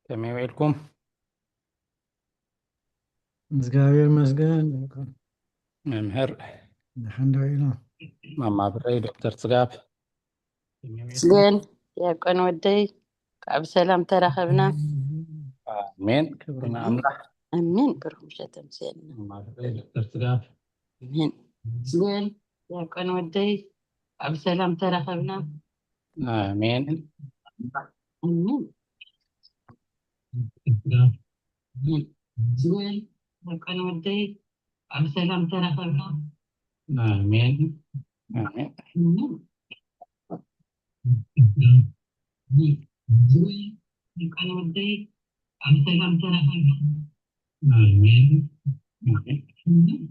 ከመይ ውዒልኩም? እግዚኣብሔር ይመስገን። መምህር ደሓን ዶ ኢሉ? ማማ ብረይ፣ ዶክተር ጽጋብ። ስገን ዲያቆን ወደይ፣ ካብ ሰላም ተራኸብና። ኣሜን። ክብሪ ንኣምላኽ። ኣሜን። ብሩኽ ምሸት ተምስየልና። ማማ ብረይ፣ ዶክተር ጽጋብ። ኣሜን። ስገን ዲያቆን ወደይ፣ ካብ ሰላም ተራኸብና። ኣሜን። ኣሜን። ኣሜን። ስገን ዲያቆን ወደይ፣ ኣብ ሰላም ተራኸብና። ኣሜን። ኣሜን። ኣሜን። ስገን ዲያቆን ወደይ፣ ኣብ ሰላም ተራኸብና። ኣሜን። ኣሜን። ኣሜን።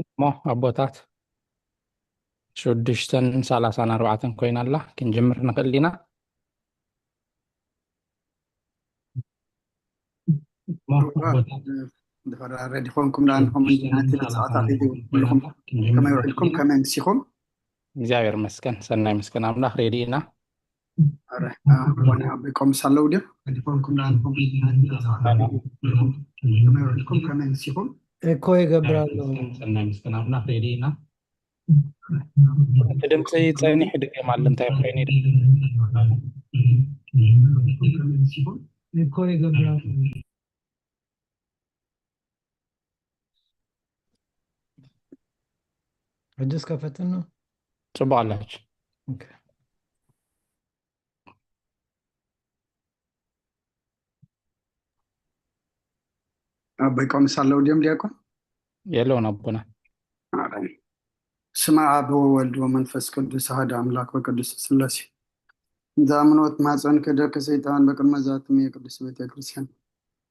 እሞ ኣቦታት ሽዱሽተን ሰላሳን ኣርባዕተን ኮይና ኣላ። ክንጅምር ንኽእል ኢና። እሞ ኣቦታት ድኸራ ረዲ ኾንኩም ደኣ ንኸም ናቲ ሰዓታት ሒዙ ኩልኹም ከመይ ውዒልኩም፣ ከመይ ኣምሲኹም? እግዚኣብሔር ይመስገን፣ ሰናይ ይመስገን ኣምላኽ፣ ሬዲ ኢና። ኣረ፣ ኣቦና ኣቦይ ቆምስ ኣለዉ ድዮም? ከመይ ውዒልኩም፣ ከመይ ኣምሲኹም? እኮ ይገብር ኣሎ። ሰናይ ይመስገን ኣምላኽ፣ ሬዲ ኢና። እቲ ድምፂ ጸኒሑ ድገም ኣሎ፣ እንታይ ኮይኑ እዩ? እኮ ይገብር ኣሎ። ሕጂ እስከ ፈትን ነው። ጽቡቕ ኣላችሁ። ኦኬ። ኣቦይ ቆምስ ኣለዉ ድዮም ዲያቆን? የለውን ኣቦና። ኣሜን። ስመ ኣብ ወወልድ ወመንፈስ ቅዱስ ኣሐደ ኣምላክ ወቅዱስ ስላሴ። እንተ ኣምኖት ማፀን ክደክ ሰይጣን በቅድመ ዛትም የቅዱስ ቤተ ክርስቲያን።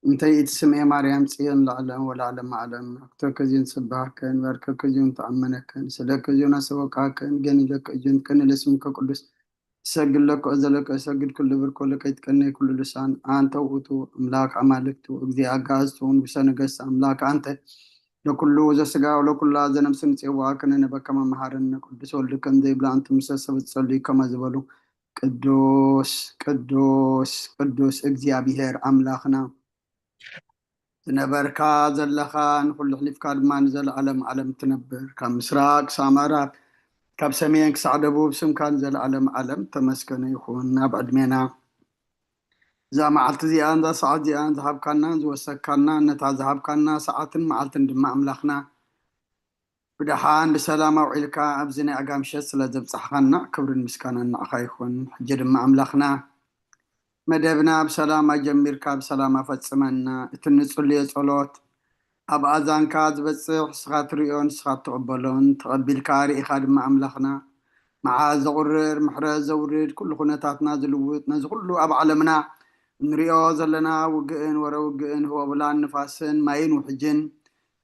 እንተ ይእቲ ስምኤ ማርያም ጽዮን ለዓለም ወለዓለም ዓለም። ኣክተከ ዚዮን ስብሃከን፣ ባርከከ ዚዮን ተኣመነከን፣ ሰደከ ዚዮን ኣሰወቃከን፣ ገኒለከ ዚዮን ከነ ለስምከ ቅዱስ። እሰግድ ለከ ዘለከ እሰግድ ኩሉ ብርኮ ለከ ይትቀነ ኩሉ ልሳን። ኣንተ ውእቱ ኣምላክ ኣማልክቱ፣ እግዚእ ኣጋእዝቱ፣ ንጉሰ ነገስት፣ ኣምላክ ኣንተ ለኩሉ ዘስጋ ወለኩላ ዘነፍስ ንጽዋ ከነ ነበከመ መሃረነ ቅዱስ ወልድከ እንዘ ይብላ ኣንቱ ምሰ ሰብ ትጸልዩ ከመ ዝበሉ። ቅዱስ ቅዱስ ቅዱስ እግዚኣብሔር ኣምላኽና ዝነበርካ ዘለኻ ንኹሉ ኣሕሊፍካ ድማ ንዘለኣለም ዓለም ትነብር። ካብ ምስራቅ ክሳብ ምዕራብ ካብ ሰሜን ክሳዕ ደቡብ ስምካ ንዘለኣለም ዓለም ተመስገነ ይኹን። ኣብ ዕድሜና እዛ መዓልቲ እዚኣን እዛ ሰዓት እዚኣን ዝሃብካናን ዝወሰካናን ነታ ዝሃብካና ሰዓትን መዓልትን ድማ ኣምላኽና ብደሓን ብሰላም ኣውዒልካ ኣብዚ ናይ ኣጋ ምሸት ስለ ዘብጻሕኻና ክብርን ምስጋናን ንዓኻ ይኹን። ሕጂ ድማ ኣምላኽና መደብና ብሰላም ኣጀሚርካ ብሰላም ኣፈጽመና። እቲ እንጽልዮ ጸሎት ኣብ ኣዛንካ ዝበጽሕ ንስኻ ትርእዮን ንስኻ ትቕበሎን ተቐቢልካ ርኢኻ ድማ ኣምላኽና መዓዝ ዘቑርር ምሕረት ዘውርድ ኩሉ ኩነታትና ዝልውጥ ነዚ ኩሉ ኣብ ዓለምና እንሪኦ ዘለና ውግእን ወረ ውግእን ህወብላን ንፋስን ማይን ውሕጅን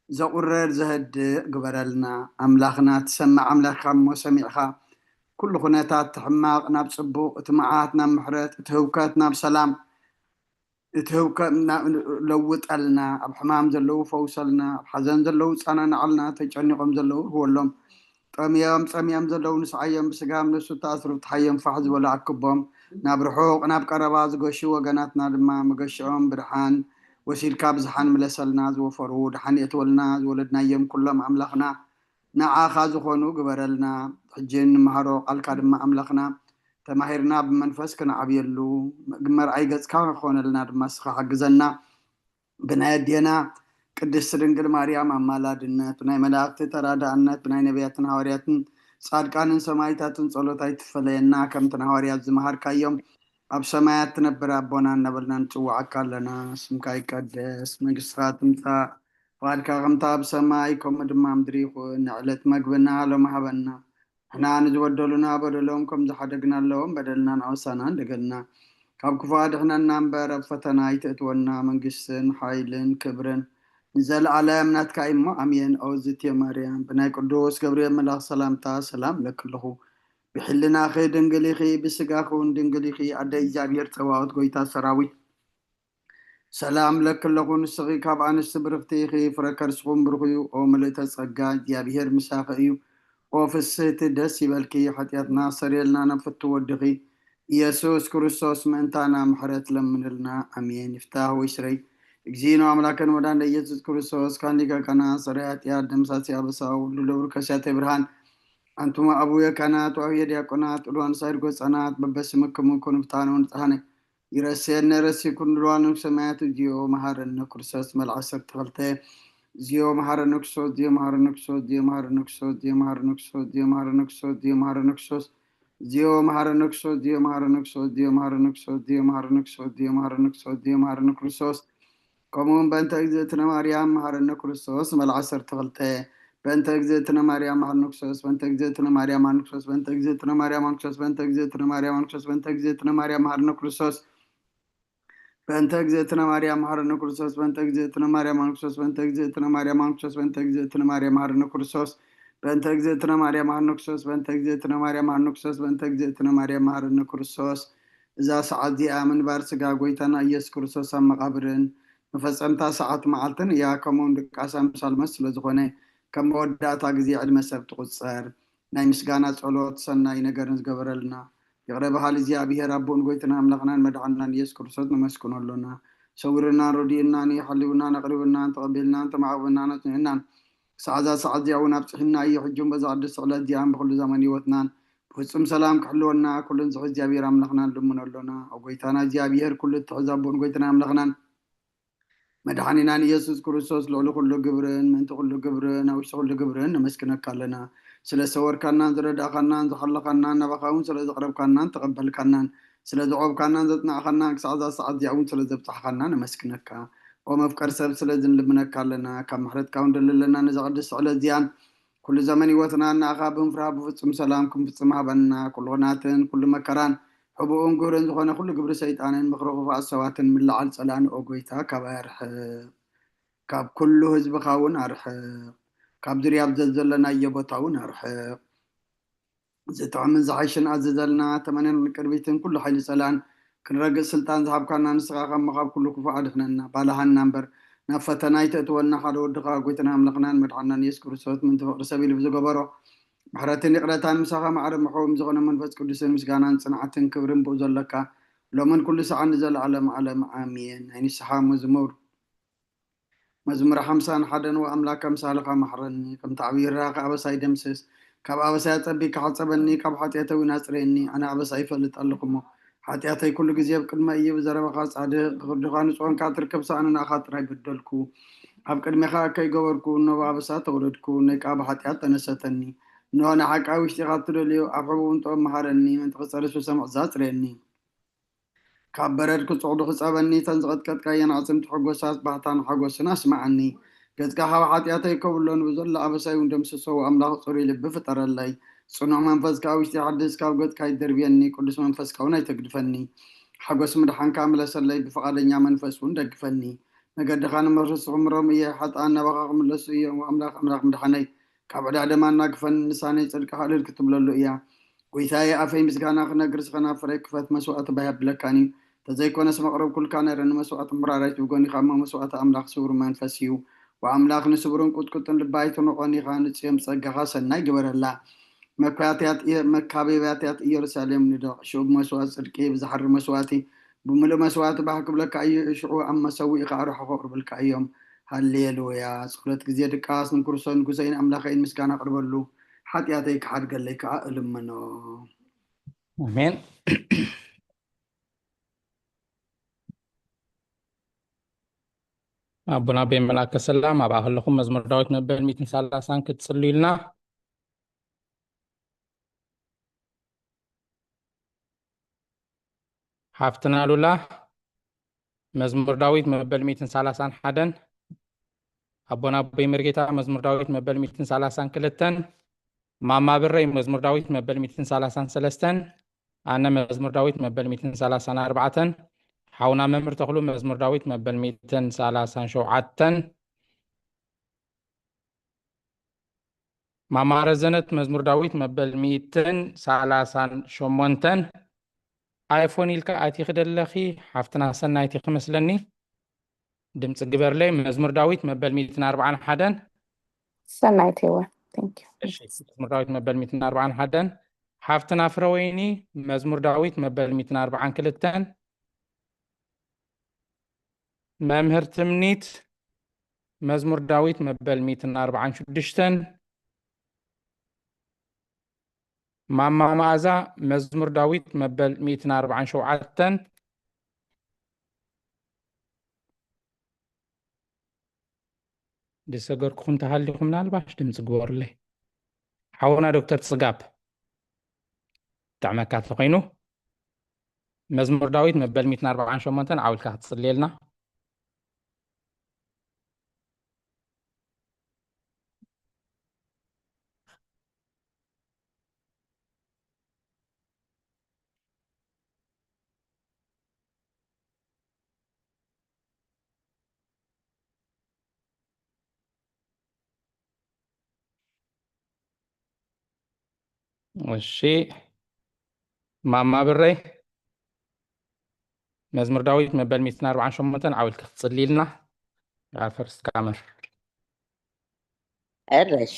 ዘቑርር ዘህድእ ግበረልና። ኣምላኽና ትሰምዕ ኣምላኽካ እሞ ሰሚዕኻ ኩሉ ኩነታት እቲ ሕማቕ ናብ ጽቡቕ፣ እቲ መዓት ናብ ምሕረት፣ እቲ ህውከት ናብ ሰላም፣ እቲ ህውከት ናብ ለውጠልና። ኣብ ሕማም ዘለዉ ፈውሰልና፣ ኣብ ሓዘን ዘለዉ ጸናንዓልና፣ ተጨኒቖም ዘለዉ ህወሎም፣ ጠምዮም ጸምዮም ዘለዉ ንስዓዮም፣ ብስጋም ነሱ ተኣስሩ ፍትሓዮም፣ ፋሕ ዝበሉ ኣክቦም፣ ናብ ርሑቕ ናብ ቀረባ ዝገሹ ወገናትና ድማ መገሽኦም ብድሓን ወሲድካ ብዝሓን ምለሰልና፣ ዝወፈሩ ድሓን የእትወልና፣ ዝወለድናዮም ኩሎም ኣምላኽና ንዓኻ ዝኾኑ ግበረልና። ሕጂ እንመሃሮ ቃልካ ድማ ኣምላኽና ተማሂርና ብመንፈስ ክንዓብየሉ፣ መርኣይ ገጽካ ክኾነልና ድማ ንስኻ ሓግዘና። ብናይ ኣዴና ቅድስቲ ድንግል ማርያም ኣማላድነት፣ ብናይ መላእኽቲ ተራዳእነት፣ ብናይ ነቢያትን ሃዋርያትን ጻድቃንን ሰማዕታትን ጸሎት ኣይትፈለየና። ከምቲ ንሃዋርያት ዝመሃርካዮም ኣብ ሰማያት ትነብር ኣቦና እናበልና ንጽውዓካ ኣለና። ስምካ ይቀደስ፣ መንግስትኻ ትምጻእ፣ ፍቓድካ ከምታ ኣብ ሰማይ ከምኡ ድማ ኣብ ምድሪ ይኹን። ንዕለት መግብና ሎሚ ሃበና። ንሕና ንዝበደሉና በደሎም ከም ዝሓደግናሎም በደልና ንኣወሳና እንደገልና ካብ ክፉ ኣድሕነና እምበር ኣብ ፈተና ኣይተእትወና። መንግስትን ሓይልን ክብርን ንዘለኣለም ናትካ እዩ እሞ ኣሜን። ኦ ዝትየ ማርያም ብናይ ቅዱስ ገብርኤል መልኣኽ ሰላምታ ሰላም እለኪ ኣለኹ። ብሕልናኺ ድንግል ኢኺ፣ ብስጋኺ እውን ድንግል ኢኺ። ኣደ እግዚኣብሔር ጸባኦት ጎይታ ሰራዊት ሰላም ለኪ ኣለኹ፣ ንስኺ ካብ ኣንስቲ ብርኽቲ ኢኺ፣ ፍረ ከርስኹም ብሩኽ እዩ። ኦ ምልእተ ጸጋ፣ እግዚኣብሄር ምሳኺ እዩ። ኦ ፍስህቲ፣ ደስ ይበልኪ፣ ሓጢኣትና ኣስተሰርየልና ናብ ፍቱ ወድኺ ኢየሱስ ክርስቶስ ምእንታና ምሕረት ለምንልና። ኣሜን። ይፍታህ ወይ ስረይ። እግዚእነ ኣምላክነ መድኃኒነ ኢየሱስ ክርስቶስ ካን ሊቀ ካህናት ሰራይ ኃጢአት ደምሳሲ ኣበሳ ወልዱ ለብሩ ከሲያተ ብርሃን። ኣንቱም ኣቡየ ካህናት ወአቡየ ዲያቆናት ወልዋን ሳይድ ጎጸናት በበስምክሙ ኩኑ ፍታነ ወንጽሐነ። ይረስየነ ረሲኩን ድልዋኑ ሰማያት። እግዚኦ መሐረነ ክርስቶስ መልዓ ዓሰርተ ክልተ። እግዚኦ መሐረነ ክርስቶስ፣ እግዚኦ መሐረነ ክርስቶስ፣ እግዚኦ መሐረነ ክርስቶስ፣ እግዚኦ መሐረነ ክርስቶስ፣ እግዚኦ መሐረነ ክርስቶስ፣ እግዚኦ መሐረነ ክርስቶስ፣ እግዚኦ መሐረነ ክርስቶስ፣ እግዚኦ መሐረነ ክርስቶስ፣ እግዚኦ መሐረነ ክርስቶስ፣ እግዚኦ መሐረነ ክርስቶስ፣ ከምኡ እውን በእንተ እግዝእትነ ማርያም መሐረነ ክርስቶስ መልዓ ዓሰርተ ክልተ። በእንተ እግዝእትነ ማርያም መሐረነ ክርስቶስ፣ በእንተ እግዝእትነ ማርያም መሐረነ ክርስቶስ፣ በእንተ እግዝእትነ ማርያም መሐረነ ክርስቶስ፣ በእንተ እግዝእትነ ማርያም መሐረነ ክርስቶስ፣ በእንተ እግዝእትነ ማርያም መሐረነ ክርስቶስ፣ በእንተ እግዝእትነ ማርያም መሐረነ ክርስቶስ፣ በእንተ እግዝእትነ ማርያም መሐረነ ክርስቶስ፣ በእንተ እግዝእትነ ማርያም መሐረነ ክርስቶስ፣ በእንተ እግዝእትነ ማርያም መሐረነ ክርስቶስ፣ በእንተ እግዝእትነ ማርያም መሐረነ ክርስቶስ፣ በእንተ እግዝእትነ ማርያም መሐረነ ክርስቶስ፣ በእንተ እግዝእትነ ማርያም መሐረነ ክርስቶስ። እዛ ሰዓት እዚኣ ምንባር ስጋ ጎይታና ኢየሱስ ክርስቶስ ኣብ መቓብርን መፈጸምታ ሰዓት መዓልትን እያ፣ ከምኡውን ድቃሳ ምሳልመስ ስለ ዝኾነ፣ ከም መወዳእታ ግዜ ዕድመ ሰብ ትቑጸር። ናይ ምስጋና ጸሎት፣ ሰናይ ነገርን ዝገበረልና፣ ይቕረ በሃሊ እግዚኣብሔር ኣቦን ጎይታና ኣምላኽናን መድሓንናን ኢየሱስ ክርስቶስ ነመስግኖ ኣሎና። ሰዊርናን ረዲኡናን፣ ሓሊውናን ኣቕሪቡናን፣ ተቐቢልናን ተማዕቑብናን ኣጽኒዕናን፣ ሰዓዛ ሰዓት እዚኣ እውን ኣብጽሒና እዩ። ሕጂ እውን በዛ ቅድስቲ ዕለት እዚኣን ብኹሉ ዘመን ህይወትናን ብፍጹም ሰላም ክሕልወና ኩሉን ዝሕዝ እግዚኣብሔር ኣምላኽናን ልምኖ ኣሎና። ኣብ ጎይታና እግዚኣብሔር ኩሉ እትሕዝ ኣቦን ጎይታና ኣምላኽናን መድሓኒናን ኢየሱስ ክርስቶስ ልዕሊ ኩሉ ግብርን ምእንቲ ኩሉ ግብርን ኣብ ውሽጢ ኩሉ ግብርን ነመስግነካ ኣለና። ስለ ዝሰወርካናን ዝረዳእካናን ዝሓለኻናን ናባኻ እውን ስለ ዘቕረብካናን ተቐበልካናን ስለ ዘቖብካናን ዘጽናዕኻናን ክሳዕ እዛ ሰዓት እዚኣ እውን ስለ ዘብጻሕኻና ነመስግነካ። ኦ መፍቀር ሰብ ስለዚ ንልምነካ ኣለና። ካብ ምሕረትካ እውን ደሊ ኣለና ነዛ ቅድስቲ ዕለት እዚኣን ኩሉ ዘመን ህይወትና ንኣኻ ብምፍራህ ብፍጹም ሰላም ክንፍጽም ሃበና። ኩሉ ኹናትን ኩሉ መከራን ሕቡእን ግህርን ዝኾነ ኩሉ ግብሪ ሰይጣንን ምኽሪ ክፉኣት ሰባትን ምልዓል ጸላእን ኦ ጎይታ ካባይ ኣርሕቕ። ካብ ኩሉ ህዝብኻ እውን ኣርሕቕ። ካብ ዝርያ ኣብ ዘዘለናዮ ቦታ እውን ኣርሕቕ። ዝጥዕምን ዝሓይሽን ኣዝዘልና፣ ተመነን ቅርቢትን ኩሉ ሓይሊ ጸላእን ክንረግጽ ስልጣን ዝሃብካና ንስኻ ካብ ምኻብ ኩሉ ክፉእ ኣድሕነና። ባልሃና እምበር ናብ ፈተና ኣይተእትወና። ሓደ ወድኻ ጎይታና ኣምላኽናን መድሓንናን ኢየሱስ ክርስቶስ ምእንቲ ፍቕሪ ሰብ ኢሉ ብዝገበሮ ምሕረትን ይቕረታን ምሳኻ ማዕረ ምሕው ዝኾነ መንፈስ ቅዱስን ምስጋናን ጽንዓትን ክብርን ብኡ ዘለካ ሎምን ኩሉ ሰዓት ንዘለዓለም ዓለም ኣሜን። ናይ ንስሓ መዝሙር። መዝሙር ሓምሳን ሓደን ወኣምላክ ኣምሳልኻ መሓረኒ፣ ከምቲ ዓብዪ ርህራኸ ኣበሳይ ደምስስ። ካብ ኣበሳይ ኣጸቢካ ሓጸበኒ፣ ካብ ሓጢኣተይ እውን ኣጽርየኒ። ኣነ ኣበሳ ይፈልጥ ኣለኹ እሞ፣ ሓጢኣተይ ኩሉ ግዜ ኣብ ቅድመ እዩ። ብዘረባኻ ጻድቕ፣ ብፍርድኻ ንጹህ ኮንካ ትርከብ፣ ሳእኒ ንኣኻ ጥራይ በደልኩ። ኣብ ቅድሜኻ እከይ ገበርኩ፣ እኖ ብኣበሳ ተወለድኩ፣ እነይ ከኣ ብሓጢኣት ተነሰተኒ። እንሆ ንሓቂ ኣብ ውሽጢኻ እትደልዮ፣ ኣብ ሕቡእ እውን ጥበብ መሃረኒ፣ ምእንቲ ክጸርስ ብሰምዕ ኣጽርየኒ። ካብ በረድ ክጽዕዱ ክጸበኒ፣ እተን ዝቐጥቀጥካየን ኣዕጽምቲ ሕጎሳት ባህታን ሓጎስን ኣስምዓኒ። ገጽካ ካብ ሓጢኣተይ ከብሎ፣ ንብዘሎ ኣበሳይ እውን ደምስሶ። ኣምላኽ ጽሩይ ልቢ ፍጠረለይ፣ ጽኑዕ መንፈስ ከኣ ውሽጢ ሓድስ። ካብ ገጽካ ኣይትደርብየኒ፣ ቅዱስ መንፈስካ እውን ኣይተግድፈኒ። ሓጎስ ምድሓንካ ምለሰለይ፣ ብፍቓደኛ መንፈስ እውን ደግፈኒ። መገድኻ ንመርሱ ክምሮም እየ፣ ሓጥኣን ናባኻ ክምለሱ እዮም። ኣምላኽ ኣምላኽ ምድሓነይ፣ ካብ ዕዳ ደማ ኣናግፈኒ፣ ንሳ ናይ ጽድቅኻ እልል ክትብለሉ እያ። ጐይታየ፣ ኣፈይ ምስጋና ክነግር፣ ስኸናፍረይ ክፈት፣ መስዋእቲ ባህ የብለካን እዩ። እንተዘይኮነስ መቕረብኩልካ ነይረ፣ ንመስዋእቲ ሕራራይት ብጎኒኻ እሞ፣ መስዋእቲ ኣምላኽ ስቡር መንፈስ እዩ። ወኣምላኽ ንስቡርን ቁጥቁጥን ልቢ ኣይትንቖን ኢኻ፣ ንጽዮን ብጸጋኻ ሰናይ ግበረላ። መካብያትያት ኢየ-፣ መካበብያትያት ኢየሩሳሌም ንደቕ፣ ሽዑ ብመስዋእቲ ጽድቂ፣ ብዝሓሪ መስዋእቲ፣ ብምሉእ መስዋእቲ ባህ ክብለካ እዩ። ሽዑ ኣብ መሰውኢ ከኣ ርሖ ከቕርብልካ እዮም። ሃሌሉያ። ጸሎት ግዜ ድቃስ። ንክርስቶስ ንጉሰይን ኣምላኸይን ምስጋና ኣቕርበሉ፣ ሓጢኣተይ ክሓድገለይ ከኣ እልምኖ። ኣሜን። ኣቦና ኣቦይ መልኣከ ሰላም፣ ኣብኣ ከለኹም መዝሙር ዳዊት መበል ሚእትን ሰላሳን ክትጽልዩልና። ሓፍትና ሉላ፣ መዝሙር ዳዊት መበል ሚእትን ሰላሳን ሓደን። ኣቦና ኣቦይ መርጌታ፣ መዝሙር ዳዊት መበል ሚእትን ሰላሳን ክልተን። ማማ ብረይ፣ መዝሙር ዳዊት መበል ሚእትን ሰላሳን ሰለስተን። ኣነ፣ መዝሙር ዳዊት መበል ሚእትን ሰላሳን ኣርባዕተን። ሓውና መምህር ተኽሉ፣ መዝሙር ዳዊት መበል ሚእትን ሰላሳን ሸውዓተን። ማማ ረዘነት፣ መዝሙር ዳዊት መበል ሚእትን ሰላሳን ሸሞንተን። ኣይፎን ኢልካ ኣቲኺ ደለኺ፣ ሓፍትና ሰናይት ኢኺ መስለኒ። ድምፂ ግበርለይ። መዝሙር ዳዊት መበል ሚእትን ኣርባዓን ሓደን። ሰናይት እየ። Thank you። እሺ፣ መዝሙር ዳዊት መበል ሚእትን ኣርባዓን ሓደን። ሓፍትና ፍረወይኒ፣ መዝሙር ዳዊት መበል ሚእትን ኣርባዓን ክልተን። መምህር ትምኒት፣ መዝሙር ዳዊት መበል ሚእትን ኣርባዓን ሽዱሽተን። ማማ መኣዛ፣ መዝሙር ዳዊት መበል ሚእትን ኣርባዓን ሸውዓተን። ዝሰገርኩኹም ተሃሊኹም ምናልባሽ ድምፂ ግበሩለይ። ሓውና ዶክተር ጽጋብ፣ ጥዕመካ ተኾይኑ፣ መዝሙር ዳዊት መበል ሚእትን ኣርባዓን ሸሞንተን ዓው ኢልካ ክትጽልየልና። እሺ፣ ማማ ብረይ፣ መዝሙር ዳዊት መበል ሚእትን ኣርባዓን ሸሞንተን ዓው ኢልካ ክትጽልይልና። ፈርስት ካመር። እረሺ።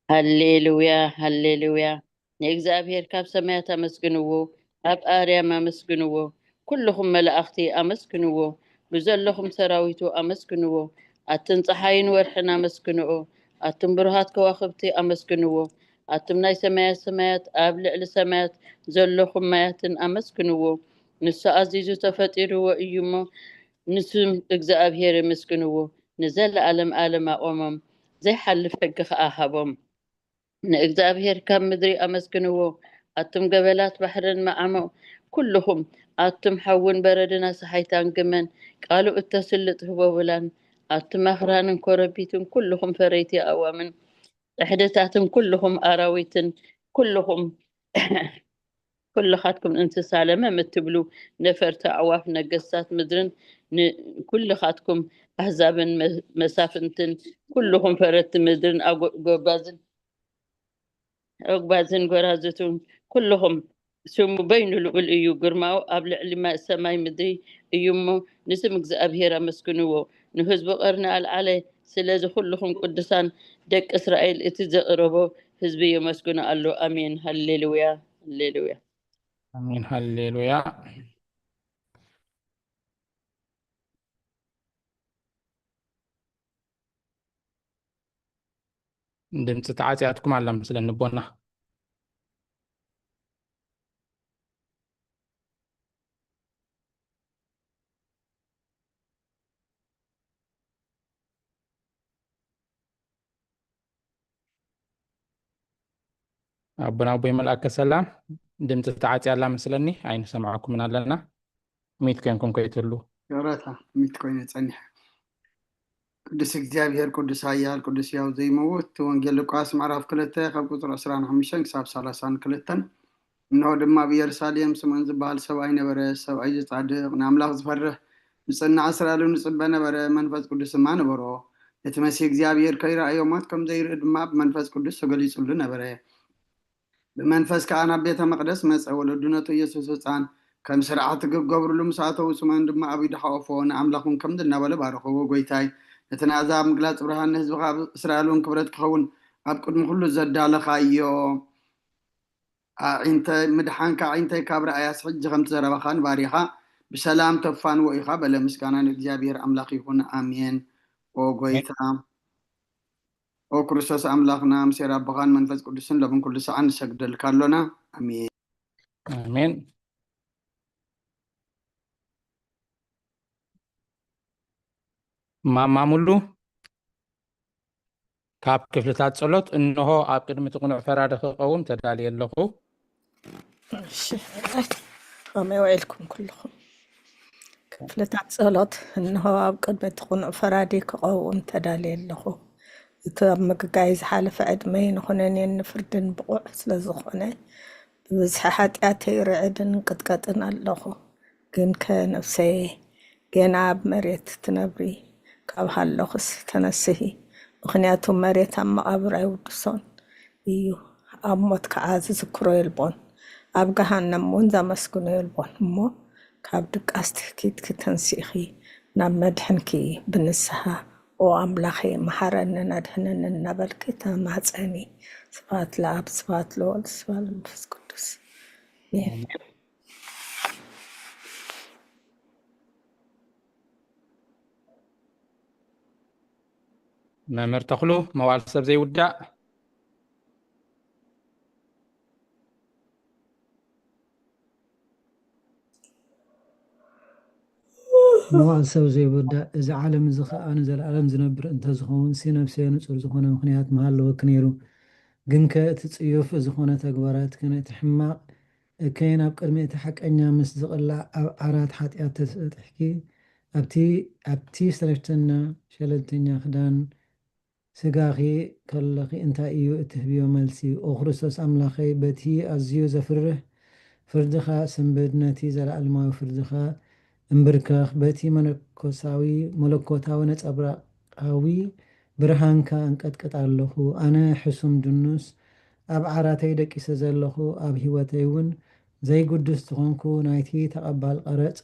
ሃሌሉያ፣ ሃሌሉያ። ንእግዚኣብሔር ካብ ሰማያት ኣመስግንዎ፣ ኣብ ኣርያም ኣመስግንዎ፣ ኩልኹም መላእኽቲ ኣመስግንዎ፣ ብዘለኹም ሰራዊቱ ኣመስግንዎ። ኣትን ጸሓይን ወርሕን ኣመስግንኦ፣ ኣትን ብሩሃት ከዋኽብቲ ኣመስግንዎ። ኣቱም ናይ ሰማያት ሰማያት፣ ኣብ ልዕሊ ሰማያት ዘለኹም ማያትን ኣመስግንዎ። ንሱ ኣዚዙ ተፈጢርዎ እዩ እሞ፣ ንስም እግዚኣብሔር የመስግንዎ። ንዘለኣለም ኣለም ኣቖሞም፣ ዘይሓልፍ ሕጊ ኸኣ ሃቦም። ንእግዚኣብሔር ካብ ምድሪ ኣመስግንዎ፣ ኣቱም ገበላት ባሕርን መዓሞ ኩልኹም፣ ኣቱም ሓውን በረድን ኣስሓይታን ግመን፣ ቃሉ እተስልጥ ህቦብላን፣ ኣቱም ኣኽራንን ኮረቢትን ኩልኹም ፈረይቲ ኣእዋምን፣ ጥሕድታትን ኩልኹም ኣራዊትን ኩልኹም ኩልኻትኩም እንስሳ ለመም እትብሉ ነፈርቲ ኣዕዋፍ፣ ነገስታት ምድርን ኩልኻትኩም ኣህዛብን መሳፍንትን ኩልኹም ፈረቲ ምድርን ጎባዝን ኦግባዝን ጎራዙትን ኩልኹም። ስሙ በይኑ ልዑል እዩ፣ ግርማኡ ኣብ ልዕሊ ሰማይ ምድሪ እዩ እሞ፣ ንስም እግዚኣብሔር ኣመስግንዎ። ንህዝቡ ቀርኒ ኣልዓለ፣ ስለዚ ኩልኹም ቅዱሳን ደቂ እስራኤል እቲ ዘቕረቦ ህዝቢ የመስግኖ ኣሎ። ኣሜን። ሃሌሉያ፣ ሃሌሉያ። ኣሜን። ሃሌሉያ። ድምፂ ተዓፅያትኩም ኣላ ምስለ ንቦና። ኣቦና ኣቦይ መልኣከ ሰላም፣ ድምፂ ተዓፅያ ኣላ መስለኒ፣ ኣይንሰምዐኩምን ኣለና። ሚት ኮንኩም ከይትህሉ። ይቕረታ፣ ሚት ኮይነ ጸኒሐ። ቅዱስ እግዚኣብሔር፣ ቅዱስ ኃያል፣ ቅዱስ ሕያው ዘይመውት። ወንጌል ሉቃስ ምዕራፍ ክልተ ካብ ቁጽሪ ዕስራን ሓሙሽተን ክሳብ ሰላሳን ክልተን። እንሆ ድማ ኣብ ኢየሩሳሌም ስምዖን ዝበሃል ሰብኣይ ነበረ። ሰብኣይ ጻድቕ፣ ንኣምላኽ ዝፈርህ፣ ብጽናዕ እስራኤልን ዝጽበ ነበረ። መንፈስ ቅዱስ ድማ ነበሮ። ነቲ መሲህ እግዚኣብሔር ከይረኣዮ ሞት ከም ዘይርኢ ድማ ብመንፈስ ቅዱስ ተገሊጹሉ ነበረ። ብመንፈስ ከኣ ናብ ቤተ መቕደስ መጸ። ወለዱ ነቲ ኢየሱስ ህጻን ከም ስርዓት ክገብሩሉ ምስ ኣተዉ፣ ስምዖን ድማ ኣብ ኢዱ ሓቖፎ፣ ንኣምላኽ እውን ከምዚ እናበለ ባረኾ፣ "ጐይታይ፣ ነቲ ንኣሕዛብ ምግላጽ ብርሃን፣ ንህዝብኻ ኣብ እስራኤል እውን ክብረት ክኸውን ኣብ ቅድሚ ኩሉ ዘዳለኻዮ ኣዒንተ-፣ ምድሓንካ ኣዒንተይ ካብ ረኣያስ፣ ሕጂ ከምቲ ዘረባኻ ንባሪኻ ብሰላም ተፋንዎ ኢኻ" በለ። ምስጋና ንእግዚኣብሔር ኣምላኽ ይኹን። ኣሜን። ኦ ጐይታ፣ ኦ ክርስቶስ ኣምላኽና፣ ምስ ኣቦኻን መንፈስ ቅዱስን ሎምን ኩሉ ሰዓን ንሰግደልካ ኣሎና። ኣሜን። ኣሜን። ማማ ሙሉ፣ ካብ ክፍልታት ጸሎት፣ እንሆ ኣብ ቅድሚ እቲ ቅኑዕ ፈራዲ ክቐውም ተዳልየ ኣለኹ። እሺ፣ ከመይ ውዒልኩም ኩልኹም? ክፍልታት ጸሎት። እንሆ ኣብ ቅድሚ እቲ ቅኑዕ ፈራዲ ክቐውም ተዳልየ ኣለኹ። እቲ ኣብ ምግጋይ ዝሓለፈ ዕድመይ ንኹነኔን ንፍርድን ብቑዕ ስለ ዝኾነ፣ ብብዝሒ ሓጢኣተይ ርዕድን ቅጥቀጥን ኣለኹ። ግንከ ነፍሰየ፣ ጌና ኣብ መሬት ትነብሪ ካብ ሃለኹስ ተነስሂ፣ ምኽንያቱ መሬት ኣብ መቓብር ኣይውድሶን እዩ፣ ኣብ ሞት ከዓ ዝዝክሮ የልቦን። ኣብ ገሃነም እውን ዘመስግኖ የልቦን። እሞ ካብ ድቃስ ትህኪትኪ ተንሲእኺ ናብ መድሕንኪ ብንስሃ፣ "ኦ ኣምላኸይ፣ መሓረንን ኣድሕነንን" እናበልኪ ተማፀኒ። ስብሐት ለኣብ፣ ስብሐት ለወልድ፣ ስብሐት ለመንፈስ ቅዱስ። ኣሜን። መምህር ተኽሉ፣ መዋል ሰብ ዘይውዳእ። መዋል ሰብ ዘይውዳእ፣ እዚ ዓለም እዚ ኸኣ ንዘለኣለም ዝነብር እንተዝኸውን፣ ሲ ነፍሰዮ ንጹር ዝኾነ ምኽንያት ምሃለወኪ ነይሩ። ግንከ እቲ ጽዩፍ ዝኾነ ተግባራትክን እቲ ሕማቕ እከይን ኣብ ቅድሚ እቲ ሓቀኛ ምስ ዝቕላዕ፣ ኣብ ዓራት ሓጢኣት ተሰጢሕኪ፣ ኣብቲ፣ ኣብቲ ሰለልተኛ፣ ሸለልተኛ ክዳን ስጋኺ ከለኺ እንታይ እዩ እትህብዮ መልሲ? ኦ ክርስቶስ ኣምላኸይ፣ በቲ ኣዝዩ ዘፍርህ ፍርድኻ ስንብድ፣ ነቲ ዘለኣለማዊ ፍርድኻ እምብርከኽ፣ በቲ መነኮሳዊ፣ መለኮታዊ ነጸብራቓዊ ብርሃንካ እንቀጥቅጥ ኣለኹ። ኣነ ሕሱም ድኑስ ኣብ ዓራተይ ደቂሰ ዘለኹ፣ ኣብ ህይወተይ እውን ዘይግዱስ ዝኾንኩ ናይቲ ተቐባል ቀረጽ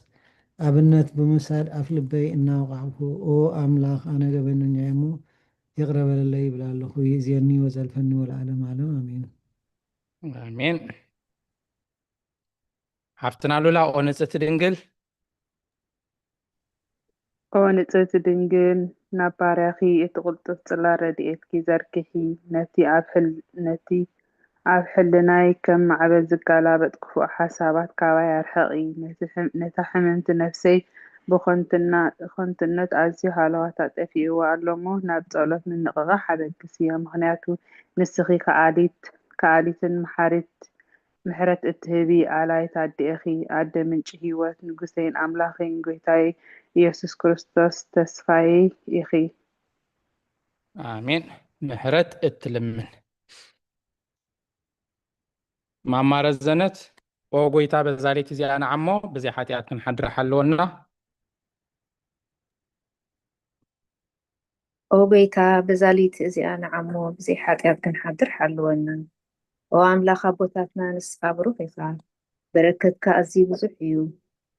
ኣብነት ብምውሳድ ኣፍ ልበይ እናወቓዕኩ፣ ኦ ኣምላኽ፣ ኣነ ገበነኛ እየ እሞ ይቕረ በለለይ ይብል ኣለኹ። ይእዝየኒ ወዘልፈኒ ወለዓለመ ዓለም፣ ኣሜን። ኣሜን። ሓፍትና ሉላ፣ ኦ ንጽሕቲ ድንግል። ኦ ንጽሕቲ ድንግል፣ ናብ ባርያኺ እቲ ቅልጡፍ ጽላት ረድኤትኪ ዘርግሒ፣ ነቲ ኣብ ሕል ነቲ ኣብ ሕልናይ ከም ማዕበል ዝጋላበጥ ክፉእ ሓሳባት ካባይ ኣርሕቒ፣ ነቲ ሕም ነታ ሕምምቲ ነፍሰይ ብኸንቱና ከንቱነት ኣዝዩ ሃለዋታ ጠፊእዋ ኣሎ እሞ ናብ ጸሎት ምንቕቓሕ ኣበግስያ፣ ምኽንያቱ ንስኺ ከኣሊት ከኣሊትን መሓሪት ምሕረት እትህቢ ኣላይት ኣደ ኢኺ፣ ኣደ ምንጪ ህይወት፣ ንጉሰይን ኣምላኸይን ጎይታየ ኢየሱስ ክርስቶስ ተስፋየይ ኢኺ። ኣሜን። ምሕረት እትልምን። ማማ ረዘነት፣ ኦ ጎይታ በዛ ለይቲ እዚኣ ንዓሞ ብዘይ ሓጢኣት ክንሓድር ሓልወና። ኦ ጎይታ በዛ ለይቲ እዚኣ ንዓሞ ብዘይ ሓጢኣት ክንሓድር ሓልወና። ኦ ኣምላኽ ኣቦታትና ንስኻ ብሩኽ ኢኻ፣ በረከትካ ኣዝዩ ብዙሕ እዩ፣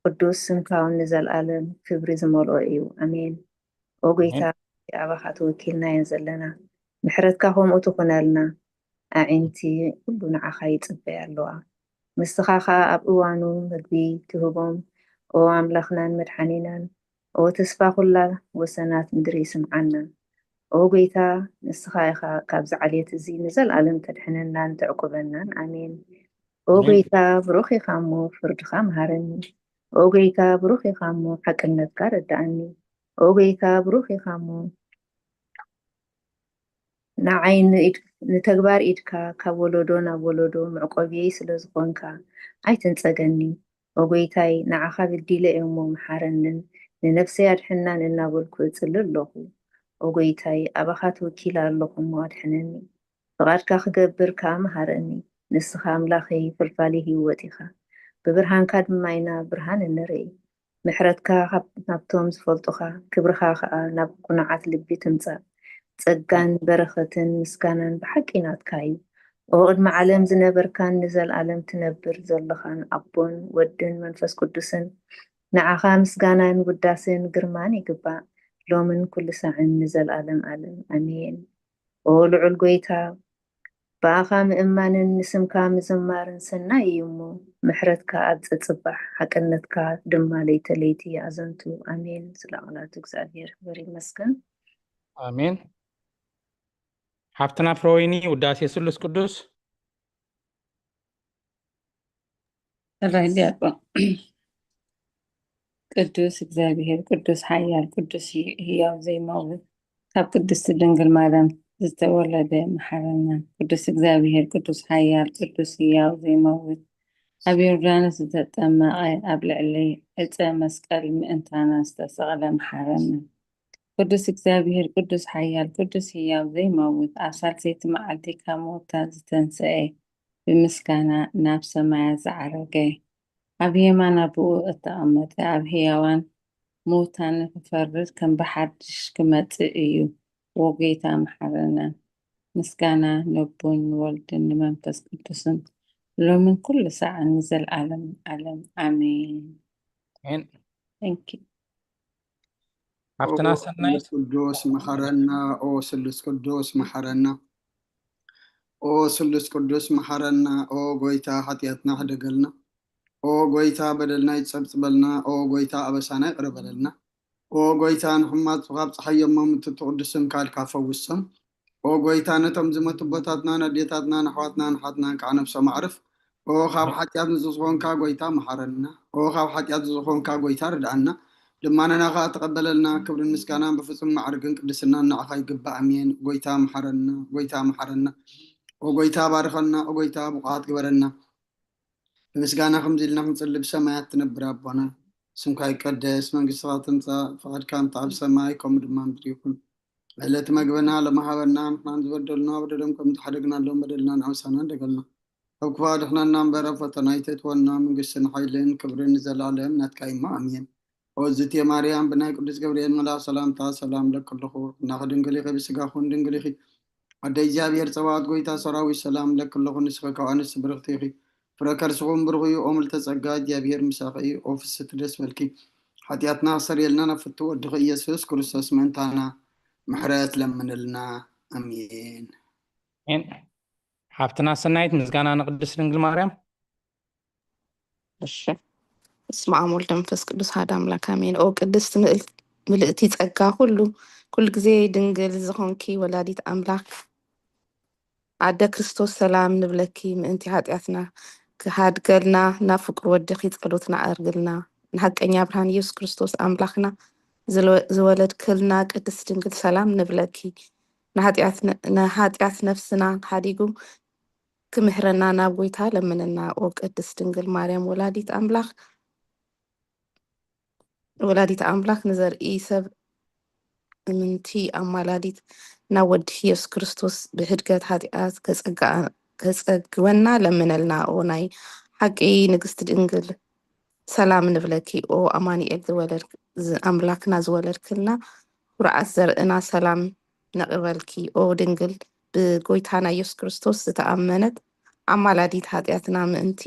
ቅዱስ ስምካ እውን ንዘልኣለም ክብሪ ዝመልኦ እዩ። ኣሜን። ኦ ጎይታ ኣባኻ ተወኪልና ኢና ዘለና፣ ምሕረትካ ከምኡ ትኹነልና። ኣዒንቲ ኩሉ ንዓኻ ይጽበያ ኣለዋ። ንስኻ ኸኣ ኣብ እዋኑ ምግቢ ትህቦም። ኦ ኣምላኽናን መድሓኒናን፣ ኦ ተስፋ ኩላ ወሰናት ምድሪ ስምዓና። ኦ ጎይታ ንስኻ ኢኻ ካብዚ ዓሌት እዚ ንዘልኣለም ተድሕነናን ተዕቁበናን። ኣሜን። ኦ ኣሜን። ጎይታ ብሩኽ ኢኻ እሞ ፍርድኻ መሃረኒ። ኦ ጎይታ ብሩኽ ኢኻ እሞ ሓቅነትካ ረድኣኒ። ኦ ጎይታ ብሩኽ ኢኻ እሞ ንዓይ ንኢድ- ንተግባር ኢድካ ካብ ወለዶ ናብ ወለዶ መዕቆብየይ ስለ ዝኾንካ ኣይትንጸገኒ። ኦ ጎይታይ፣ ንዓኻ በዲለ እየ እሞ መሓረንን ንነፍሰይ ኣድሕናን እናበልኩ እጽሊ ኣለኹ። ኦ ጎይታይ፣ ኣባኻ ተወኪለ ኣለኹ እሞ ኣድሕነኒ። ፍቓድካ ክገብር ከኣ መሃረኒ። ንስኻ ኣምላኸይ፣ ፈልፋሊ ህይወት ኢኻ። ብብርሃንካ ድማ ኢና ብርሃን እንርኢ። ምሕረትካ ካብ ናብቶም ዝፈልጡኻ፣ ክብርኻ ኸኣ ናብ ቅኑዓት ልቢ ትምጻእ። ጸጋን በረኸትን ምስጋናን ብሓቂ ናትካ እዩ። ኦ ቅድሚ ዓለም ዝነበርካን ንዘልኣለም ትነብር ዘለኻን ኣቦን ወድን መንፈስ ቅዱስን፣ ንዓኻ ምስጋናን ውዳሴን ግርማን ይግባእ፣ ሎምን ኩሉ ሳዕን ንዘልኣለም ኣለም። ኣሜን። ኦ ልዑል ጎይታ፣ ብኣኻ ምእማንን ንስምካ ምዝማርን ሰናይ እዩ እሞ፣ ምሕረትካ ኣብ ጸጽባሕ፣ ሓቅነትካ ድማ ለይተ ለይቲ ይኣዘንቱ። ኣሜን። ስለ ቃላት እግዚኣብሔር ክብር ይመስገን። ኣሜን። ሓፍትና ፍሮወይኒ፣ ውዳሴ ስሉስ ቅዱስ። ራይ ዲያቆን። ቅዱስ እግዚኣብሔር፣ ቅዱስ ሓያል፣ ቅዱስ ህያው ዘይመውት፣ ካብ ቅድስቲ ድንግል ማርያም ዝተወለደ መሓረና። ቅዱስ እግዚኣብሔር፣ ቅዱስ ሓያል፣ ቅዱስ ህያው ዘይመውት፣ ኣብ ዮርዳኖስ ዝተጠመቐ፣ ኣብ ልዕሊ ዕፀ መስቀል ምእንታና ዝተሰቕለ መሓረና። ቅዱስ እግዚኣብሔር፣ ቅዱስ ሓያል፣ ቅዱስ ህያው ዘይመውት፣ ኣብ ሳልሰይቲ መዓልቲ ካብ ሙታን ዝተንሰኤ፣ ብምስጋና ናብ ሰማያት ዝዓረገ፣ ኣብ የማን ኣቦኡ እተቐመጠ፣ ኣብ ህያዋን ምውታን ንኽፈርድ ከም ብሓድሽ ክመጽእ እዩ። ዎ ጌታ መሓረና። ምስጋና ነቦን ንወልድን ንመንፈስ ቅዱስን ሎምን ኩሉ ሰዓን ንዘልኣለም ዓለም ኣሜን። ኣሜን። Thank you። ሓፍትና ኦ ሰናይት። ስሉስ ቅዱስ መሐረና፣ ኦ ስሉስ ቅዱስ መሐረና፣ ኦ ስሉስ ቅዱስ መሐረና፣ ኦ ጎይታ ሓጢኣትና ሕደገልና፣ ኦ ጎይታ በደልና ይጸብጽበልና፣ ኦ ጎይታ ኣበሳና ይቕረ በለልና፣ ኦ ጎይታ ንሕማት ካብ ጸሓይ የሞም፣ እቲ ቅዱስ ስምካ ኢልካ ፈውሶም፣ ኦ ጎይታ ነቶም ዝመቱ ኣቦታትናን ኣዴታትናን ኣሕዋትናን ኣሓትናን ከዓ ነብሶም ኣዕርፍ፣ ኦ ካብ ሓጢኣት ንዝኾንካ ጎይታ መሓረና፣ ኦ ካብ ሓጢኣት ዝኾንካ ጎይታ ርድኣና፣ ልማነና ከዓ ተቐበለልና። ክብርን ምስጋናን ብፍጹም ማዕርግን ቅድስናን ንዓኻ ይግባእ። ኣሜን። ጎይታ መሓረና፣ ጎይታ መሓረና፣ ኦ ጎይታ ባርኸና፣ ኦ ጎይታ ብቑዓት ግበረና። ብምስጋና ከምዚ ኢልና ክንጽሊ፣ ብሰማያት ትነብር ኣቦና፣ ስምካ ይቀደስ፣ መንግስትኻ ትምጻእ፣ ፍቓድካ ከምቲ ኣብ ሰማይ ከምኡ ድማ ምድሪ ይኹን። ዕለት መግበና ሎሚ ሃበና፣ ንሕናን ዝበደሉና በደሎም ከም ዝሓደግናሎም በደልና ንኣምሳና እንደገልና፣ ካብ ክፉ ኣድሕነና እምበር፣ ኣብ ፈተና ኣይተእትወና፣ መንግስትን ሓይልን ክብርን ንዘለኣለም ናትካ እዩ እሞ፣ ኣሜን። ኦ እግዝእትየ ማርያም፣ ብናይ ቅዱስ ገብርኤል መልኣኽ ሰላምታ ሰላም እለኪ ኣለኹ፣ ርክናኺ ድንግል ኢኺ፣ ብስጋኺ እውን ድንግል ኢኺ። ኣደ እግዚኣብሔር ጸባኦት፣ ጎይታ ሰራዊት፣ ሰላም እለኪ ኣለኹ፣ ንስኺ ካብ ኣንስቲ ብርኽቲ ኢኺ፣ ፍረ ከርስኺ እውን ብሩኽ እዩ። ኦ ምልዕተ ጸጋ፣ እግዚኣብሔር ምሳኺ እዩ፣ ኦ ፍስሕቲ ደስ በልኪ፣ ሓጢኣትና ኣሰርየልና ናብ ፍቱ ወድኺ ኢየሱስ ክርስቶስ ምእንታና ምሕረት ለምንልና። ኣሜን። ኣሜን። ሓብትና ሰናይት፣ ምስጋና ንቅድስት ድንግል ማርያም። እሺ። በስመ አብ ወልድ መንፈስ ቅዱስ ሓደ አምላክ አሜን። ኦ ቅድስት ምልእቲ ጸጋ ሁሉ፣ ኩል ጊዜ ድንግል ዝኾንኪ ወላዲት አምላክ፣ ኣደ ክርስቶስ ሰላም ንብለኪ። ምእንቲ ኃጢአትና ክሃድገልና ናብ ፍቅር ወድኺ ጸሎትና ኣርግልና። ንሐቀኛ ብርሃን ኢየሱስ ክርስቶስ አምላክና ዝወለድክልና ቅድስት ድንግል ሰላም ንብለኪ። ንኃጢአት ነፍስና ሓዲጉ ክምህረና ናብ ጎይታ ለምንና። ኦ ቅድስት ድንግል ማርያም ወላዲት አምላክ ወላዲት ኣምላክ ንዘርኢ ሰብ እምንቲ ኣማላዲት ናብ ወዲ ኢየሱስ ክርስቶስ ብህድገት ኃጢኣት ከጸግወና ለምነልና። ኦ ናይ ሓቂ ንግስቲ ድንግል ሰላም ንብለኪ። ኦ ኣማኑኤል ዝወለድ ኣምላክና ዝወለድክልና ኩርዓት ዘርእና ሰላም ነቕበልኪ። ኦ ድንግል ብጎይታና ኢየሱስ ክርስቶስ ዝተኣመነት ኣማላዲት ኃጢኣትና ምእንቲ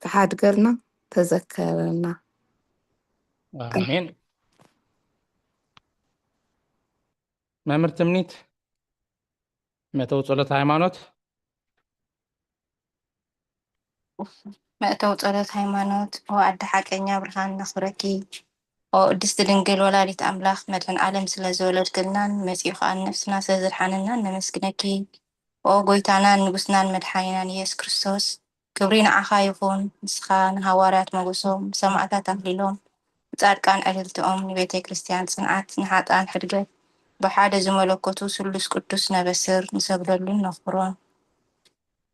ክሓድገልና ተዘከረና። ኣሜን። መምህር ትምኒት መእተዊ ጸሎት ሃይማኖት። መእተዊ ጸሎት ሃይማኖት። ኦ ኣደ ሓቀኛ ብርሃን ነኽብረኪ። ኦ ቅድስቲ ድንግል ወላዲት ኣምላኽ መድሕን ዓለም ስለ ዝወለድክልናን መጺኡ ኸኣ ንነፍስና ስለ ዘድሓነናን ነመስግነኪ። ኦ ጎይታናን ንጉስናን መድሓኒናን ኢየሱስ ክርስቶስ ክብሪ ንዓኻ ይኹን። ንስኻ ንሃዋርያት ሞገሶም፣ ንሰማዕታት ኣኽሊሎም፣ ንጻድቃን ዕልልትኦም፣ ንቤተ ክርስቲያን ጽንዓት፣ ንሓጥኣን ሕድገት ብሓደ ዝመለኮቱ ስሉስ ቅዱስ ነበስር ንሰግደሉን ነኽብሮን።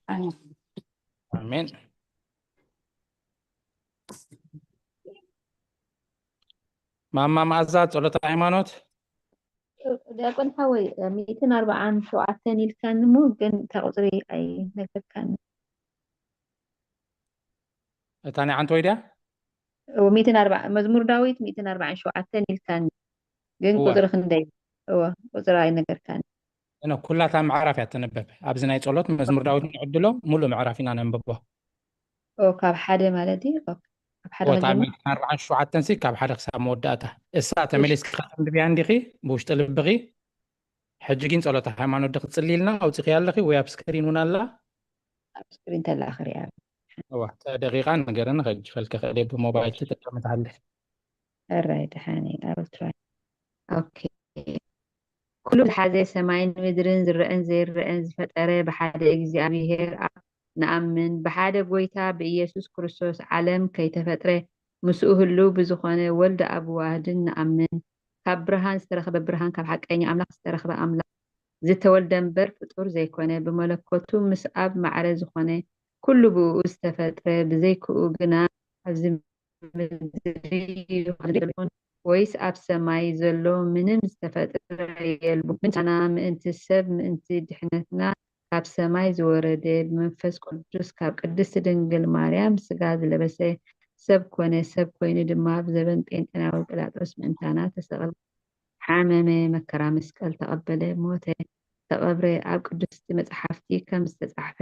ኣሜን። ኣሜን። ማማ መኣዛ ጸሎተ ሃይማኖት። ዲያቆን ሓወይ ሚእትን ኣርባዓን ሸውዓተን ኢልካኒ እሞ ግን እታ ቁፅሪ ኣይነገርካኒ። እታ ናይ ዓንተወይ ድያ? እዎ፣ ሚእትን ኣርባዓ መዝሙር ዳዊት ሚእትን ኣርባዓን ሸውዓተን ኢልካኒ ግን እወ። ቁፅሪ ክንደይ? እዎ፣ ቁፅሪ ኣይነገርካኒ። እነ ኩላታ ምዕራፍ እያ ትንበብ። ኣብዚ ናይ ጸሎት መዝሙር ዳዊት ንዕድሎ ሙሉእ ምዕራፍ ኢና ነንብቦ። ኦ፣ ካብ ሓደ ማለት እዩ። ኦ፣ ካብ ሓደ እወ፣ እታ ክንጀምር? ሚእትን ኣርባዓን ሸውዓተን ሲ ካብ ሓደ ክሳብ መወዳእታ። እሳ ተመሊስኪ ከተንብብያ እንዲኺ ብውሽጢ ልብኺ። ሕጂ ግን ጸሎተ ሃይማኖት ዶ ክትጽልይልና ኣውጺኽያ ኣለኺ ወይ ኣብ ስክሪን እውን ኣላ? ኣብ ስክሪን ተላ ክሪኣ። እወ፣ እታ ደቂቃ ንገረኒ ከጅፈልኪ ክእለ ብሞባይል ትጥቀሚ ትሃሊ። ሕራይ ደሓን እየ፣ I will try። ኦኬ። ኩሉ ዝሓዘ ሰማይን ምድርን ዝረአን ዘይረአን ዝፈጠረ ብሓደ እግዚኣብሔር ኣብ ንኣምን። ብሓደ ጎይታ ብኢየሱስ ክርስቶስ ዓለም ከይተፈጥረ ምስኡ ህልው ብዝኾነ ወልድ ኣብ ዋህድን ንኣምን። ካብ ብርሃን ዝተረኸበ ብርሃን፣ ካብ ሓቀኛ ኣምላኽ ዝተረኸበ ኣምላኽ፣ ዝተወልደ እምበር ፍጡር ዘይኮነ፣ ብመለኮቱ ምስ ኣብ ማዕረ ዝኾነ ኩሉ ብኡ ዝተፈጥረ፣ ብዘይክኡ ግና ኣብዚ ምድሪ ይኹን ወይስ ኣብ ሰማይ ዘሎ ምንም ዝተፈጥረ የልቦ። ምእንታና ምእንቲ ሰብ ምእንቲ ድሕነትና ካብ ሰማይ ዝወረደ ብመንፈስ ቅዱስ ካብ ቅድስቲ ድንግል ማርያም ስጋ ዝለበሰ ሰብ ኮነ። ሰብ ኮይኑ ድማ ኣብ ዘበን ጴንጤናዊ ጲላጦስ ምእንታና ተሰቕለ፣ ሓመመ፣ መከራ መስቀል ተቐበለ፣ ሞተ፣ ተቐብረ። ኣብ ቅዱስቲ መጽሓፍቲ ከም ዝተጻሕፈ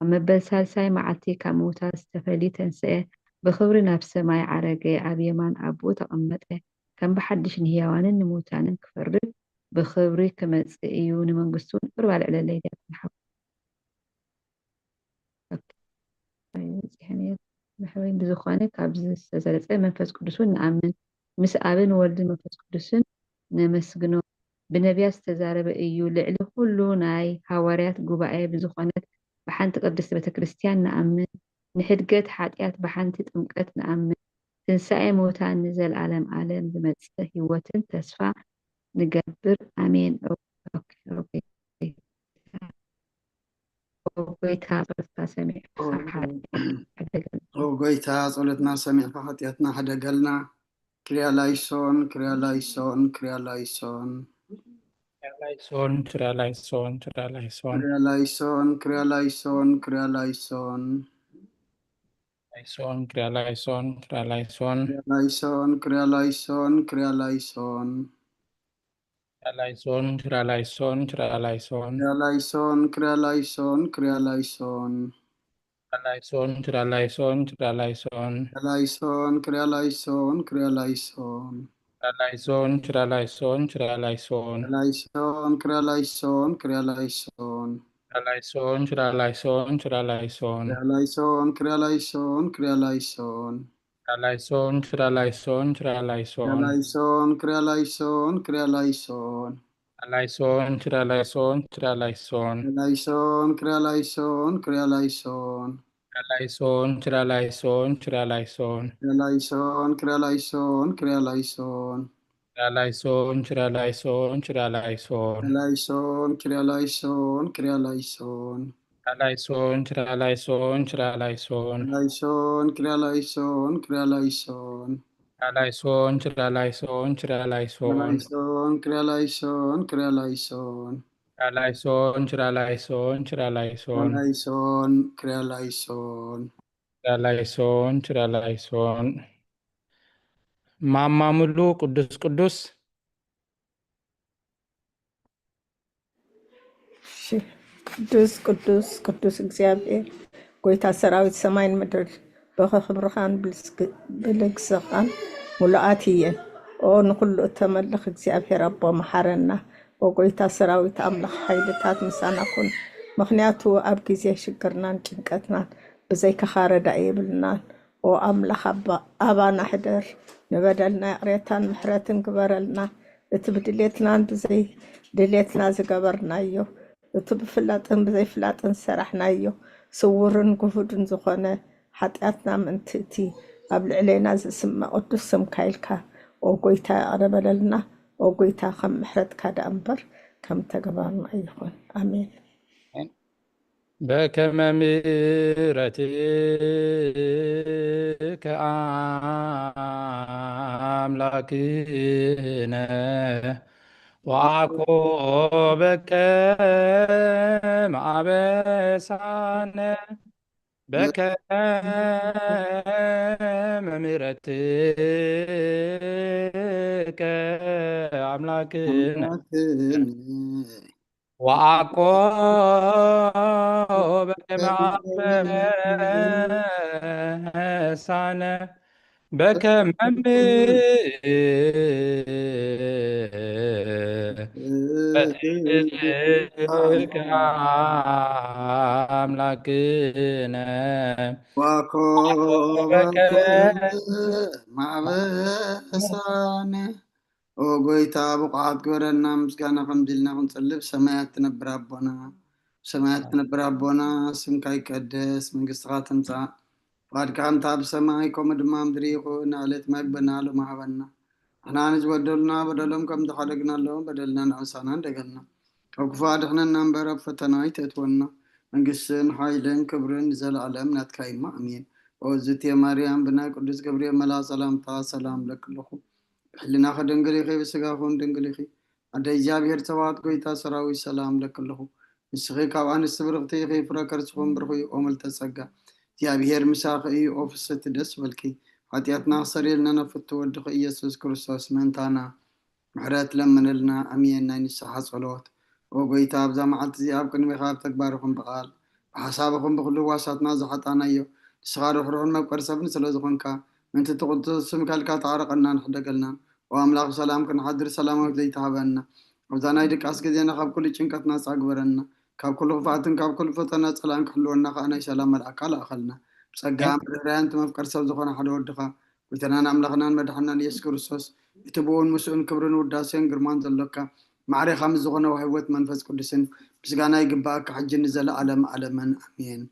ኣብ መበል ሳልሳይ መዓልቲ ካብ ምዉታት ዝተፈልዩ ተንስአ፣ ብኽብሪ ናብ ሰማይ ዓረገ፣ ኣብ የማን ኣቦኡ ተቐመጠ። ከም ብሓድሽ ንህያዋንን ንምዉታንን ክፈርድ ብኽብሪ ክመጽእ እዩ፣ ንመንግስቱ እውን ቁሩብ ኣልዕለለይ ዲያቆን ሓወይ። ኦኬ። ኣይበጽሐን እየ። ብሕወይ ብዝኾነ ካብዚ ዝተሰረጸ መንፈስ ቅዱስ እውን ንኣምን፣ ምስ ኣብን ወልድን መንፈስ ቅዱስን ነመስግኖ። ብነቢያት ዝተዛረበ እዩ። ልዕሊ ኩሉ ናይ ሃዋርያት ጉባኤ ብዝኾነት ብሓንቲ ቅድስቲ ቤተ ክርስቲያን ንኣምን። ንሕድገት ሓጢኣት ብሓንቲ ጥምቀት ንኣምን። ትንሳኤ ምውታን ንዘለዓለም ዓለም ዝመጽእ ህይወትን ተስፋ ንገብር። ኣሜን። ኦ፣ ኦኬ፣ ኦኬ። ኦ ጎይታ ጸሎትና ሰሚዕካ ሓጢኣትና ሕደገልና። ኦ ጎይታ ጸሎትና ሰሚዕካ ሓጢኣትና ሕደገልና። ክሪያ ላይሶን፣ ክሪያ ላይሶን፣ ክሪያ ላይሶን። ላይሶን፣ ክሪያ ላይሶን፣ ክሪያ ላይሶን። ክሪያ ላይሶን፣ ክሪያ ላይሶን፣ ክሪያ ላይሶን። ላይሶን፣ ክሪያ ላይሶን፣ ክሪያ ላይሶን። ክሪያ ላይሶን፣ ክሪያ ላይሶን፣ ክሪያ ላይሶን። ክሪያ ላይሶን፣ ክሪያ ላይሶን፣ ክሪያ ላይሶን። ክሪያ ላይሶን፣ ክሪያ ላይሶን፣ ክሪያ ላይሶን። Laison, Chira Laison, Chira Laison. Laison, Chira Laison, Chira Laison. Laison, Chira Laison, Chira Laison. Laison, Chira Laison, Chira Laison. Laison, Chira Laison, Chira Laison. Laison, Chira Laison, Chira Laison. Laison, Chira Laison, Chira Laison. Laison, Chira Laison, Chira Laison. Laison, Chira Laison, Chira Laison. Laison, Chira Laison, Chira Laison. Laison, Chira Laison, Chira Laison. Laison, Chira Laison, Chira Laison. Laison, Chira Laison, Chira Laison. Laison, Chira Laison, Chira Laison. Laison, Chira Laison, Chira Laison. Laison, Chira Laison, Chira Laison. Laison, Chira Laison, Chira Laison. Laison, Chira Laison, Chira Laison. Laison, Chira Laison, Chira Laison. Laison፣ Chira Laison። Chira Laison, Chira Laison። ማማ ሙሉ ቅዱስ ቅዱስ። እሺ። ቅዱስ ቅዱስ ቅዱስ እግዚኣብሔር ጎይታ ሰራዊት ሰማይን ምድር በኸ ክብርኻን ብልስግ- ብልግስኻን ሙሉኣት እየን። ኦ ንኹሉ እተመልኽ እግዚኣብሔር ኣቦ መሓረና። ኦ ጎይታ ሰራዊት ኣምላኽ ሓይልታት ምሳና ኩን። ምኽንያቱ ኣብ ግዜ ሽግርናን ጭንቀትናን ብዘይካኻ ረዳኢ የብልናን። ኦ ኣምላኽ ኣባ- ኣባና ሕደር፣ ንበደልና ይቕሬታን ምሕረትን ግበረልና። እቲ ብድሌትናን ብዘይ ድሌትና ዝገበርናዮ፣ እቲ ብፍላጥን ብዘይፍላጥን ዝሰራሕናዮ ስውርን ግሁድን ዝኾነ ሓጢኣትና ምእንቲ እቲ ኣብ ልዕሌና ዝስመ ቅዱስ ስምካ ኢልካ ኦ ጎይታ ይቕረ በለልና። ኦ ጎይታ ከም ምሕረትካ ደኣ እምበር ከም ተግባርና ኣይኹን። ኣሜን። በከመ ምሕረትከ ኣምላክነ ወአኮ በከመ አበሳነ በከመ ምሕረትከ አምላክነ ወአኮ በከመ አበሳነ በከመ ምሕረትከ አምላክነ ወአኮ በከመ በከመ አበሳነ። ኦ ጎይታ ብቑዓት ግበረና፣ ምስጋና ከምዚ ኢልና ክንጽልብ። ሰማያት ትነብር ኣቦና፣ ሰማያት ትነብር ኣቦና፣ ስምካ ይቀደስ፣ መንግስትኻ ትምጻእ፣ ፍቓድካ ከምታ ብሰማይ ከምኡ ድማ ምድሪ ይኹን። ዕለት መግብና ሎሚ ሃበና፣ ንሕና ንዝበደሉና በደሎም ከም ዝሓደግናሎም በደልና ንዕሳና እንደገልና፣ ካብ ክፉ ኣድሕነና እምበር ኣብ ፈተና ኣይተእትወና። መንግስትን ሓይልን ክብርን ንዘለኣለም ናትካ እዩ እሞ፣ ኣሜን። ኦ ዝትየ ማርያም፣ ብናይ ቅዱስ ገብርኤል መልኣኽ ሰላምታ ሰላም እለኪ ኣለኹ። ብሕልናኺ ድንግል ኢኺ፣ ብስጋኹን ድንግል ኢኺ። ኣደ እግዚኣብሔር፣ ጸባኦት ጎይታ ሰራዊት፣ ሰላም እለኪ ኣለኹ። ንስኺ ካብ ኣንስቲ ብርኽቲ ኢኺ፣ ፍረ ከርስኹም ብሩኽ እዩ። ኦ ምልዕተ ጸጋ፣ እግዚኣብሔር ምሳኺ እዩ። ኦ ፍስሕቲ፣ ደስ በልኪ። ሓጢኣትና ክሰርየልና ናብ ፍቱ ወድኺ ኢየሱስ ክርስቶስ ምእንታና ምሕረት ለምንልና። ኣሜን። ናይ ንስሓ ጸሎት። ኦ ጎይታ፣ ኣብዛ መዓልቲ እዚኣ ኣብ ቅድሜኻ ኣብ ተግባር ይኹን ብቓል ብሓሳብ ይኹን ብኹሉ ህዋሳትና ዝሓጣናዮ፣ ንስኻ ርሕሩሕን መፍቀሪ ሰብን ስለ ዝኾንካ፣ ምእንቲ እቲ ቅዱስ ስምካ ኢልካ ተዓረቐና፣ ንሕደገልና። ኦ ኣምላኽ ሰላም ክንሓድር ሰላማዊት ለይቲ ሃበና። ኣብዛ ናይ ድቃስ ግዜና ካብ ኩሉ ጭንቀት ናጻ ግበረና። ካብ ኩሉ ክፍኣትን ካብ ኩሉ ፈተና ጸላእን ክሕልወና ከኣ ናይ ሰላም መልኣካ ለኣኸልና። ብጸጋ ምርህራያን እቲ መፍቀሪ ሰብ ዝኾነ ሓደ ወድኻ፣ ጎይታናን ኣምላኽናን መድሓናን ኢየሱስ ክርስቶስ፣ እቲ ብኡን ምስኡን ክብርን ውዳሴን ግርማን ዘሎካ፣ ማዕሬኻ ምስ ዝኾነ ህይወት መንፈስ ቅዱስን ምስጋና ይግባኣካ፣ ሕጂ ንዘለኣለም ኣለምን። ኣሜን።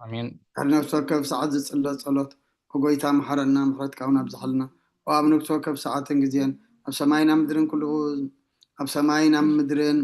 ኣሜን። ድሕሪ ነፍሲ ወከፍ ሰዓት ዝጽለ ጸሎት፣ ኦ ጎይታ መሓረና፣ ምሕረትካ እውን ኣብዝሓልና። ኦ ኣብ ነፍሲ ወከፍ ሰዓትን ግዜን፣ ኣብ ሰማይን ኣብ ምድርን ኩሉ፣ ኣብ ሰማይን ኣብ ምድርን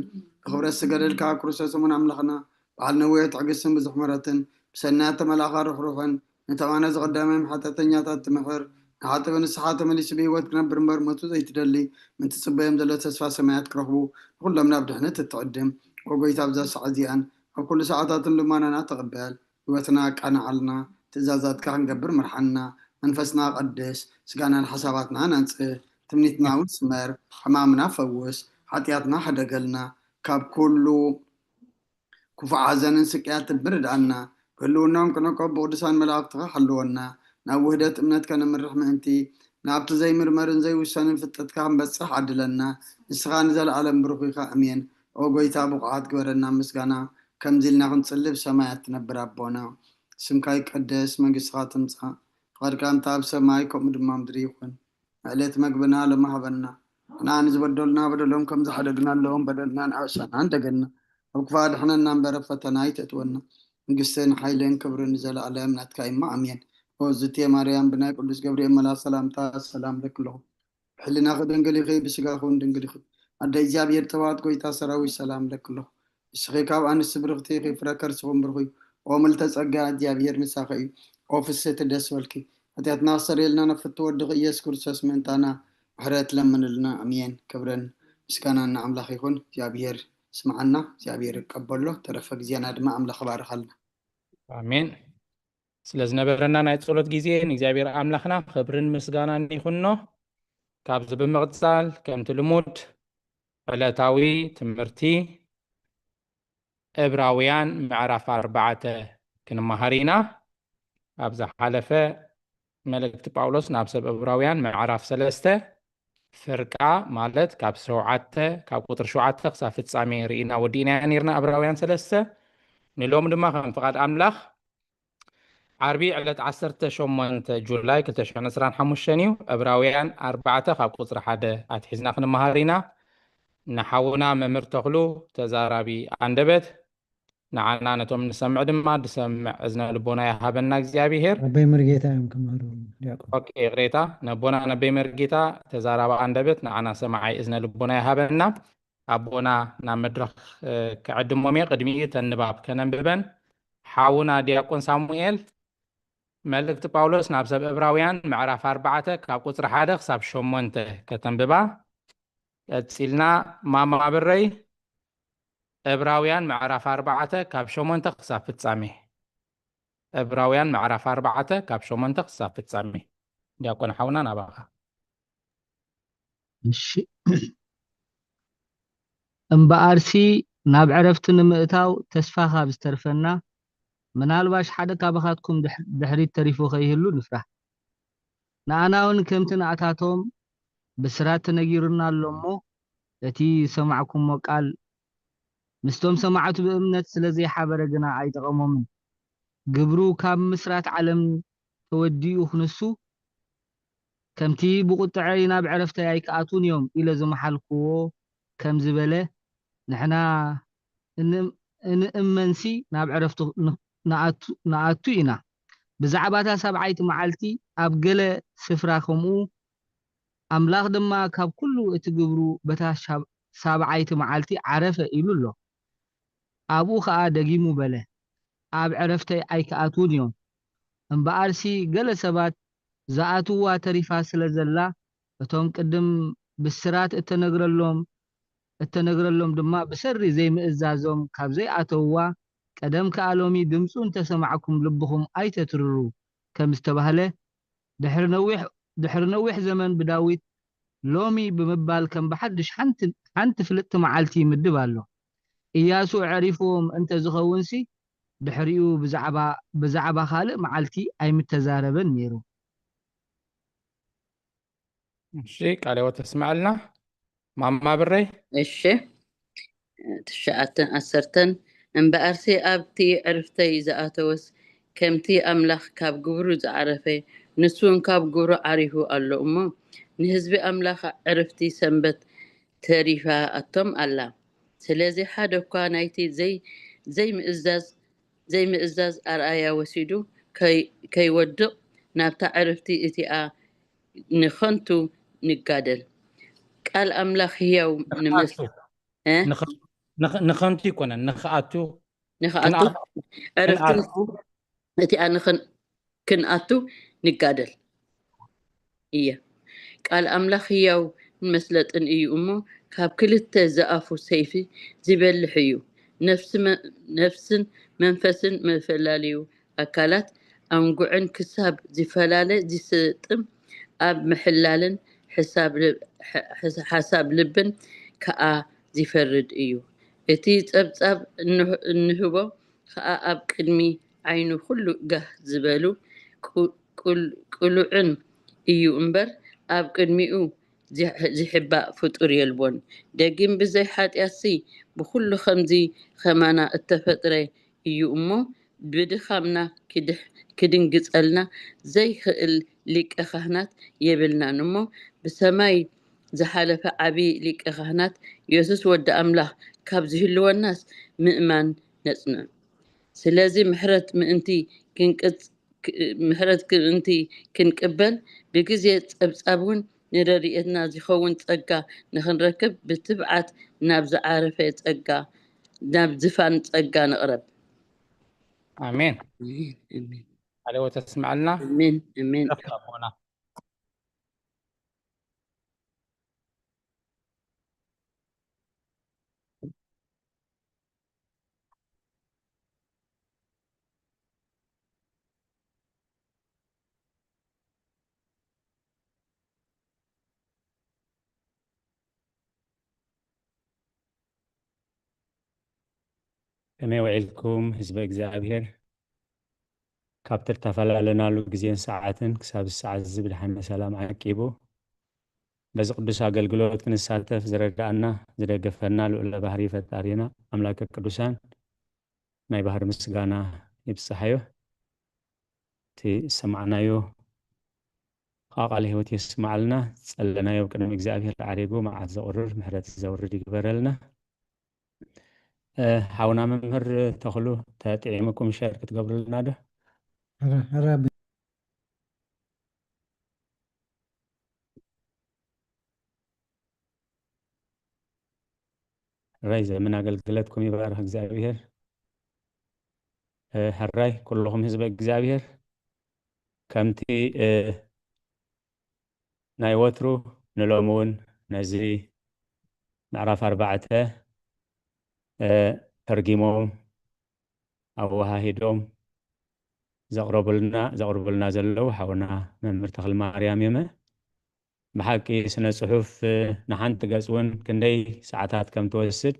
ብኽብረት ዝገደልካ ክርስቶስ እሙን ኣምላኽና፣ በዓል ነዊሕ ትዕግስትን ብዙሕ ምሕረትን፣ ብሰናያት ተመላእኻ ርሕሩሕን፣ ንተማነ ዝቐደመ ሓጢኣተኛታት ትምሕር፣ ንሓጥእ ብንስሓ ተመሊሱ ብህይወት ክነብር እምበር ሞቱ ዘይትደሊ፣ ምእንቲ ጽበዮም ዘሎ ተስፋ ሰማያት ክረኽቡ፣ ንኹሎም ናብ ድሕነት እትዕድም። ኦ ጎይታ፣ ኣብዛ ሰዓት እዚኣን ኣብ ኩሉ ሰዓታትን ልማናና ተቐበል። ህይወትና ኣቃንዓልና፣ ትእዛዛትካ ክንገብር ምርሓና። መንፈስና ቀድስ፣ ስጋናን ሓሳባትና ኣንጽህ፣ ትምኒትና እውን ስመር፣ ሕማምና ፈውስ፣ ሓጢኣትና ሕደገልና፣ ካብ ኩሉ ክፉእ ሓዘንን ስቅያትን ምርድኣና። ህልውናኦም ክነቀብ ብቅዱሳን መላእኽትኻ ሓልወና። ናብ ውህደት እምነት ከነምርሕ ምእንቲ፣ ናብቲ ዘይምርመርን ዘይውሰንን ፍልጠትካ ክንበጽሕ ዓድለና። ንስኻ ንዘለኣለም ብሩኽ ኢኻ። ኣሜን። ኦ ጎይታ፣ ብቑዓት ግበረና ምስጋና፣ ከምዚ ኢልና ክንጽሊ ብሰማያት ትነብር ኣቦና። ስምካ ይቀደስ፣ መንግስትኻ ትምጻእ፣ ፍቓድካ እንተ ኣብ ሰማይ ከምኡ ድማ ምድሪ ይኹን። ዕለት መግብና ሎሚ ሃበና። ንሕና ንዝበደሉና በደሎም ከም ዝሓደግናሎም በደልና ንኣእሰና እንደገና። ኣብ ክፋ ድሕነና እምበር ኣብ ፈተና ኣይተእትወና። መንግስትን ሓይልን ክብርን ንዘለኣለም ናትካ እማ ኣሜን። ኦ ዝቴ ማርያም ብናይ ቅዱስ ገብርኤል መላ ሰላምታ ሰላም ለክለኹ። ብሕልናኺ ድንግል ኢኺ፣ ብስጋኺ እውን ድንግል ኢኺ። ኣደ እግዚኣብሔር ተባዕት ጎይታ ሰራዊት ሰላም ለክለኹ። ንስኺ ካብ ኣንስቲ ብርኽቲ ኢኺ፣ ፍረ ከርስኹም ብሩኽ እዩ። ኦ ምልተ ጸጋ እግዚኣብሔር ምሳኺ እዩ። ኦ ፍስሕቲ ደስ በልኪ። ሓጢኣትና ክሰርየልና ነፍቲ ወድኺ ኢየሱስ ክርስቶስ ምእንታና ምሕረት ለምንልና። ኣሜን። ክብርን ምስጋናን ንኣምላኽ ይኹን። እግዚኣብሔር ስምዓና፣ እግዚኣብሔር ይቀበሎ። ተረፈ ግዜና ድማ ኣምላኽ ባርኻልና። ኣሜን። ስለ ዝነበረና ናይ ጸሎት ግዜ ንእግዚኣብሔር ኣምላኽና ክብርን ምስጋናን ይኹኖ። ካብዚ ብምቕጻል ከምቲ ልሙድ ዕለታዊ ትምህርቲ ዕብራውያን ምዕራፍ ኣርባዕተ ክንመሃር ኢና። ኣብ ዝሓለፈ መልእክቲ ጳውሎስ ናብ ሰብ ዕብራውያን ምዕራፍ ሰለስተ ፍርቃ ማለት ካብ ሸውዓተ ካብ ቁጥሪ ሸውዓተ ክሳብ ፍጻሜ ርኢና ወዲእናያ ነርና። ዕብራውያን ሰለስተ ንሎም ድማ ከም ፍቓድ ኣምላኽ ዓርቢ ዕለት ዓሰርተ ሸሞንተ ጁላይ ክልተ ሽሕን ዕስራን ሓሙሽተን እዩ። ዕብራውያን ኣርባዕተ ካብ ቁጽሪ ሓደ ኣትሒዝና ክንመሃር ኢና። ንሓውና መምህር ተኽሉ ተዛራቢ ኣንደበት ንዓና ነቶም ንሰምዕ ድማ ዝሰምዕ እዝነ ልቦና ይሃበና እግዚኣብሔር። ኣቦይ መርጌታ እዮም ክምህሩ። ዲያቆን ኦኬ፣ ይቕሬታ። ነቦና ነበይ መርጌታ ተዛራቢ ኣንደበት ንዓና ሰማዓይ እዝነ ልቦና ይሃበና። ኣቦና ናብ መድረኽ ክዕድሞም እየ። ቅድሚኡ ተን ንባብ ከነንብበን። ሓውና ዲያቆን ሳሙኤል መልእክቲ ጳውሎስ ናብ ሰብ ዕብራውያን ምዕራፍ ኣርባዕተ ካብ ቁፅሪ ሓደ ክሳብ ሸሞንተ ከተንብባ። ቀፂልና ማማ ብረይ ዕብራውያን ምዕራፍ ኣርባዕተ ካብ ሸሞንተ ክሳብ ፍጻሜ። ዕብራውያን ምዕራፍ ኣርባዕተ ካብ ሸሞንተ ክሳብ ፍጻሜ። ዲያቆን ሓውና ናባኻ። እሺ እምበኣርሲ ናብ ዕረፍቲ ንምእታው ተስፋ ካብ ዝተርፈና ምናልባሽ ሓደ ካባኻትኩም ድሕሪት ተሪፉ ከይህሉ ንፍራሕ። ንኣና እውን ከምቲ ንኣታቶም ብስራት ተነጊሩና ኣሎ እሞ እቲ ዝሰማዕኩሞ ቃል ምስቶም ሰማዕቱ ብእምነት ስለ ዘይሓበረ ግና ኣይጠቐሞምን። ግብሩ ካብ ምስራት ዓለም ተወዲኡ ክንሱ ከምቲ ብቁጥዐይ ናብ ዕረፍተይ ኣይክኣትዉን እዮም ኢለ ዝመሓልክዎ ከም ዝበለ ንሕና እንእመንሲ ናብ ዕረፍቱ ንኣቱ ኢና። ብዛዕባታ ሳብዓይቲ መዓልቲ ኣብ ገለ ስፍራ ከምኡ ኣምላኽ ድማ ካብ ኩሉ እቲ ግብሩ በታ ሳብዓይቲ መዓልቲ ዓረፈ ኢሉ ኣሎ። ኣብኡ ኸኣ ደጊሙ በለ፣ ኣብ ዕረፍተይ ኣይክኣትዉን እዮም። እምበኣርሲ ገለ ሰባት ዝኣትውዋ ተሪፋ ስለ ዘላ፣ እቶም ቅድም ብስራት እተነግረሎም እተነግረሎም ድማ ብሰሪ ዘይምእዛዞም ካብ ዘይኣተውዋ፣ ቀደም ከኣ ሎሚ ድምፁ እንተሰማዕኩም ልብኹም ኣይተትርሩ ከም ዝተባህለ፣ ድሕሪ ነዊሕ ዘመን ብዳዊት ሎሚ ብምባል ከም ብሓድሽ ሓንቲ ፍልጥቲ መዓልቲ ይምድብ ኣሎ። ኢያሱ ኣዕሪፍዎም እንተ ዝኸውንሲ ድሕሪኡ ብዛዕባ ካልእ መዓልቲ ኣይምተዛረበን ነይሩ። እሺ ቃለ ሕይወት ተስምዐልና ማማ ብረይ። እሺ ትሽዓተን ዓሰርተን እምበኣርሲ ኣብቲ ዕርፍተይ ዝኣተወስ ከምቲ ኣምላኽ ካብ ግብሩ ዝዓረፈ ንሱ እውን ካብ ግብሩ ዓሪፉ ኣሎ እሞ ንህዝቢ ኣምላኽ ዕርፍቲ ሰንበት ተሪፋ ኣቶም ኣላ። ስለዚ ሓደ እኳ ናይቲ ዘይምእዛዝ ዘይምእዛዝ ኣርኣያ ወሲዱ ከይወድቕ ናብታ ዕርፍቲ እቲኣ ንኸንቱ ንጋደል። ቃል ኣምላኽ ህያው ንመስል ንኸንቱ ይኮነን ንኽኣቱ ንኽኣቱ ዕርፍቲ እቲኣ ክንኣቱ ንጋደል። እየ። ቃል ኣምላኽ ህያው መስለጥን እዩ እሞ፣ ካብ ክልተ ዝኣፉ ሰይፊ ዚበልሕ እዩ፣ ነፍስን መንፈስን መፈላለዩ ኣካላት ኣንጉዕን ክሳብ ዚፈላለ ዚስጥም፣ ኣብ ምሕላልን ሓሳብ ልብን ከኣ ዚፈርድ እዩ። እቲ ጸብጻብ እንህቦ ከኣ ኣብ ቅድሚ ዓይኑ ኩሉ ጋህ ዝበሉ ቅሉዕን እዩ እምበር ኣብ ቅድሚኡ ዝሕባእ ፍጡር የልቦን። ደጊም ብዘይ ሓጢኣትሲ ብኩሉ ከምዚ ከማና እተፈጥረ እዩ እሞ ብድኻምና ክድንግጸልና ዘይክእል ሊቀ ካህናት የብልናን እሞ ብሰማይ ዝሓለፈ ዓቢ ሊቀ ካህናት የሱስ ወዲ ኣምላኽ ካብ ዝህልወናስ ምእማን ነጽንዕ። ስለዚ ምሕረት ምእንቲ ክንቅጽ ምሕረት ምእንቲ ክንቅበል ብግዜ ጸብጻብ እውን ንረድኤትና ዝኸውን ጸጋ ንኽንረክብ ብትብዓት ናብ ዝዓረፈ ጸጋ ናብ ዝፋን ጸጋ ንቕረብ። ኣሜን። ኣሜን። ኣሌዎ ተስምዐልና። ኣሜን። ኣሜን። ኣቦና ከመይ ውዒልኩም ህዝበ እግዚኣብሔር? ካብቲ እተፈላለናሉ ግዜን ሰዓትን ክሳብ ሰዓት እዚ ብድሓነ ሰላም ዓቂቡ በዚ ቅዱስ ኣገልግሎት ክንሳተፍ ዝረዳእና ዝደገፈና ልዑለ ባህሪ ፈጣሪና ኣምላከ ቅዱሳን ናይ ባህሪ ምስጋና ይብጽሓዮ። እቲ ዝሰማዕናዮ ከዓ ቃለ ህይወት የስማዓልና። ዝጸለናዮ ኣብ ቅድሚ እግዚኣብሔር ዓሪጉ መዓት ዘቑርር ምሕረት ዘውርድ ይግበረልና። ሓውና መምህር ተኽሉ ተጥዒምኩም ሸር ክትገብሩልና ዶ? ሕራይ ዘመን ኣገልግለትኩም ይባርኽ እግዚኣብሔር። ሕራይ ኩልኹም ህዝበ እግዚኣብሔር ከምቲ ናይ ወትሩ ንሎሚ እውን ነዚ ምዕራፍ ኣርባዕተ ተርጊሞም ኣወሃሂዶም ዘቕረቡልና ዘቕርቡልና ዘለዉ ሓውና መምህር ተኽለ ማርያም እዮመ። ብሓቂ ስነ ጽሑፍ ንሓንቲ ገጽ እውን ክንደይ ሰዓታት ከም ትወስድ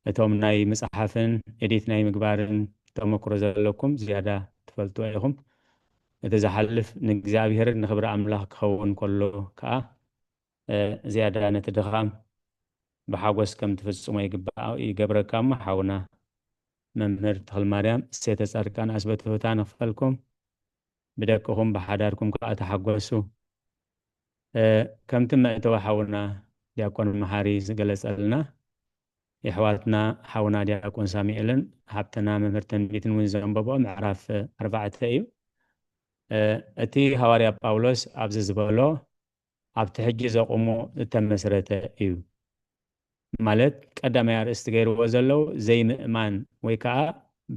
እቶም ናይ ምጽሓፍን ኤዲት ናይ ምግባርን ተመክሮ ዘለኩም ዝያዳ ትፈልጥዎ ኢኹም። እቲ ዝሓልፍ ንእግዚኣብሔርን ንኽብሪ ኣምላኽ ክኸውን ከሎ ከኣ ዝያዳ ነቲ ድኻም ብሓጎስ ከም ትፍጽሞ ይግባእ ይገብረካ እሞ ሓውና መምህር ተኽልማርያም እሴተ ጻድቃን ኣስበትሁታ ንኽፈልኩም ብደቅኹም ብሓዳርኩም ከኣ ተሓጎሱ። ከምቲ መእተዊ ሓውና ዲያቆን መሓሪ ዝገለጸልና የሕዋትና ሓውና ዲያቆን ሳሙኤልን ሓብትና መምህር ትንቢትን እውን ዘንበቦ ምዕራፍ ኣርባዕተ እዩ። እቲ ሃዋርያ ጳውሎስ ኣብዚ ዝበሎ ኣብቲ ሕጂ ዘቑሞ እተመስረተ እዩ። ማለት ቀዳማይ ኣርእስቲ ገይርዎ ዘለዉ ዘይምእማን ወይ ከዓ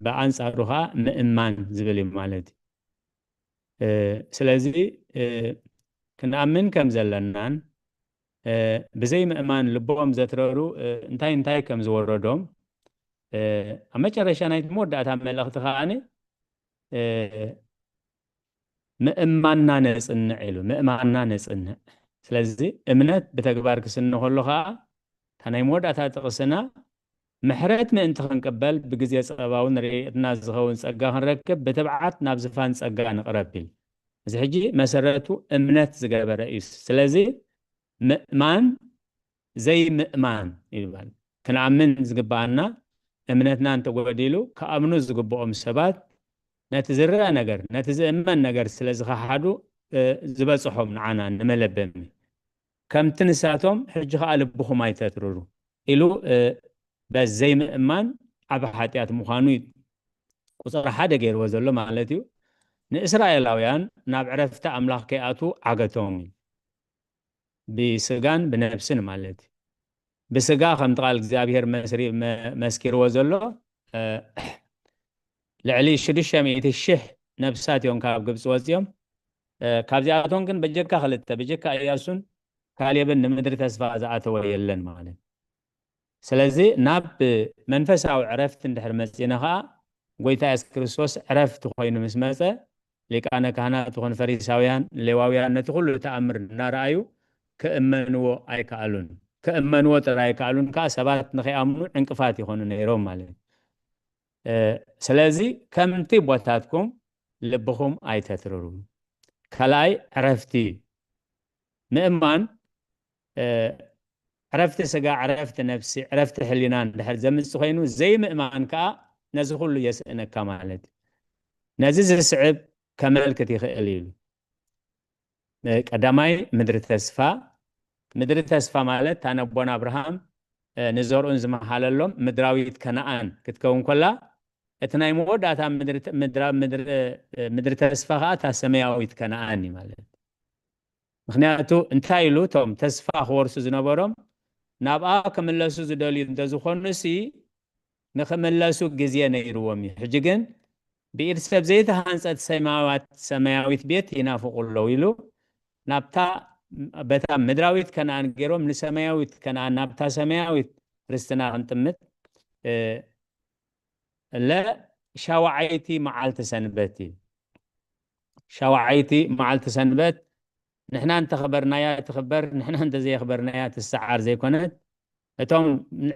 ብኣንጻሩ ከዓ ምእማን ዝብል እዩ ማለት እዩ። ስለዚ ክንኣምን ከም ዘለናን ብዘይ ምእማን ልቦም ዘትረሩ እንታይ እንታይ ከም ዝወረዶም ኣብ መጨረሻ ናይቲ መወዳእታ መልእኽቲ ከዓኒ ምእማንና ነጽንዕ ኢሉ ምእማንና ነጽንዕ። ስለዚ እምነት ብተግባር ክስነ ከሎ ከዓ እታ ናይ መወዳእታ ጥቕስና ምሕረት ምእንቲ ክንቅበል ብግዜ ጸባዊ ንርእየትና ዝኸውን ጸጋ ክንረክብ ብትብዓት ናብ ዝፋን ጸጋ ንቕረብ ኢሉ። እዚ ሕጂ መሰረቱ እምነት ዝገበረ እዩ። ስለዚ ምእማን ዘይምእማን ይበሃል። ክንኣምን ዝግባኣና እምነትና እንተጎዲሉ ክኣምኑ ዝግብኦም ሰባት ነቲ ዝረአ ነገር ነቲ ዝእመን ነገር ስለ ዝኸሓዱ ዝበፅሖም ንዓና ንመለበሚ ከምቲ ንሳቶም ሕጂ ከዓ ልብኹም ኣይተትርሩ ኢሉ በዘይምእማን ዓብ ሓጢኣት ምዃኑ እዩ ቁፅሪ ሓደ ገይርዎ ዘሎ ማለት እዩ። ንእስራኤላውያን ናብ ዕረፍቲ ኣምላኽ ከይኣትዉ ዓገቶም እዩ። ብስጋን ብነብስን ማለት እዩ። ብስጋ ከምቲ ቃል እግዚኣብሔር መስኪርዎ ዘሎ ልዕሊ ሽዱሽተ ሚእቲ ሽሕ ነብሳት እዮም ካብ ግብፂ ወፂኦም። ካብዚኣቶም ግን በጀካ ክልተ በጀካ እያሱን ካሌብን ንምድሪ ተስፋ ዝኣተወ የለን ማለት። ስለዚ ናብ መንፈሳዊ ዕረፍቲ እንድሕር መፂና ከዓ ጎይታ የሱስ ክርስቶስ ዕረፍቲ ኮይኑ ምስ መፀ ሊቃነ ካህናት ይኹን ፈሪሳውያን ሌዋውያን ነቲ ኩሉ ተኣምር እናረኣዩ ክእመንዎ ኣይከኣሉን። ክእመንዎ ጥራይ ኣይከኣሉን ከዓ ሰባት ንኸይኣምኑ ዕንቅፋት ይኾኑ ነይሮም ማለት እዩ። ስለዚ ከምቲ ቦታትኩም ልብኹም ኣይተትርሩ። ካልኣይ ዕረፍቲ እዩ። ምእማን ዕረፍቲ ስጋ፣ ዕረፍቲ ነፍሲ፣ ዕረፍቲ ሕሊና እንድሕር ዘምጽእ ኮይኑ፣ ዘይምእማን ከኣ ነዚ ኩሉ የስእነካ ማለት እዩ። ነዚ ዝስዕብ ከመልክት ይኽእል ኢሉ። ቀዳማይ ምድሪ ተስፋ። ምድሪ ተስፋ ማለት እታ ነቦና ኣብርሃም ንዘርኡን ዝመሃለሎም ምድራዊት ከነኣን ክትከውን ከላ፣ እቲ ናይ መወዳእታ ምድሪ ተስፋ ከዓ እታ ሰማያዊት ከነኣን እዩ ማለት። ምክንያቱ እንታይ ኢሉ፣ እቶም ተስፋ ክወርሱ ዝነበሮም ናብኣ ክምለሱ ዝደልዩ እንተዝኾኑ ሲ ንክምለሱ ግዜ ነይርዎም እዩ። ሕጂ ግን ብኢድ ሰብ ዘይተሃንፀት ሰማያዊት ቤት ይናፍቁ ኣለዉ ኢሉ ናብታ በታ ምድራዊት ከነኣን ገይሮም ንሰማያዊት ከነኣን ናብታ ሰማያዊት ርስትና ክንጥምት ለሻውዓይቲ መዓልቲ ሰንበት እዩ። ሻውዓይቲ መዓልቲ ሰንበት ንሕና እንተኽበርናያ ትኽበር፣ ንሕና እንተዘየኽበርናያ ትሰዓር ዘይኮነት፣ እቶም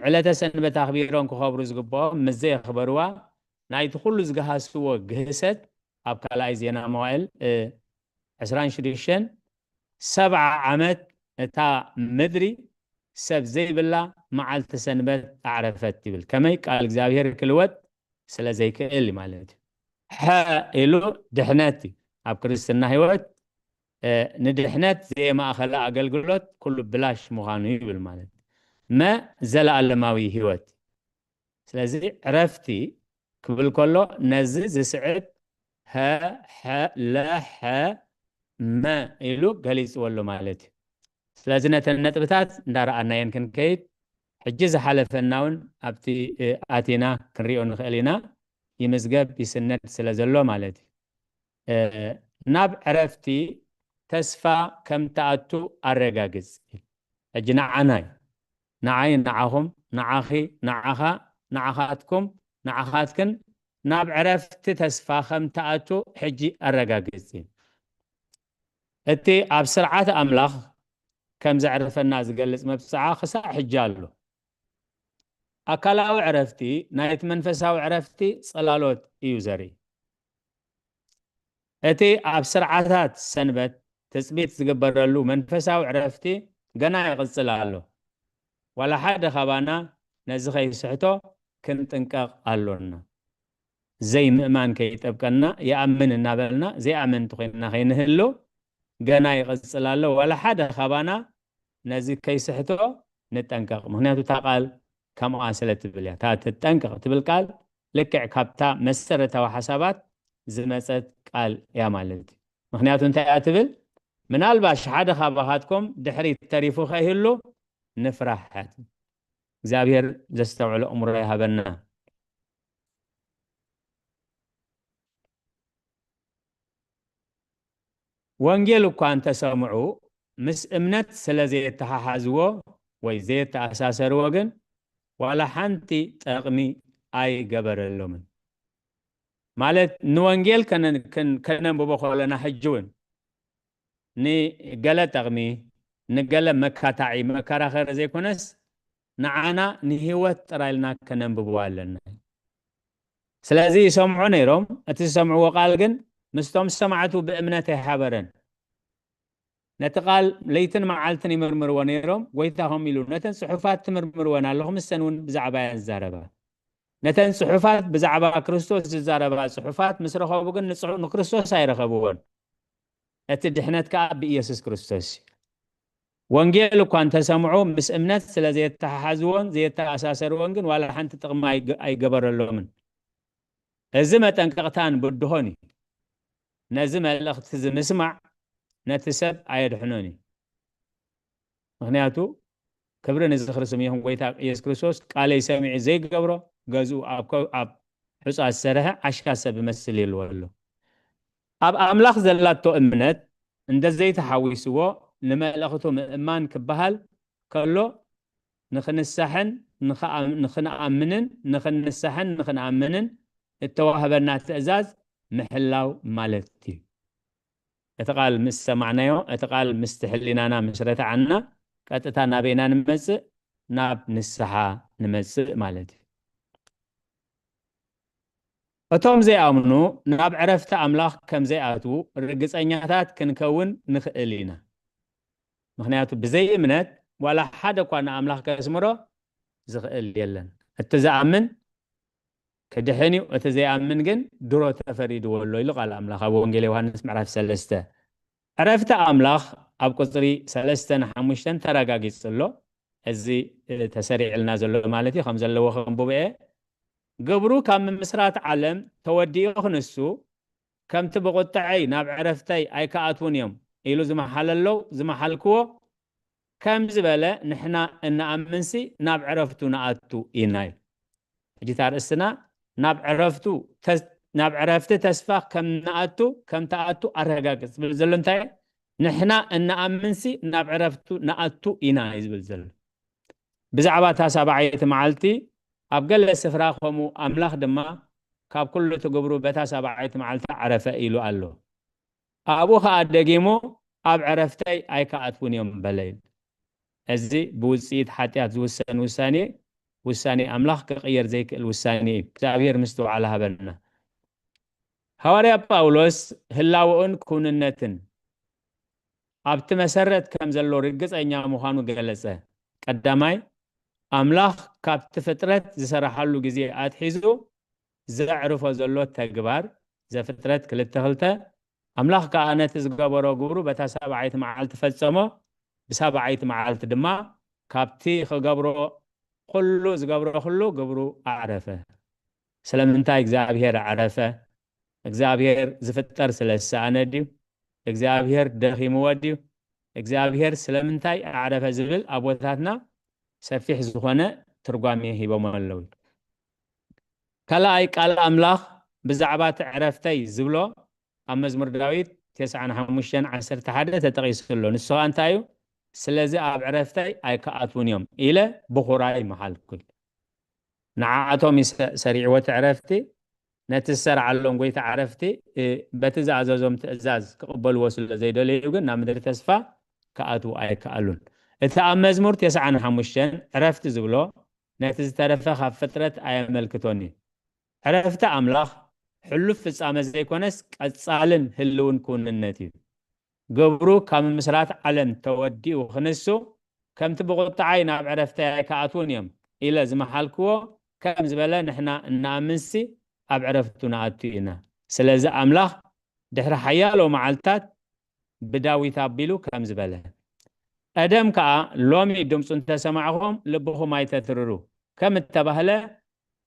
ዕለተ ሰንበት ኣኽቢሮም ክኸብሩ ዝግብኦም ምስ ዘየኽበርዋ ናይቲ ኩሉ ዝገሃስዎ ግህሰት ኣብ ካልኣይ ዜና መዋእል ዕስራን ሽዱሽተን ሰብዓ ዓመት እታ ምድሪ ሰብ ዘይብላ መዓልቲ ሰንበት ኣዕረፈት ይብል። ከመይ ቃል እግዚኣብሔር ክልወጥ ስለ ዘይክእል ማለት እዩ። ሐ ኢሉ ድሕነት እዩ። ኣብ ክርስትና ህይወት ንድሕነት ዘየማእኸለ ኣገልግሎት ኩሉ ብላሽ ምዃኑ ይብል ማለት እዩ። መ ዘለኣለማዊ ህይወት። ስለዚ ዕረፍቲ ክብል ከሎ ነዚ ዝስዕብ ሀ ሐ ለሐ መ ኢሉ ገሊፅዎ ኣሎ ማለት እዩ። ስለዚ ነተን ነጥብታት እንዳረኣናየን ክንከይድ ሕጂ ዝሓለፈና እውን ኣብቲ ኣቲና ክንሪኦ ንኽእል ኢና። ይምዝገብ ይስነድ ስለ ዘሎ ማለት እዩ። ናብ ዕረፍቲ ተስፋ ከም ትኣቱ ኣረጋግጽ። ሕጂ ንዓና እዩ። ንዓይ፣ ንዓኹም፣ ንዓኺ፣ ንዓኻ፣ ንዓኻትኩም፣ ንዓኻትክን ናብ ዕረፍቲ ተስፋ ከም ትኣቱ ሕጂ ኣረጋግጽ። እቲ ኣብ ስርዓት ኣምላኽ ከም ዘዕርፈና ዝገልጽ መብጽዓ ክሳዕ ሕጂ ኣሎ። ኣካላዊ ዕረፍቲ ናይቲ መንፈሳዊ ዕረፍቲ ጸላሎት እዩ ዘርኢ። እቲ ኣብ ስርዓታት ሰንበት ትጽቢት ዝግበረሉ መንፈሳዊ ዕረፍቲ ገና ይቕጽል ኣሎ። ዋላ ሓደ ካባና ነዚ ከይስሕቶ ክንጥንቀቕ ኣሎና። ዘይምእማን ከይጠብቀና፣ ይኣምን እናበልና ዘይኣመንቲ ኮይንና ከይንህሉ ገና ይቕጽል ኣሎ። ዋላ ሓደ ካባና ነዚ ከይስሕቶ ንጠንቀቕ። ምክንያቱ እታ ቃል ከምኣ ስለ ትብል እያ። እታ ትጠንቀቕ ትብል ቃል ልክዕ ካብታ መሰረታዊ ሓሳባት ዝመጸት ቃል እያ ማለት እዩ። ምክንያቱ እንታይ እያ ትብል? ምናልባሽ ሓደ ካባኻትኩም ድሕሪት ተሪፉ ከይህሉ ንፍራሕ እያ ትብል። እግዚኣብሔር ዘስተውዕሎ እምሮ ይሃበና። ወንጌል እኳ እንተሰምዑ ምስ እምነት ስለ ዘየተሓሓዝዎ ወይ ዘየተኣሳሰርዎ ግን ዋላ ሓንቲ ጠቕሚ ኣይገበረሎምን። ማለት ንወንጌል ከነ- ከን- ከነንብቦ ከለና ሕጂ እውን ንገለ ጠቕሚ ንገለ መካታዒ መከራኸሪ ዘይኮነስ ንዓና ንህይወት ጥራይ ኢልና ከነንብቦ ኣለና። ስለዚ ይሰምዑ ነይሮም፣ እቲ ዝሰምዕዎ ቃል ግን ምስቶም ሰማዕቱ ብእምነት ኣይሓበረን። ነቲ ቃል ለይትን መዓልትን ይምርምርዎ ነይሮም። ጎይታ ከምኡ ኢሉ፣ ነተን ጽሑፋት ትምርምርወን ኣለኹም፣ እሰን እውን ብዛዕባ እየን ዝዛረባ። ነተን ጽሑፋት ብዛዕባ ክርስቶስ ዝዛረባ ጽሑፋት ምስ ረኸቡ ግን ንጽሑ- ንክርስቶስ ኣይረኸብዎን። እቲ ድሕነት ከኣ ብኢየሱስ ክርስቶስ እዩ። ወንጌል እኳ እንተሰምዑ ምስ እምነት ስለ ዘየተሓሓዝዎን ዘየተኣሳሰርዎን ግን ዋላ ሓንቲ ጥቕሚ ኣይገ- ኣይገበረሎምን። እዚ መጠንቀቕታን ብድሆን እዩ። ነዚ መልእኽቲ እዚ ምስማዕ ነቲ ሰብ ኣየድሕኖን እዩ። ምክንያቱ ክብሪ ንዝኽሪ ስም ይኹን። ጎይታ ኢየሱስ ክርስቶስ ቃለይ ሰሚዑ ዘይገብሮ ገዝኡ ኣብ ከ- ኣብ ሑጻ ዝሰርሐ ዓሻ ሰብ ይመስል ይልዎ ኣሎ። ኣብ ኣምላኽ ዘላቶ እምነት እንደ ዘይተሓዊስዎ ንመልእኽቱ ምእማን ክበሃል ከሎ ንኽንሳሕን ንኽኣ- ንኽንኣምንን ንኽንሳሕን ንኽንኣምንን እተዋህበና ትእዛዝ ምሕላው ማለት እዩ። እቲ ቃል ምስ ሰማዕናዮ፣ እቲ ቃል ምስቲ ሕሊናና ምስ ረታዓና፣ ቀጥታ ናበይና ንመጽእ? ናብ ንስሓ ንመጽእ ማለት እዩ። እቶም ዘይኣምኑ ናብ ዕረፍቲ ኣምላኽ ከም ዘይኣትዉ ርግጸኛታት ክንከውን ንኽእል ኢና። ምኽንያቱ ብዘይ እምነት ዋላ ሓደ እኳ ንኣምላኽ ከስምሮ ዝኽእል የለን። እቲ ዝኣምን ክድሕን እዩ፣ እቲ ዘይኣምን ግን ድሮ ተፈሪድዎ ኣሎ ኢሉ ቃል ኣምላኽ ኣብ ወንጌል ዮሃንስ ምዕራፍ ሰለስተ። ዕረፍቲ ኣምላኽ ኣብ ቁጽሪ ሰለስተን ሓሙሽተን ተረጋጊጹ ኣሎ። እዚ ተሰሪዕልና ዘሎ ማለት እዩ። ከም ዘለዎ ከንብቦ እየ። ግብሩ ካብ ምምስራት ዓለም ተወዲኡ ክንሱ፣ ከምቲ ብቁጥዐይ ናብ ዕረፍተይ ኣይከኣትውን እዮም ኢሉ ዝመሓለለው ዝመሓልክዎ ከም ዝበለ፣ ንሕና እንኣምንሲ ናብ ዕረፍቱ ንኣቱ ኢና እዩ። ሕጂ እታ ርእስና ናብ ዕረፍቱ ተስ-፣ ናብ ዕረፍቲ ተስፋ ከም ንኣቱ፣ ከም ተኣቱ ኣረጋግጽ ዝብል ዘሎ እንታይ እዩ? ንሕና እንኣምንሲ ናብ ዕረፍቱ ንኣቱ ኢና እዩ ዝብል ዘሎ። ብዛዕባ እታ ሳብዓይቲ መዓልቲ ኣብ ገለ ስፍራ ከምኡ ኣምላኽ ድማ ካብ ኩሉ እቲ ግብሩ በታ ሳብዓይቲ መዓልቲ ዓረፈ ኢሉ ኣሎ። ኣብኡ ኸኣ ደጊሙ ኣብ ዕረፍተይ ኣይከኣትውን እዮም በለ። እዚ ብውጽኢት ሓጢኣት ዝውሰን ውሳኔ፣ ውሳኔ ኣምላኽ ክቕየር ዘይክእል ውሳኔ እዩ። እግዚኣብሔር ምስትውዓል ሃበና። ሃዋርያ ጳውሎስ ህላወኡን ክውንነትን ኣብቲ መሰረት ከም ዘሎ ርግጸኛ ምዃኑ ገለጸ። ቀዳማይ፣ ኣምላኽ ካብቲ ፍጥረት ዝሰራሓሉ ግዜ ኣትሒዙ ዘዕርፎ ዘሎ ተግባር፣ ዘፍጥረት ክልተ ክልተ፣ ኣምላኽ ከኣ ነቲ ዝገበሮ ግብሩ በታ ሳብዓይቲ መዓልቲ ፈጸሞ፣ ብሳብዓይቲ መዓልቲ ድማ ካብቲ ክገብሮ ኩሉ ዝገብሮ ኩሉ ግብሩ ኣዕረፈ። ስለምንታይ እግዚኣብሔር ኣዕረፈ? እግዚኣብሔር ዝፍጠር ስለ ዝሰኣነ ድዩ? እግዚኣብሔር ደኺምዎ ድዩ? እግዚኣብሔር ስለምንታይ ኣዕረፈ ዝብል ኣቦታትና ሰፊሕ ዝኾነ ትርጓሜ ሂቦም ኣለዉ። ካልኣይ ቃል ኣምላኽ ብዛዕባ እቲ ዕረፍተይ ዝብሎ ኣብ መዝሙር ዳዊት ተስዓን ሓሙሽተን ዓሰርተ ሓደ ተጠቒሱ ኣሎ። ንሱ ኸኣ እንታይ እዩ? ስለዚ ኣብ ዕረፍተይ ኣይከኣትውን እዮም ኢለ ብኹራይ መሓልኩ። ንዓኣቶም እዩ ሰ-፣ ሰሪዕዎ እቲ ዕረፍቲ፣ ነቲ ዝሰርዓሎም ጎይታ ዕረፍቲ፣ እ፣ በቲ ዝኣዘዞም ትእዛዝ ክቕበልዎ ስለ ዘይደለዩ ግን ናብ ምድሪ ተስፋ ክኣትዉ ኣይከኣሉን። እቲ ኣብ መዝሙር ተስዓን ሓሙሽተን ዕረፍቲ ዝብሎ ነቲ ዝተረፈ ካብ ፍጥረት ኣየመልክቶን እዩ። ዕረፍቲ ኣምላኽ ሕሉፍ ፍጻመ ዘይኮነስ ቀጻልን ህልውን ክውንነት እዩ። ግብሩ ካብ ምምስራት ዓለም ተወዲኡ ክንሱ፣ ከምቲ ብቁጥዓይ ናብ ዕረፍተይ ኣይከኣትዉን እዮም ኢለ ዝመሓልክዎ ከም ዝበለ ንሕና እንኣምንሲ ኣብ ዕረፍቱ ንኣቱ ኢና። ስለዚ ኣምላኽ ድሕሪ ሓያሎ መዓልታት ብዳዊት ኣቢሉ ከም ዝበለ፣ ቀደም ከኣ ሎሚ ድምፁ እንተሰማዕኹም ልብኹም ኣይተትርሩ ከም እተባህለ፣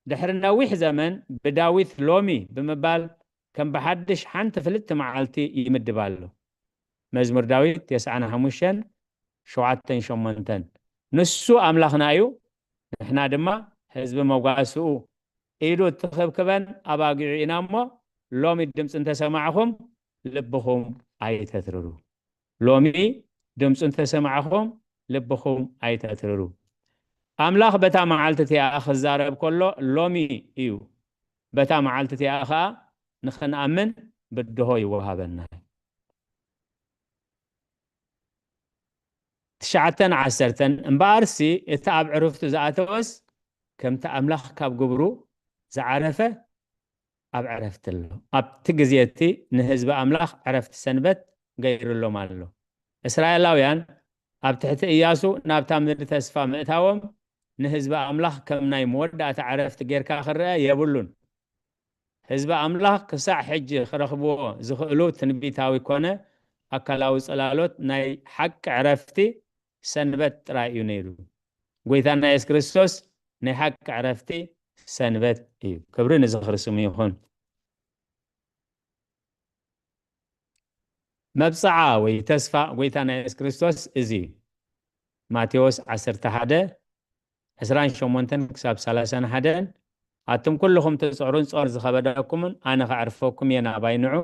ድሕሪ ነዊሕ ዘመን ብዳዊት ሎሚ ብምባል ከም ብሓድሽ ሓንቲ ፍልጥቲ መዓልቲ ይምድብ ኣሎ። መዝሙር ዳዊት ተስዓን ሓሙሽተን ሸውዓተን ሸሞንተን። ንሱ ኣምላኽና እዩ፣ ንሕና ድማ ህዝቢ መጓስኡ፣ ኢዱ እትኽብክበን ኣባጊዑ ኢና እሞ፣ ሎሚ ድምፂ እንተሰማዕኹም ልብኹም ኣይተትርሩ። ሎሚ ድምፁ እንተሰማዕኹም ልብኹም ኣይተትርሩ። ኣምላኽ በታ መዓልቲ እቲኣ ክዛረብ ከሎ ሎሚ እዩ። በታ መዓልቲ እቲኣ ኸኣ ንኽንኣምን ብድሆ ይወሃበና። ትሽዓተን ዓሰርተን፣ እምበኣርሲ እቲ ኣብ ዕርፍቱ ዝኣተወስ ከምቲ ኣምላኽ ካብ ግብሩ ዝዓረፈ ኣብ ዕረፍቲ ኣሎ። ኣብቲ ግዜ እቲ ንህዝቢ ኣምላኽ ዕረፍቲ ሰንበት ገይሩሎም ኣሎ። እስራኤላውያን ኣብ ትሕቲ እያሱ ናብታ ምድሪ ተስፋ ምእታዎም ንህዝቢ ኣምላኽ ከም ናይ መወዳእታ ዕረፍቲ ጌርካ ክረአ የብሉን። ህዝቢ ኣምላኽ ክሳዕ ሕጂ ክረኽብዎ ዝኽእሉ ትንቢታዊ ኮነ ኣካላዊ ጽላሎት ናይ ሓቂ ዕረፍቲ ሰንበት ጥራይ እዩ ነይሩ። ጎይታና የሱስ ክርስቶስ ናይ ሓቂ ዕረፍቲ ሰንበት እዩ። ክብሪ ንዝኽሪ ስሙ ይኹን። መብጽዓ ወይ ተስፋ ጎይታና የሱስ ክርስቶስ እዚ እዩ። ማቴዎስ ዓሰርተ ሓደ፣ ዕስራን ሸሞንተን ክሳብ ሰላሳን ሓደን፣ ኣቱም ኩልኹም ትጽዕሩን ጾር ዝኸበደኩምን፣ ኣነ ከዕርፈኩም እየ፣ ናባይ ንዑ።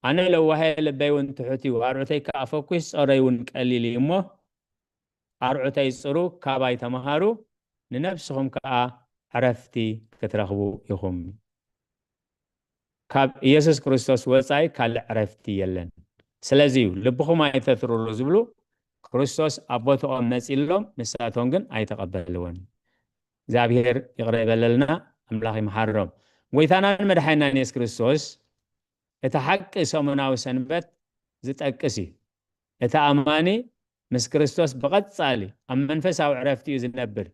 ኣነ ለዋህ እየ፣ ልበይ እውን ትሑት እዩ። ኣርዑተይ ከኣ ፈኲስ፣ ጾረይ እውን ቀሊል እዩ እሞ፣ ኣርዑተይ ጽሩ፣ ካባይ ተመሃሩ፣ ንነብስኹም ከኣ ዕረፍቲ ክትረኽቡ ኢኹም። ካብ ኢየሱስ ክርስቶስ ወጻኢ ካልእ ዕረፍቲ የለን። ስለዚ እዩ፣ ልብኹም ኣይተትርሩ ዝብሉ ክርስቶስ ኣብ ቦትኦም መጺሎም፣ ንሳቶም ግን ኣይተቐበልዎን። እግዚኣብሔር ይቕረ ይበለልና፣ ኣምላኽ ይምሓሮም። ጎይታናን መድሓኒናን የሱስ ክርስቶስ እቲ ሓቂ ሰሙናዊ ሰንበት ዝጠቅስ እዩ። እቲ ኣማኒ ምስ ክርስቶስ ብቐጻሊ ኣብ መንፈሳዊ ዕረፍቲ እዩ ዝነብር።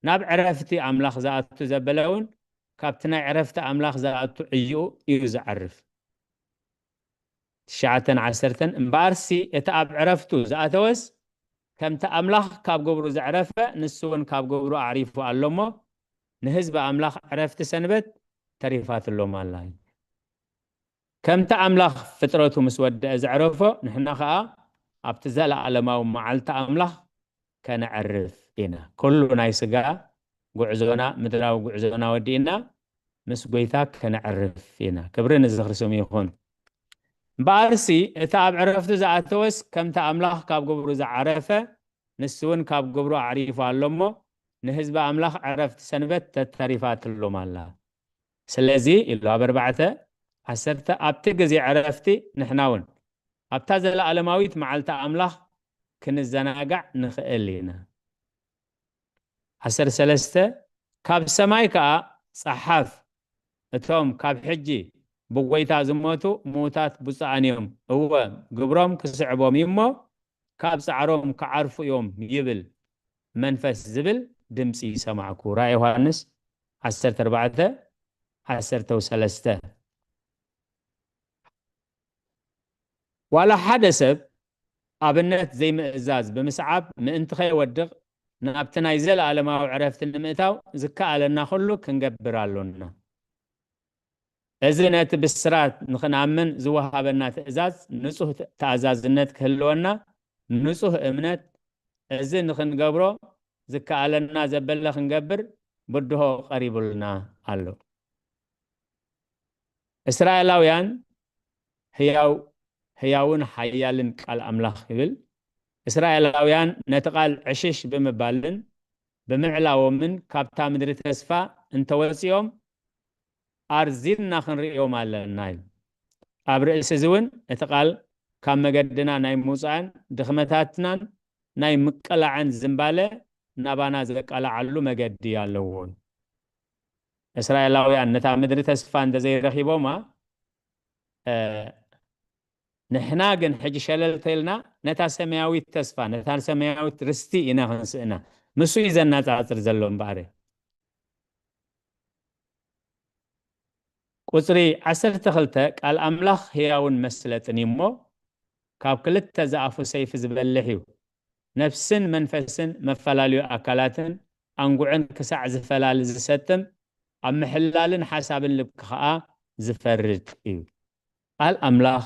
ናብ ዕረፍቲ ኣምላኽ ዝኣቱ ዘበለ እውን ካብቲ ናይ ዕረፍቲ ኣምላኽ ዝኣቱ ዕይኡ እዩ ዝዓርፍ። ትሽዓተን ዓሰርተን እምበኣርሲ እቲ ኣብ ዕረፍቱ ዝኣተወስ ከምቲ ኣምላኽ ካብ ግብሩ ዘዕረፈ ንሱ እውን ካብ ግብሩ ኣዕሪፉ ኣሎ እሞ ንህዝቢ ኣምላኽ ዕረፍቲ ሰንበት ተሪፋትሎም ኣላ። ከምቲ ኣምላኽ ፍጥረቱ ምስ ወደአ ዘዕረፎ ንሕና ኸኣ ኣብቲ ዘለኣለማዊ መዓልቲ ኣምላኽ ከነዕርፍ ኢና። ኩሉ ናይ ስጋ ጉዕዞና፣ ምድራዊ ጉዕዞና ወዲእና ምስ ጎይታ ከነዕርፍ ኢና። ክብሪ ንዝኽሪ ስሙ ይኹን። እምበኣርሲ እቲ ኣብ ዕረፍቱ ዝኣተወስ ከምቲ ኣምላኽ ካብ ግብሩ ዝዓረፈ ንሱ እውን ካብ ግብሩ ኣዕሪፉ ኣሎ እሞ ንህዝቢ ኣምላኽ ዕረፍቲ ሰንበት ተተሪፋትሎም ኣላ። ስለዚ ኢሉ ኣብ ኣርባዕተ ዓሰርተ ኣብቲ ግዜ ዕረፍቲ ንሕና እውን ኣብታ ዘለኣለማዊት መዓልቲ ኣምላኽ ክንዘናጋዕ ንኽእል ኢና። ዓሰርተ ሰለስተ ካብ ሰማይ ከኣ ጸሓፍ፣ እቶም ካብ ሕጂ ብጎይታ ዝሞቱ ምዉታት ብፁዓን እዮም፣ እወ ግብሮም ክስዕቦም እዩ እሞ ካብ ጻዕሮም ክዓርፉ እዮም ይብል መንፈስ ዝብል ድምጺ ሰማዕኩ። ራእይ ዮሃንስ ዓሰርተ ኣርባዕተ ዓሰርተ ሰለስተ። ዋላ ሓደ ሰብ ኣብነት ዘይምእዛዝ ብምስዓብ ምእንቲ ከይወድቕ ናብቲ ናይ ዘለኣለማዊ ዕረፍቲ ንምእታው ዝከኣለና ኩሉ ክንገብር ኣሎና። እዚ ነቲ ብስራት ንኽንኣምን ዝወሃበና ትእዛዝ ንጹህ ተኣዛዝነት ክህልወና ንጹህ እምነት እዚ ንኽንገብሮ ዝከኣለና ዘበለ ክንገብር ብድሆ ቀሪቡልና ኣሎ። እስራኤላውያን ህያው ህያውን ሓያልን ቃል ኣምላኽ ይብል። እስራኤላውያን ነቲ ቃል ዕሽሽ ብምባልን ብምዕላዎምን ካብታ ምድሪ ተስፋ እንተወፂኦም ኣርዚንና ክንርእዮም ኣለና ኢሉ። ኣብ ርእሲ እዚ እውን እቲ ቃል ካብ መገድና ናይ ምውፃእን ድኽመታትናን ናይ ምቅላዕን ዝንባለ ናባና ዘቃላዓሉ መገዲ ኣለዎ። እስራኤላውያን ነታ ምድሪ ተስፋ እንተዘይረኺቦማ ንሕና ግን ሕጂ ሸለል ተልና ነታ ሰማያዊት ተስፋ ነታ ሰማያዊት ርስቲ ኢና ክንስእና። ምስ እዩ ዘነፃፅር ዘሎ እምበኣር። ቁፅሪ ዓሰርተ ክልተ ቃል ኣምላኽ ህያውን መስለጥን እዩ እሞ ካብ ክልተ ዝኣፉ ሰይፊ ዝበልሕ እዩ። ነፍስን መንፈስን መፈላለዩ ኣካላትን ኣንጉዕን ክሳዕ ዝፈላሊ ዝሰጥም ኣብ ምሕላልን ሓሳብን ልቢ ከዓ ዝፈርድ እዩ። ቃል ኣምላኽ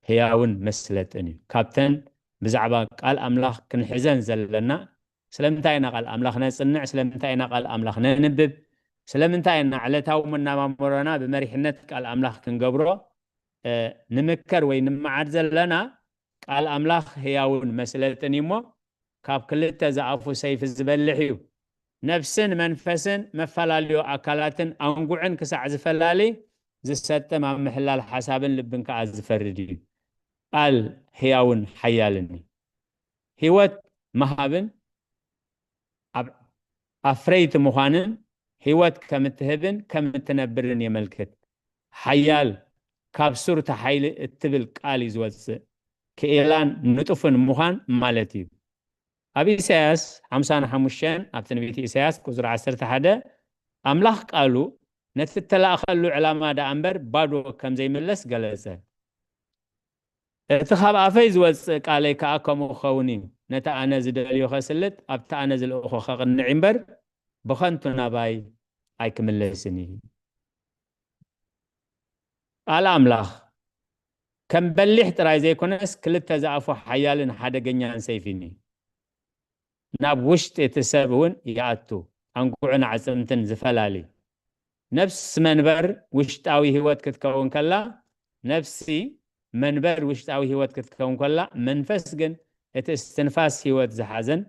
ህያውን መስለጥን እዩ። ካብተን ብዛዕባ ቃል ኣምላኽ ክንሕዘን ዘለና ስለምንታይ ኢና ቃል ኣምላኽ ነጽንዕ? ስለምንታይ ኢና ቃል ኣምላኽ ነንብብ? ስለምንታይ ኢና ዕለታዊ መናባብሮና ብመሪሕነት ቃል ኣምላኽ ክንገብሮ ንምከር ወይ ንመዓድ ዘለና? ቃል ኣምላኽ ህያውን መስለጥን እዩ እሞ ካብ ክልተ ዝኣፉ ሰይፊ ዝበልሕ እዩ። ነፍስን መንፈስን መፈላለዩ ኣካላትን ኣንጉዕን ክሳዕ ዝፈላሊ ዝሰጥም ኣብ ምሕላል ሓሳብን ልብን ከዓ ዝፈርድ እዩ። ቃል ህያውን ሓያልን እዩ። ህይወት ምሃብን ኣብ ኣፍረይቲ ምዃንን ህይወት ከም እትህብን ከም እትነብርን የመልክት። ሓያል ካብ ሱር ተሓይሊ እትብል ቃል እዩ ዝወፅእ። ክኢላን ንጡፍን ምዃን ማለት እዩ። ኣብ ኢሳያስ ሓምሳን ሓሙሽተን ኣብ ትንቢት ኢሳያስ ቁፅሪ ዓሰርተ ሓደ ኣምላኽ ቃሉ ነቲ እተላእኸሉ ዕላማ ደኣ እምበር ባዶ ከም ዘይምለስ ገለጸ። እቲ ካብ ኣፈይ ዝወጽእ ቃለይ ከኣ ከምኡ ክኸውን እዩ። ነቲ ኣነ ዝደልዮ ኸስልጥ፣ ኣብቲ ኣነ ዝልእኾ ኸቕንዕ እምበር፣ ብኸንቱ ናባይ ኣይክምለስን እዩ። ቃል ኣምላኽ ከም በሊሕ ጥራይ ዘይኮነስ፣ ክልተ ዝኣፉ ሓያልን ሓደገኛን ሰይፊን እዩ። ናብ ውሽጢ እቲ ሰብ እውን ይኣቱ፣ ኣንጉዕን ኣዕጽምትን ዝፈላሊ። ነፍስ መንበር ውሽጣዊ ህይወት ክትከውን ከላ፣ ነፍሲ መንበር ውሽጣዊ ህይወት ክትከውን ከላ፣ መንፈስ ግን እቲ እስትንፋስ ህይወት ዝሓዘን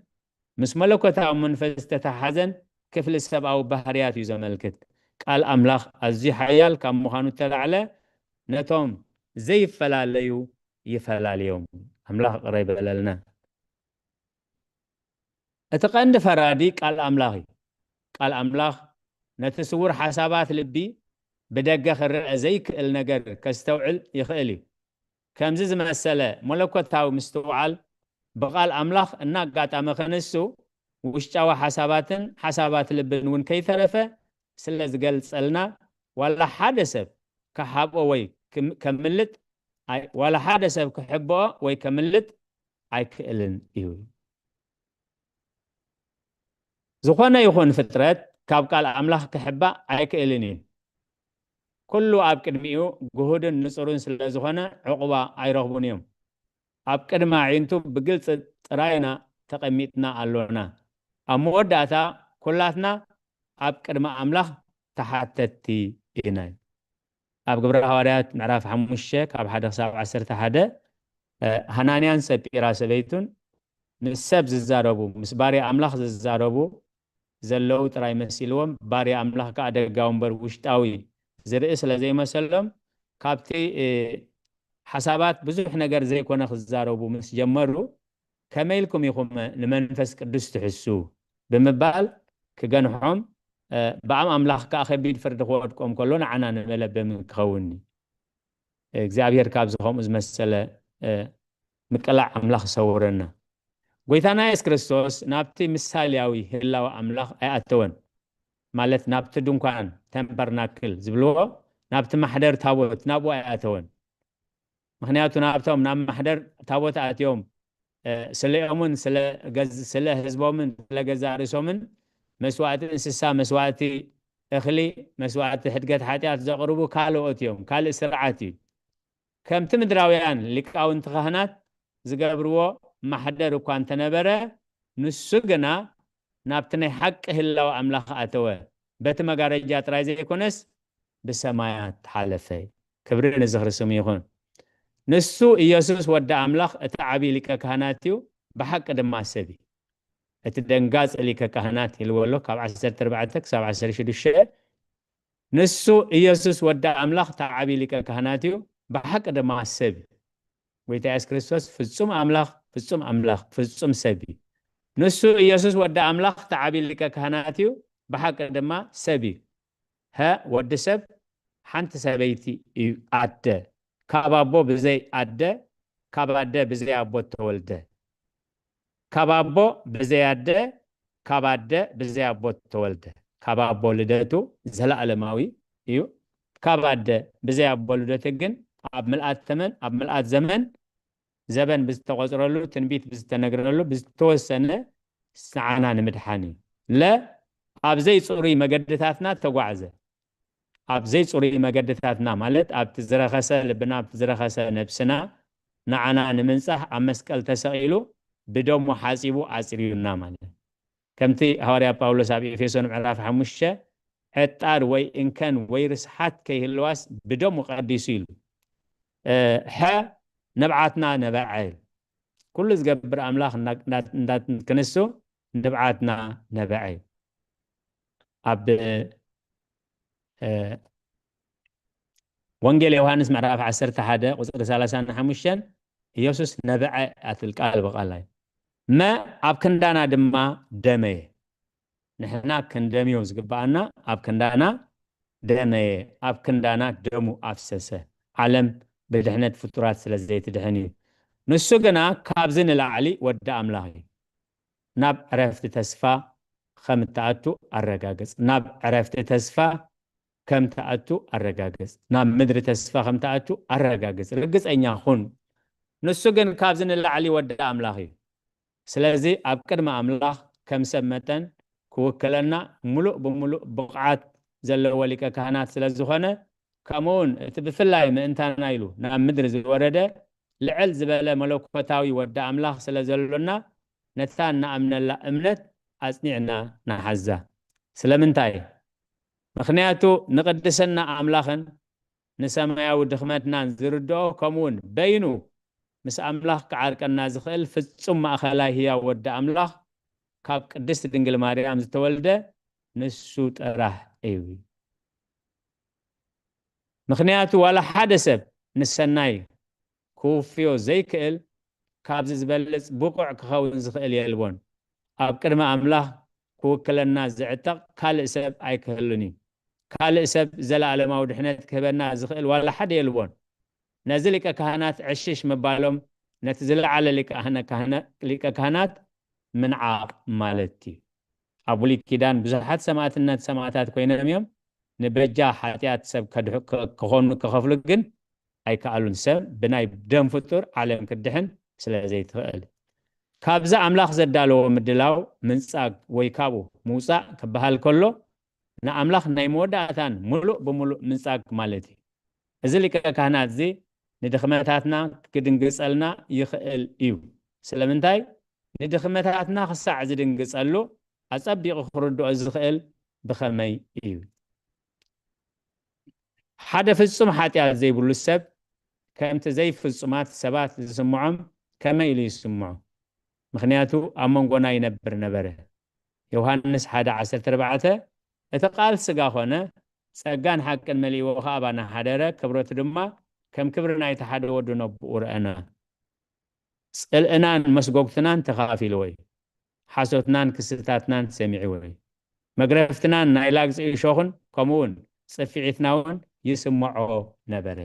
ምስ መለኮታዊ መንፈስ ዝተተሓሓዘን ክፍሊ ሰብኣዊ ባህርያት እዩ ዘመልክት። ቃል ኣምላኽ ኣዝዩ ሓያል ካብ ምዃኑ እተላዕለ፣ ነቶም ዘይፈላለዩ ይፈላልዮም። ኣምላኽ ይቕረ ይበለልና። እቲ ቀንዲ ፈራዲ ቃል ኣምላኽ እዩ። ቃል ኣምላኽ ነቲ ስዉር ሓሳባት ልቢ ብደገ ክረአ ዘይክእል ነገር ከስተውዕል ይኽእል እዩ። ከምዚ ዝመሰለ መለኮታዊ ምስትውዓል ብቓል ኣምላኽ እናጋጣመ ክንሱ ውሽጣዊ ሓሳባትን ሓሳባት ልብን እውን ከይተረፈ ስለ ዝገልጸልና ዋላ ሓደ ሰብ ክሓብኦ ወይ ክም- ከምልጥ ኣይ- ዋላ ሓደ ሰብ ክሕብኦ ወይ ከምልጥ ኣይክእልን እዩ። ዝኾነ ይኹን ፍጥረት ካብ ቃል ኣምላኽ ክሕባእ ኣይክእልን እዩ። ኩሉ ኣብ ቅድሚኡ ግሁድን ንጹርን ስለ ዝኾነ ዕቑባ ኣይረኽቡን እዮም። ኣብ ቅድሚ ኣዒንቱ ብግልጺ ጥራይና ተቐሚጥና ኣሎና። ኣብ መወዳእታ ኩላትና ኣብ ቅድሚ ኣምላኽ ተሓተትቲ ኢና። ኣብ ግብረ ሃዋርያት ምዕራፍ ሓሙሽተ ካብ ሓደ ክሳብ ዓሰርተ ሓደ ሃናንያን ሰጲራ ሰበይቱን ምስ ሰብ ዝዛረቡ ምስ ባርያ ኣምላኽ ዝዛረቡ ዘለዉ ጥራይ መሲልዎም ባርያ ኣምላኽ ከዓ ደጋዊ እምበር ውሽጣዊ ዝርኢ ስለ ዘይመሰሎም ካብቲ ሓሳባት ብዙሕ ነገር ዘይኮነ ክዛረቡ ምስ ጀመሩ ከመይ ኢልኩም ኢኹም ንመንፈስ ቅዱስ ትሕሱ ብምባል ክገንሖም ብኣም ኣምላኽ ከዓ ከቢድ ፍርዲ ክወድቆም ከሎ ንዓና ንመለበሚ ክኸውን እግዚኣብሔር ካብዚ ከምኡ ዝመሰለ ምቅላዕ ኣምላኽ ሰውረና። ጎይታና የሱስ ክርስቶስ ናብቲ ምሳሌያዊ ህላዊ ኣምላኽ ኣይኣተወን። ማለት ናብቲ ድንኳን ተምበርናክል ዝብልዎ ናብቲ ማሕደር ታቦት ናብኡ ኣይኣተወን። ምክንያቱ ናብቶም ናብ ማሕደር ታቦት ኣትዮም ስለኦምን ስለ ህዝቦምን ስለ ገዛ ርእሶምን መስዋእቲ እንስሳ መስዋእቲ እኽሊ መስዋእቲ ሕድገት ሓጢኣት ዘቕርቡ ካልኦት እዮም። ካልእ ስርዓት እዩ። ከምቲ ምድራውያን ሊቃውንቲ ካህናት ዝገብርዎ ማሕደር እኳ እንተነበረ ንሱ ግና ናብቲ ናይ ሓቂ ህላው ኣምላኽ ኣተወ። በቲ መጋረጃ ጥራይ ዘይኮነስ ብሰማያት ሓለፈ። ክብሪ ንዝኽሪ ስሙ ይኹን። ንሱ ኢየሱስ ወዲ ኣምላኽ እቲ ዓብዪ ሊቀ ካህናት እዩ፣ ብሓቂ ድማ ሰብ እዩ። እቲ ደንጋጽ ሊቀ ካህናት ኢልዎ ኣሎ ካብ ዓሰርተ ኣርባዕተ ክሳብ ዓሰርተ ሽዱሽተ ንሱ ኢየሱስ ወዲ ኣምላኽ እቲ ዓብዪ ሊቀ ካህናት እዩ፣ ብሓቂ ድማ ሰብ እዩ። ጎይታ የሱስ ክርስቶስ ፍጹም ኣምላኽ ፍጹም ኣምላኽ ፍጹም ሰብ እዩ። ንሱ ኢየሱስ ወዲ ኣምላኽ እቲ ዓብዪ ሊቀ ካህናት እዩ፣ ብሓቂ ድማ ሰብ እዩ። ሀ ወዲ ሰብ ሓንቲ ሰበይቲ እዩ ኣደ ካብ ኣቦ ብዘይ ኣደ ካብ ኣደ ብዘይ ኣቦ ተወልደ ካብ ኣቦ ብዘይ ኣደ ካብ ኣደ ብዘይ ኣቦ ተወልደ ካብ ኣቦ ልደቱ ዘለኣለማዊ እዩ። ካብ ኣደ ብዘይ ኣቦ ልደቱ ግን ኣብ ምልኣት ተመን ኣብ ምልኣት ዘመን ዘበን ብዝተቆፅረሉ ትንቢት ብዝተነግረሉ ብዝተወሰነ ንዓና ንምድሓን እዩ። ለ ኣብ ዘይፅሩይ መገድታትና ተጓዕዘ ኣብ ዘይፅሩይ መገድታትና ማለት ኣብቲ ዝረኸሰ ልብና ኣብቲ ዝረኸሰ ነብስና ንዓና ንምንፃሕ ኣብ መስቀል ተሰቒሉ ብደሙ ሓፂቡ ኣፅርዩና ማለት ከምቲ ሃዋርያ ጳውሎስ ኣብ ኤፌሶን ምዕራፍ ሓሙሽተ ዕጣር ወይ እንከን ወይ ርስሓት ከይህልዋስ ብደሙ ቀዲሱ ኢሉ። ሐ ንብዓትና ነበዐ ኩሉ ዝገብር ኣምላኽ ክንሱ ንብዓትና ነበዐ። ኣብ ወንጌል ዮሃንስ ምዕራፍ ዓሰርተ ሓደ ቁፅሪ ሰላሳን ሓሙሽተን ኢየሱስ ነበዐ ኣትብል ቃል ብቃል እዩ። መ ኣብ ክንዳና ድማ ደመየ። ንሕና ክንደምዮ ዝግብኣና ኣብ ክንዳና ደመየ፣ ኣብ ክንዳና ደሙ ኣፍሰሰ። ዓለም ብድሕነት ፍጡራት ስለ ዘይትድሕን እዩ። ንሱ ግና ካብዚ ንላዕሊ ወዲ ኣምላኽ እዩ። ናብ ዕረፍቲ ተስፋ ከም እትኣቱ ኣረጋግጽ። ናብ ዕረፍቲ ተስፋ ከም ትኣቱ ኣረጋግጽ። ናብ ምድሪ ተስፋ ከም ትኣቱ ኣረጋግጽ። ርግጸኛ ኩን። ንሱ ግን ካብዚ ንላዕሊ ወዲ ኣምላኽ እዩ። ስለዚ ኣብ ቅድሚ ኣምላኽ ከም ሰብ መጠን ክውክለና ምሉእ ብምሉእ ብቕዓት ዘለዎ ሊቀ ካህናት ስለ ዝኾነ፣ ከምኡውን እቲ ብፍላይ ምእንታና ኢሉ ናብ ምድሪ ዝወረደ ልዕል ዝበለ መለኮታዊ ወዲ ኣምላኽ ስለ ዘሎና፣ ነታ እንኣምነላ እምነት ኣጽኒዕና ንሓዛ። ስለምንታይ? ምኽንያቱ ንቕድስና ኣምላኽን ንሰማያዊ ድኽመትናን ዝርድኦ፣ ከምኡውን በይኑ ምስ ኣምላኽ ክዓርቀና ዝኽእል ፍጹም ማእከላይ ህያው ወዲ ኣምላኽ፣ ካብ ቅድስት ድንግል ማርያም ዝተወልደ ንሱ ጥራሕ እዩ። ምኽንያቱ ዋላ ሓደ ሰብ ንሰናይ ክውፍዮ ዘይክእል፣ ካብዚ ዝበልጽ ብቑዕ ክኸውን ዝኽእል የልቦን። ኣብ ቅድሚ ኣምላኽ ክውክለና ዝዕጠቕ ካልእ ሰብ ኣይክህሉን እዩ። ካልእ ሰብ ዘለኣለማዊ ድሕነት ክህበና ዝኽእል ዋላ ሓደ የልቦን። ነዚ ሊቀ ካህናት ዕሽሽ ምባሎም ነቲ ዝለዓለ ሊቀ ካህነ-፣ ካህነ-፣ ሊቀ ካህናት ምንዓቕ ማለት እዩ። ኣብ ብሉይ ኪዳን ብዙሓት ሰማእትነት ሰማእታት ኮይኖም እዮም። ንበጃ ሓጢኣት ሰብ ከድሑ-፣ ከ-፣ ክኾኑ ክኸፍሉ ግን ኣይከኣሉን። ሰብ ብናይ ደም ፍጡር ዓለም ክድሕን ስለ ዘይትኽእል። ካብዚ ኣምላኽ ዘዳለዎ ምድላው ምንጻግ ወይ ካብኡ ምውጻእ ክበሃል ከሎ ንኣምላኽ ናይ መወዳእታን ምሉእ ብምሉእ ምንጻግ ማለት እዩ። እዚ ሊቀ ካህናት እዚ ንድኽመታትና ክድንግጸልና ይኽእል እዩ። ስለምንታይ? ንድኽመታትና ክሳዕ ዝድንግጸሉ ኣጸቢቑ ክርድኦ ዝኽእል ብኸመይ እዩ? ሓደ ፍጹም ሓጢኣት ዘይብሉ ሰብ ከምቲ ዘይፍጹማት ሰባት ዝስምዖም ከመይ ኢሉ ይስምዖ? ምኽንያቱ ኣብ መንጎና ይነብር ነበረ። ዮሃንስ ሓደ ዓሰርተ ኣርባዕተ፣ እቲ ቃል ስጋ ኾነ፣ ጸጋን ሓቅን መሊእዎ ኸኣ ኣባና ሓደረ፣ ክብረቱ ድማ ከም ክብሪ ናይቲ ሓደ ወዱ ነብኡ ረኣና። ጽልእናን መስጎግትናን ተኻፊልዎ እዩ። ሓሶትናን ክስታትናን ሰሚዕዎ እዩ። መግረፍትናን ናይ ላግጺ እሾኽን ከምኡውን ጽፍዒትና እውን ይስምዖ ነበረ።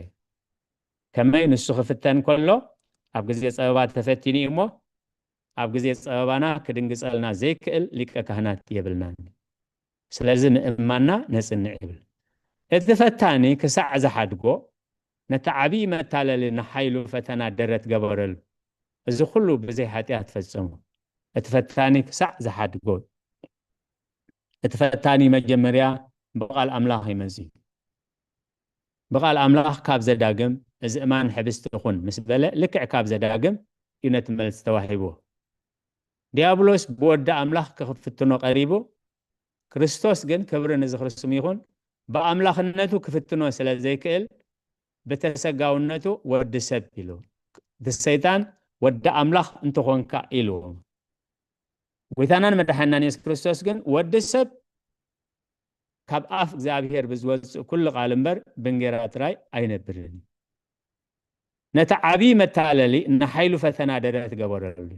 ከመይ ንሱ ክፍተን ከሎ ኣብ ግዜ ጸበባ ተፈቲኑ እዩ እሞ፣ ኣብ ግዜ ጸበባና ክድንግጸልና ዘይክእል ሊቀ ካህናት የብልናን። ስለዚ ምእማንና ነጽንዕ ይብል። እቲ ፈታኒ ክሳዕ ዝሓድጎ፣ ነቲ ዓብዪ መታለሊ ንሓይሉ ፈተና ደረት ገበረሉ። እዚ ኩሉ ብዘይ ሓጢኣት ፈጸሞ። እቲ ፈታኒ ክሳዕ ዝሓድጎ፣ እቲ ፈታኒ መጀመርያ ብቓል ኣምላኽ እዩ መጺኡ። ብቓል ኣምላኽ ካብ ዘዳግም፣ እዚ እማን ሕብስቲ ኹን ምስ በለ፣ ልክዕ ካብ ዘዳግም እዩ ነቲ መልሲ ተዋሂብዎ። ዲያብሎስ ብወዲ ኣምላኽ ክፍትኖ ቀሪቡ፣ ክርስቶስ ግን፣ ክብሪ ንዝኽሪ ስሙ ይኹን፣ ብኣምላኽነቱ ክፍትኖ ስለ ዘይክእል፣ ብተሰጋውነቱ ወዲ ሰብ ኢሉ። እቲ ሰይጣን፣ "ወዲ ኣምላኽ እንተኾንካ" ኢልዎ። ጎይታናን መድሓናን የሱስ ክርስቶስ ግን፣ "ወዲ ሰብ ካብ ኣፍ እግዚኣብሄር ብዝወጽእ ኩሉ ቃል እምበር ብእንጌራ ጥራይ ኣይነብርን እዩ።" ነቲ ዓብዪ መታለሊ ንሓይሉ ፈተና ደረት ገበረሉ።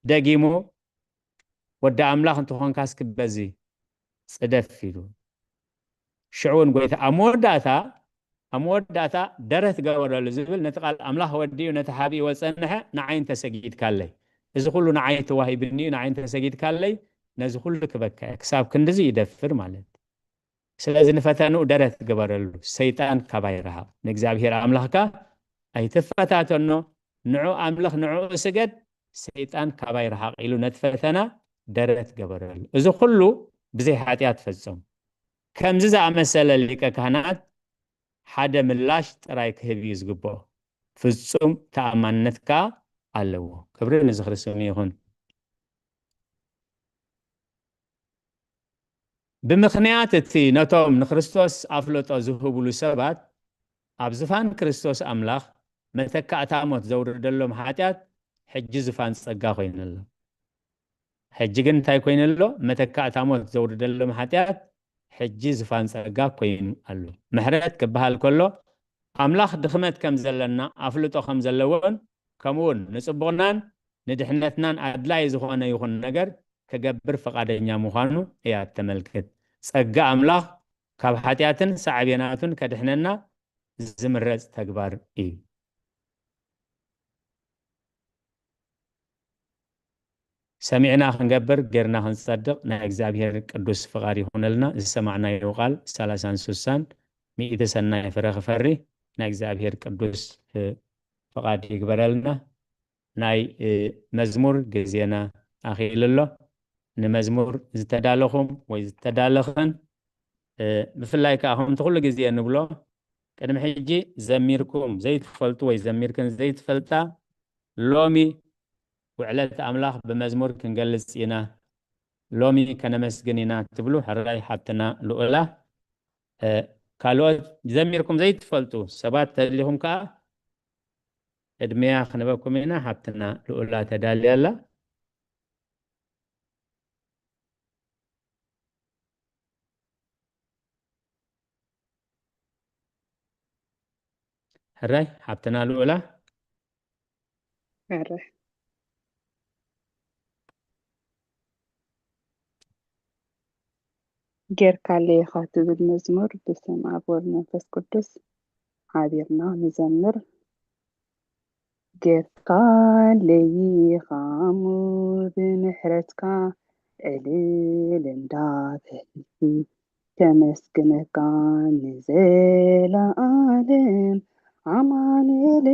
ደጊሙ፣ "ወዲ ኣምላኽ እንተኾንካ እስኪ በዚ ጽደፍ" ኢሉ። ሽዑ እውን ጎይታ ኣብ መወዳእታ፣ ኣብ መወዳእታ ደረት ገበረሉ ዝብል ነቲ ቃል ኣምላኽ ወዲኡ ነቲ ሓቢእዎ ዝጸንሐ ንዓይ እንተሰጊድካለይ፣ እዚ ኩሉ ንዓይ ተዋሂብኒ እዩ፣ ንዓይ እንተሰጊድካለይ ነዚ ኩሉ ክበካ እየ። ክሳብ ክንድዚ ይደፍር ማለት እዩ። ስለዚ ንፈተንኡ ደረት ግበረሉ፣ ሰይጣን ካባይ ርሓቕ። ንእግዚኣብሄር ኣምላኽካ ኣይትፈታተኖ፣ ንዑ ኣምልኽ፣ ንዕኡ ስገድ፣ ሰይጣን ካባይ ርሓቕ ኢሉ ነቲ ፈተና ደረት ገበረሉ። እዚ ኩሉ ብዘይ ሓጢኣት ፈጸሙ። ከምዚ ዝኣመሰለ ሊቀ ካህናት ሓደ ምላሽ ጥራይ ክህብ እዩ ዝግብኦ። ፍጹም ተኣማንነት ከኣ ኣለዎ። ክብሪ ንዝኽሪ ስሙ ይኹን። ብምኽንያት እቲ ነቶም ንክርስቶስ ኣፍልጦ ዝህብሉ ሰባት ኣብ ዝፋን ክርስቶስ ኣምላኽ መተካእታ ሞት ዘውርደሎም ሓጢኣት ሕጂ ዝፋን ጸጋ ኮይኑ ኣሎ። ሕጂ ግን እንታይ ኮይኑ ኣሎ? መተካእታ ሞት ዘውርደሎም ሓጢኣት ሕጂ ዝፋን ጸጋ ኮይኑ ኣሎ። ምሕረት ክበሃል ከሎ ኣምላኽ ድኽመት ከም ዘለና ኣፍልጦ ከም ዘለዎን ከምኡውን ንጽቡቕናን ንድሕነትናን ኣድላዪ ዝኾነ ይኹን ነገር ክገብር ፍቓደኛ ምዃኑ እያ እተመልክት። ጸጋ ኣምላኽ ካብ ሓጢኣትን ሳዕቤናቱን ከድሕነና ዝምረጽ ተግባር እዩ። ሰሚዕና ክንገብር፣ ጌርና ክንጸድቕ ናይ እግዚኣብሔር ቅዱስ ፍቓድ ይኹነልና። ዝሰማዕናዮ ቃል ሰላሳን ስሳን ሚእቲ ሰናይ ፍረ ክፈሪ ናይ እግዚኣብሔር ቅዱስ፣ እ፣ ፍቓድ ይግበረልና። ናይ፣ እ፣ መዝሙር ግዜና ኣኺሉ ኣሎ። ንመዝሙር ዝተዳለኹም ወይ ዝተዳለኽን፣ እ፣ ብፍላይ ከኣ ከምቲ ኩሉ ግዜ እንብሎ፣ ቅድሚ ሕጂ ዘሚርኩም ዘይትፈልጡ ወይ ዘሚርክን ዘይትፈልጣ፣ ሎሚ ውዕለት ኣምላኽ ብመዝሙር ክንገልጽ ኢና፣ ሎሚ ከነመስግን ኢና ትብሉ፣ ሕራይ ሓብትና ልኡላ፣ እ፣ ካልኦት ዘሚርኩም ዘይትፈልጡ ሰባት ተሊኹም ከኣ፣ ዕድመያ ክንበኩም ኢና። ሓብትና ልኡላ ተዳልያ ኣላ። ሕራይ ሓብትና ልኡላ። ሕራይ። ጌርካለይ ኢኻ ትብል መዝሙር ብስም ኣብ ወልድ መንፈስ ቅዱስ ሓቢርና ንዘምር። ጌርካለይ ኢኻ እሞ ብምሕረትካ ዕልል እንዳበልኩ ከመስግነካ ንዘለኣለም ኣማኑኤል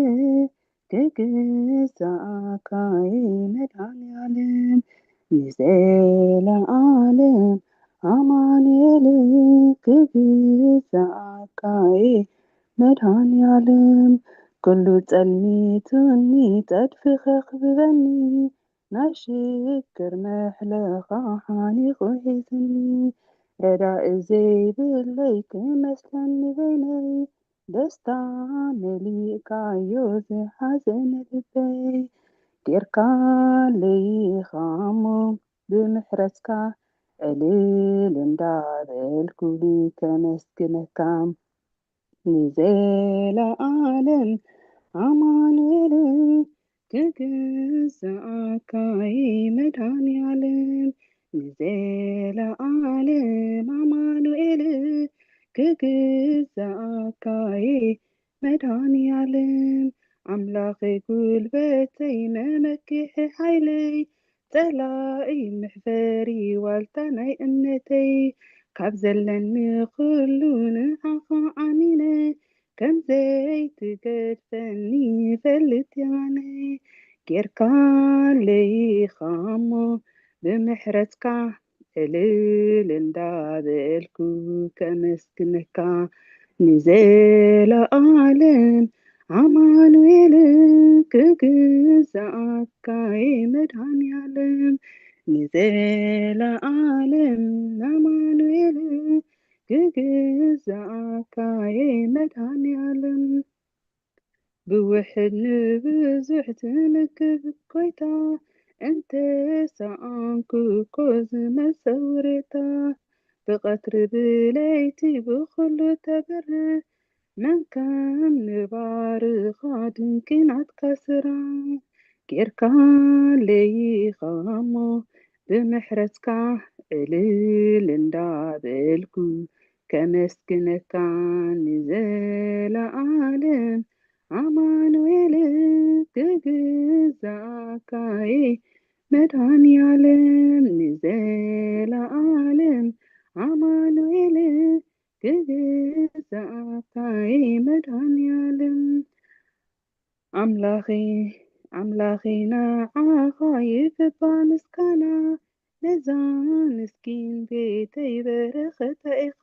ክግዛእካ እየ መድኃኔዓለም ንዘለኣለም ኣማኑኤል ክግዛእካ እየ መድኃኔዓለም ኩሉ ጸልሚቱኒ ጸድፊ ከኽብበኒ ናይ ሽግር መሕለኻ ሓኒቑ ሒዝኒ ረዳኢ ዘይብለይ ክመስለኒ በይነይ ደስታ መሊእካዮ ዝሓዘነ ልበይ ጌርካለይ ኢኻ እሞ ብምሕረትካ ዕልል እንዳበልኩ ከመስግነካ ንዘለኣለም ኣማኑኤል ክግዛእካ እየ መድኃኔዓለም ንዘለኣለም ኣማኑኤል ክግዛእካ እየ መድኃኔዓለም ኣምላኸይ ጉልበተይ መመክሒ ሓይለይ ጸላኢ መሕፈሪ ዋልታ ናይ እምነተይ ካብ ዘለኒ ኩሉ ንዓኻ ኣሚነ ከም ዘይትገድፈኒ ይፈልጥ የማነይ ጌርካለይ ኢኻ እሞ ብምሕረትካ ዕልል እንዳበልኩ ከመስግነካ ንዘለኣለም ኣማኑኤል ክግዛእካ እየ መድኃኔዓለም ንዘለኣለም ኣማኑኤል ክግዛእካ እየ መድኃኔዓለም ብውሕድ ንብዙሕ ትምግብ ጎይታ እንተ ሰኣንኩ እኮ ዝመጸ ውሬታ ብቐትሪ ብለይቲ ብኹሉ ተብርህ መን ከም ንባርኻ ድንቂ ናትካ ስራሕ ጌርካለይ ኢኻ እሞ ብምሕረትካ ዕልል እንዳበልኩ ከመስግነካ ንዘለኣለም ኣማኑኤል ክግዛእካ እየ መድኃኔዓለም ንዘለኣለም ኣማኑኤል ክግዛእካ እየ መድኃኔዓለም ኣምላኺ ኣምላኺ ንዓኻ ይግባእ ምስጋና ነዛ ምስኪን ቤተይ በረኸታ ኢኻ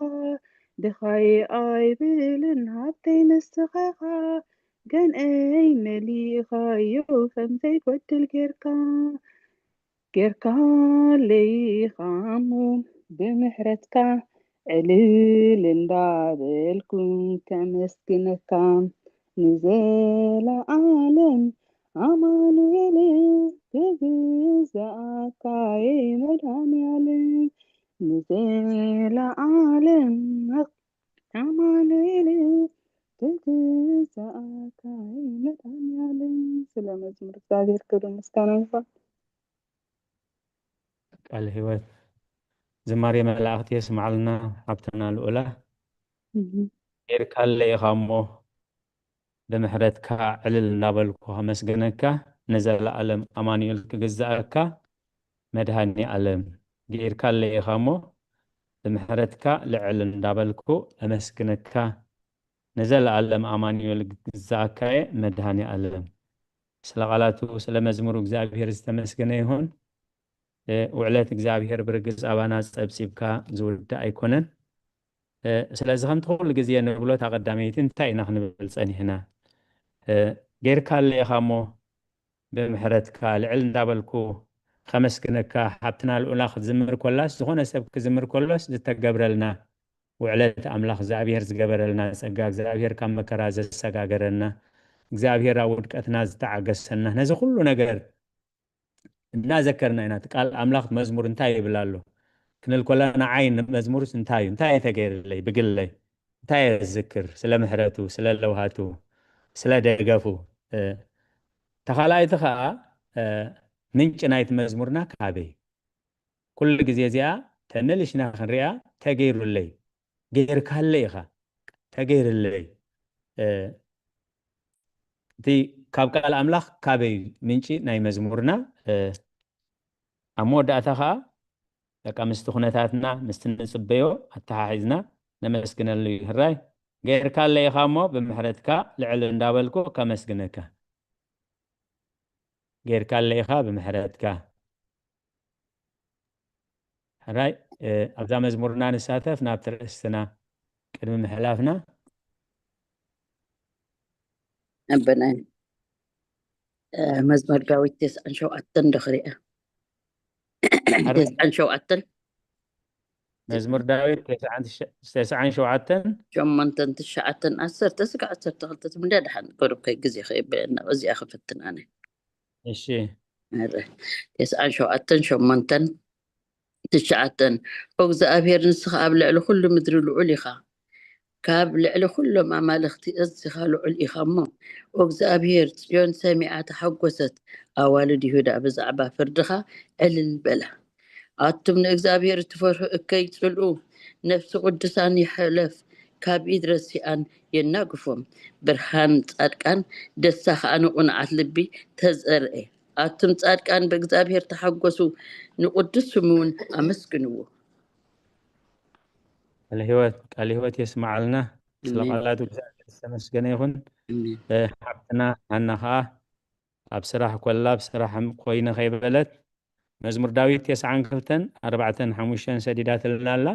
ድኻይ ኣይብልን ሃብተይ ንስኻ ኢኻ ገንኤይ መሊእኻዮ ከም ዘይጎድል ጌርካ ጌርካለይ ኢኻ እሞ ብምሕረትካ ዕልል እንዳበልኩ ከመስግነካ ንዘለኣለም ኣማኑኤል ክግዛእካ እየ መድኃኔዓለም ንዘለኣለም ኣማኑኤል ክግዛእካ እየ መድኃኔዓለም ስለ መዝሙር እግዚኣብሔር ክብሪ ምስጋና ይኹን ቃል ህይወት ዝማሬ መላእኽቲ የስምዓልና ሓብትና ልኡላ ጌርካለ ኢኻ እሞ ብምሕረትካ ዕልል እናበልኩ ከመስግነካ ንዘለኣለም ኣማኑኤል ክግዛእካ መድሃኒ ኣለም ጌርካለ ኢኻ እሞ ብምሕረትካ ልዕል እንዳበልኩ እመስግነካ ንዘለኣለም ኣማኑኤል ክግዛእካ እየ መድሃኒ ኣለም ስለ ቃላቱ ስለ መዝሙሩ እግዚኣብሔር ዝተመስገነ ይኹን ውዕለት እግዚኣብሔር ብርግጽ ኣባና ጸብጺብካ ዝውዳእ ኣይኮነን ስለዚ ከምቲ ኩሉ ግዜ ንብሎ እታ ቀዳመይቲ እንታይ ኢና ክንብል ጸኒሕና ጌርካለ ኢኻ እሞ ብምሕረትካ ልዕል እንዳበልኩ ከመስግነካ ሓብትና ልኡላ ክትዝምር ኮላስ ዝኾነ ሰብ ክዝምር ኮሎስ ዝተገብረልና ውዕለት ኣምላኽ እግዚኣብሔር ዝገበረልና ጸጋ እግዚኣብሔር ካብ መከራ ዘሰጋገረና እግዚኣብሔር ኣብ ውድቀትና ዝተዓገሰና ነዚ ኩሉ ነገር እናዘከርና ኢና እቲ ቃል ኣምላኽ መዝሙር እንታይ ይብል ኣሎ ክንል ኮለና ዓይን መዝሙርስ እንታይ እዩ እንታይ እየ ተገይርለይ ብግለይ እንታይ እየ ዝዝክር ስለ ምሕረቱ ስለ ለውሃቱ ስለ ደገፉ ተኻላይቲ ከዓ ምንጭ ናይቲ መዝሙርና ካበይ ኩሉ ግዜ እዚኣ ተመሊሽና ክንሪኣ፣ ተገይሩለይ፣ ገይርካለይ ኢኻ፣ ተገይርለይ። እቲ ካብ ቃል ኣምላኽ ካበይ ምንጪ ናይ መዝሙርና? ኣብ መወዳእታ ኸዓ በቃ ምስቲ ኩነታትና ምስቲ ንጽበዮ ኣተሓሒዝና ነመስግነሉ እዩ። ሕራይ ጌርካለይ ኢኻ እሞ ብምሕረትካ ልዕል እንዳበልኩ ከመስግነካ። ጌርካለይ ኢኻ ብምሕረትካ። ሕራይ ኣብዛ መዝሙርና ንሳተፍ። ናብቲ ርእስትና ቅድሚ ምሕላፍና ኣበናይ መዝሙር ዳዊት ተስዓን ሸውዓተን ዶ ክሪኣ? ተስዓን ሸውዓተን መዝሙር ዳዊት ተስዓን ሸውዓተን ሸሞንተን ትሽዓተን ዓሰርተ ስጋ ዓሰርተ ክልተ ትምንዳ ደሓን ገሩብ ከይ ግዜ ከይበየና እዚኣ ክፍትን ኣነ እሺ ተስዓን ሸውዓተን ሸሞንተን ትሽዓተን ኦ እግዚኣብሔር ንስኻ ኣብ ልዕሊ ኩሉ ምድሪ ልዑል ኢኻ ካብ ልዕሊ ኩሎም ኣማልኽቲ ኣዚኻ ልዑል ኢኻ እሞ ኦ እግዚኣብሔር ጽዮን ሰሚዓ ተሓጎሰት ኣዋልድ ይሁዳ ብዛዕባ ፍርድኻ ዕልል በላ ኣቱም ንእግዚኣብሔር እትፈርሑ እከይ ጽልኡ ነፍሲ ቅዱሳን ይሕለፍ ካብ ኢድ ረሲኣን የናግፎም ብርሃን ጻድቃን ደስታ ከኣ ንቕኑዓት ልቢ ተዘርኤ ኣቱም ጻድቃን ብእግዚኣብሔር ተሓጎሱ ንቅዱስ ስሙ እውን ኣመስግንዎ ቃለ ህይወት ቃለ ህይወት የስማዓልና ስለ ቃላቱ እግዚኣብሔር ዝተመስገነ ይኹን ሓብትና ሃና ከዓ ኣብ ስራሕ ኮላ ኣብ ስራሕ ኮይነ ከይበለት መዝሙር ዳዊት ተስዓን ክልተን ኣርባዕተን ሓሙሽተን ሰዲዳትልና ኣላ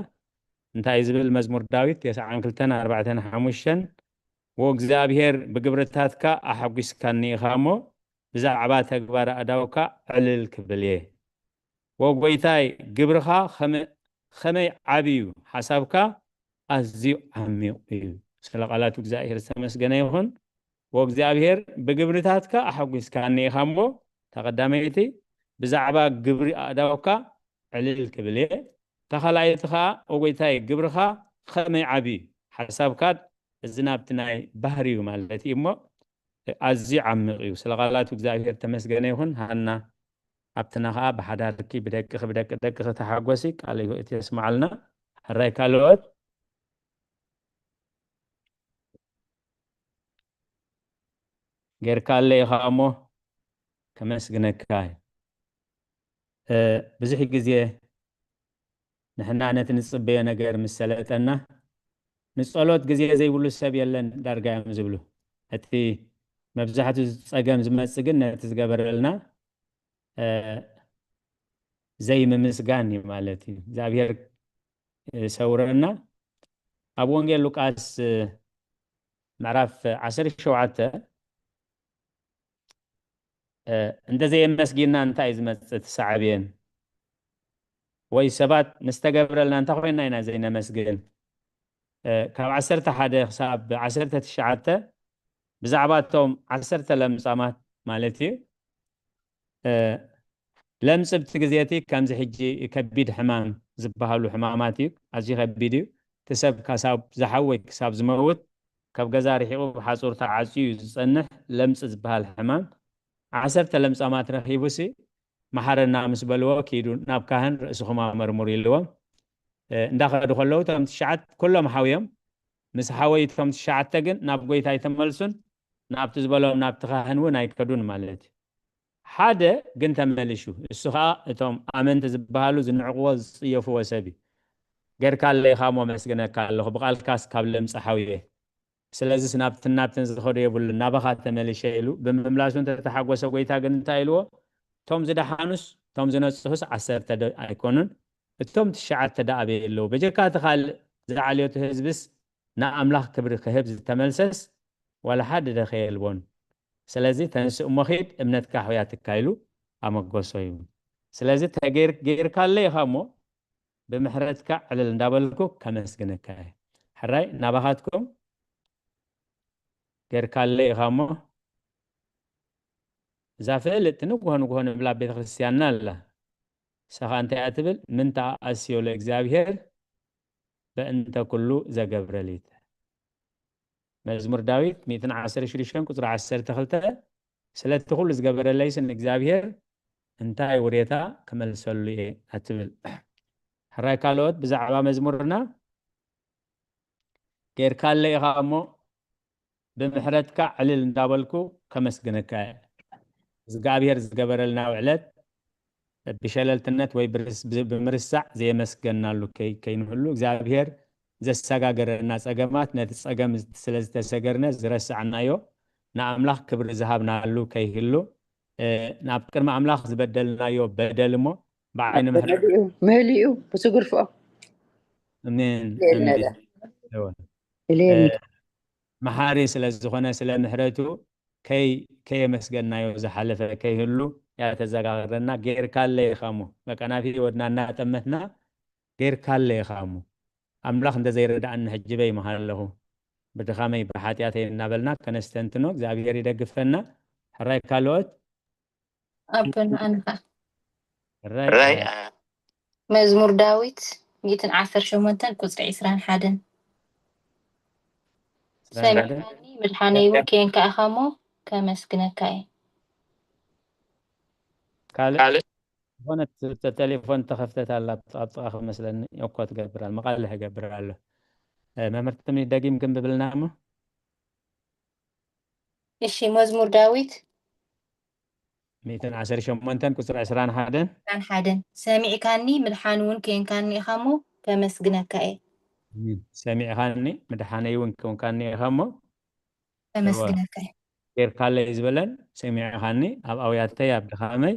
እንታይ ዝብል መዝሙር ዳዊት ተስዓን ክልተን ኣርባዕተን ሓሙሽተን ወእግዚኣብሔር ብግብርታትካ ኣሐጒስካኒ ኢኻ እሞ ብዛዕባ ተግባር ኣእዳውካ ዕልል ክብል እየ። ወጎይታይ ግብርኻ ኸመይ ዓብዩ ሓሳብካ ኣዝዩ ዓሚቕ እዩ። ስለ ቃላቱ እግዚኣብሔር ዝተመስገነ ይኹን። ወእግዚኣብሔር ብግብርታትካ ኣሐጒስካኒ ኢኻ እሞ ተቐዳመይቲ ብዛዕባ ግብሪ ኣእዳውካ ዕልል ክብል እየ። ተኻላይቲ ኸዓ ወጎይታይ ግብርኻ ኸመይ ዓብዩ ሓሳብካ እዚ ናብቲ ናይ ባህሪ እዩ ማለት እዩ እሞ ኣዝዩ ዓሚቕ እዩ። ስለ ቃላቱ እግዚኣብሔር ተመስገነ ይኹን። ሃና ኣብትና ኸዓ ብሓዳርኪ ብደቅኺ ብደቂ ደቅኺ ተሓጎሲ ቃለ ህይወት የስምዓልና። ሕራይ ካልኦት ጌርካለ ኢኻ እሞ ከመስግነካ እዩ። ብዙሕ ግዜ ንሕና ነቲ ንጽበዮ ነገር ምስ ሰለጠና ንጸሎት ግዜ ዘይብሉ ሰብ የለን ዳርጋ እዮም ዝብሉ። እቲ መብዛሕትኡ ጸገም ዝመጽእ ግን ነቲ ዝገበረልና ዘይምምስጋን እዩ ማለት እዩ። እግዚኣብሔር ሰውረና። ኣብ ወንጌል ሉቃስ ምዕራፍ ዓሰርተ ሸውዓተ እንተ ዘየመስጊና እንታይ እዩ ዝመጽእ እቲ ሳዕቤን? ወይ ሰባት ምስ ተገብረልና እንታይ ኮይና ኢና ዘይነመስግን? ካብ ዓሰርተ ሓደ ክሳብ ዓሰርተ ትሽዓተ ብዛዕባ እቶም ዓሰርተ ለምጻማት ማለት እዩ። ለምጽ ብቲ ግዜ እቲ ከምዚ ሕጂ ከቢድ ሕማም ዝበሃሉ ሕማማት እዩ። ኣዝዩ ከቢድ እዩ። እቲ ሰብ ክሳብ ዝሓው ወይ ክሳብ ዝመውት ካብ ገዛ ርሒቑ ብሓጹር ተዓጽዩ እዩ ዝጸንሕ። ለምጽ ዝበሃል ሕማም ዓሰርተ ለምጻማት ረኺቡሲ መሓረና ምስ በልዎ ኪዱ ናብ ካህን ርእስኹም ኣመርምሩ ኢልዎም። እንዳኸዱ ከለዉ እቶም ትሽዓት ኩሎም ሓውዮም ምስ ሓወዩ እቶም ትሽዓተ ግን ናብ ጎይታ ኣይተመልሱን ናብቲ ዝበሎም ናብቲ ካህን እውን ኣይከዱን ማለት እዩ። ሓደ ግን ተመሊሹ እሱ ከዓ እቶም ኣመንቲ ዝበሃሉ ዝንዕቕዎ ዝፅየፍዎ ሰብ እዩ። ጌርካለይ ኢኻ እሞ መስግነካ ኣለኹ ብቃልካስ ካብ ለምፂ ሓውየ ስለዚስ ናብትን ናብትን ዝኸዶ የብሉን ናባኻ ተመሊሸ ኢሉ ብምምላሱ እንተተሓጎሰ ጎይታ ግን እንታይ ኢልዎ እቶም ዝደሓኑስ እቶም ዝነፅሁስ ዓሰርተ ዶ ኣይኮኑን እቶም ትሽዓተ ደኣ ኣበይ ኣለዉ በጀካ እቲ ካልእ ዝዓልዮ እቲ ህዝብስ ንኣምላኽ ክብሪ ክህብ ዝተመልሰስ ዋላ ሓደ ደኸ የልቦን ስለዚ ተንስእ እሞ ኺድ እምነትካ ኣሕውያትካ ኢሉ ኣመጎሶ እዩ ስለዚ ተገይር ገይርካለ ኢኻ እሞ ብምሕረትካ ዕልል እንዳበልኩ ከመስግነካ እየ። ሕራይ ናባኻትኩም ጌርካለ ኢኻ እሞ እዛ ፍልጥቲ ንግሆ ንግሆ ንብላ ቤተ ክርስቲያንና ኣላ። ንሳ ኸኣ እንታይ እያ ትብል? ምን ተኣስዮ ለእግዚኣብሔር በእንተ ኩሉ ዘገብረ ሊተ። መዝሙር ዳዊት ሚእትን ዓሰርተ ሽዱሽተን ቁጽሪ ዓሰርተ ክልተ ስለቲ ኩሉ ዝገበረለይስ ንእግዚኣብሔር እንታይ ውሬታ ክመልሰሉ እየ ኣትብል ሕራይ ካልኦት ብዛዕባ መዝሙርና ጌርካለ ኢኻ እሞ ብምሕረትካ ዕልል እንዳበልኩ ከመስግነካ እየ። እግዚኣብሔር ዝገበረልና ውዕለት ብሸለልትነት ወይ ብርስ- ብ- ብምርሳዕ ዘየመስገናሉ ከይ- ከይንህሉ እግዚኣብሔር ዘሰጋገረና ጸገማት ነቲ ጸገም ስለ ዝተሰገርነ ዝረሳዕናዮ ንኣምላኽ ክብሪ ዝሃብናሉ ከይህሉ እ፣ ናብ ቅድሚ ኣምላኽ ዝበደልናዮ በደል እሞ ብዓይኒ ምሕረት መሊኡ መሊኡ ብስጉርፍኦ ኣሜን። እልየልና እምቢ። ዳ እወ። እልየልና። እ፣ መሓሪ ስለ ዝኾነ ስለ ምሕረቱ ከይ ከየመስገናዮ ዝሓለፈ ከይህሉ ያተዘጋግረና ጌርካለ ኢኻ እሞ በቃ ናብ ህይወትና እናጠመትና ጌርካለ ኢኻ እሞ ኣምላኽ እንተዘይረዳእኒ ሕጂ በይ ምሃለኹ ብድኻመይ ብሓጢኣተይ እናበልና ከነስተንትኖ እግዚኣብሔር ይደግፈና። ሕራይ ካልኦት ኣቦና ኣንኻ ሕራይ ራይ መዝሙር ዳዊት ሚእትን ዓሰርተ ሸሞንተን ቁፅሪ ዕስራን ሓደን። ሰሚዕካኒ ምድሓነይ እውን ኬንካ ኢኻ እሞ ከመስግነካ እየ። ካልእ ካልእ ዝኾነት ተ- ቴሌፎን ተኸፍተት ኣላ ኣብ ጥቓ ክመስለኒ እኮ ትገብር ኣላ መቓልሕ ይገብር ኣሎ። እ፣ መምህር ትምኒ ደጊም ክንብብልና እሞ እሺ መዝሙር ዳዊት ሚእትን ዓሰርተ ሸሞንተን ቁፅሪ ዕስራን ሓደን ዕስራን ሓደን። ሰሚዕካኒ ምድሓን እውን ኬንካኒ ኢኻ እሞ ከመስግነካ እየ። ኣሜን። ሰሚዕኻኒ ምድሓነይ እውን ኮንካኒ ኢኻ እሞ ከመስግነካ እየ። ጌርካለይ ዝበለን ሰሚዕኻኒ ኣብ ኣውያተይ ኣብ ድኻመይ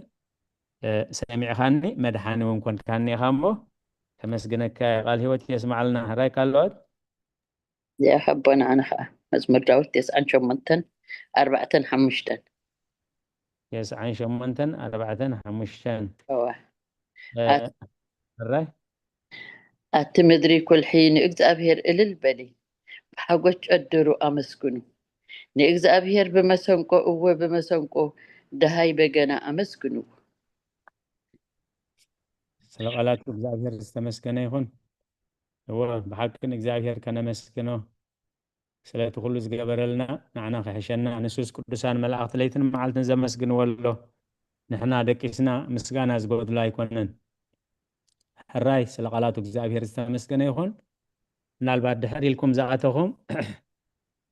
እ፣ ሰሚዕኻኒ መድሓኒ እውን ኮንካኒ ኢኻ እሞ ከመስግነካ እየ። ቃል ህይወት የስማዓልና። ሕራይ ካልኦት እዚኣ ሓቦና ኣነ ከዓ መዝሙር ዳዊት ተስዓን ሸሞንተን ኣርባዕተን ሓሙሽተን። ተስዓን ሸሞንተን ኣርባዕተን ሓሙሽተን። እዋ። እ፣ ኣት- ሕራይ ኣቲ ምድሪ ኩልሒ ንእግዚኣብሔር እልል በሊ፣ ብሓጎስ ጨድሩ ኣመስግኑ። ንእግዚኣብሔር ብመሰንቆ፣ እወ ብመሰንቆ ደሃይ በገና ኣመስግንዎ። ስለ ቃላቱ እግዚኣብሔር ዝተመስገነ ይኹን። እወ ብሓቂ ንእግዚኣብሔር ከነመስግኖ ስለቲ ኩሉ ዝገበረልና ንዓና ክሕሸና ንሱስ ቅዱሳን መላእኽቲ ለይትን መዓልትን ዘመስግንዎ ኣሎ። ንሕና ደቂስና ምስጋና ዝጎድሎ ኣይኮነን። ሕራይ ስለ ቃላቱ እግዚኣብሔር ዝተመስገነ ይኹን። ምናልባት ድሕር ኢልኩም ዝኣተኹም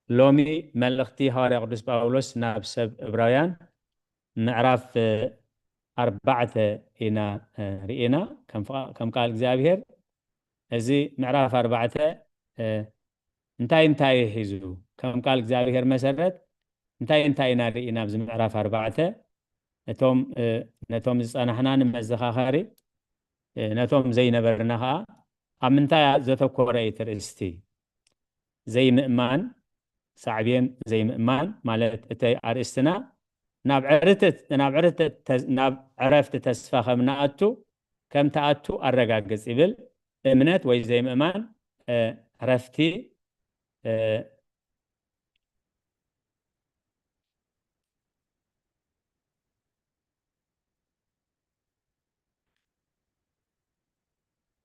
ሎሚ መልእኽቲ ሃዋርያ ቅዱስ ጳውሎስ ናብ ሰብ እብራውያን ምዕራፍ ኣርባዕተ ኢና ርኢና ከም ቃል እግዚኣብሔር እዚ ምዕራፍ ኣርባዕተ እንታይ እንታይ ሒዙ ከም ቃል እግዚኣብሔር መሰረት እንታይ እንታይ ኢና ርኢና ኣብዚ ምዕራፍ ኣርባዕተ እቶም ነቶም ዝፀናሕና ንመዘኻኸሪ ነቶም ዘይነበርና ከዓ ኣብ ምንታይ ዘተኮረ እዩ ትርእስቲ ዘይምእማን ሳዕቤን ዘይምእማን ማለት እተይ ኣርእስትና ናብ ዕርትት ናብ ዕርትት ናብ ዕረፍቲ ተስፋ ከም ንኣቱ ከም ትኣቱ ኣረጋግጽ ይብል። እምነት ወይ ዘይምእማን ዕረፍቲ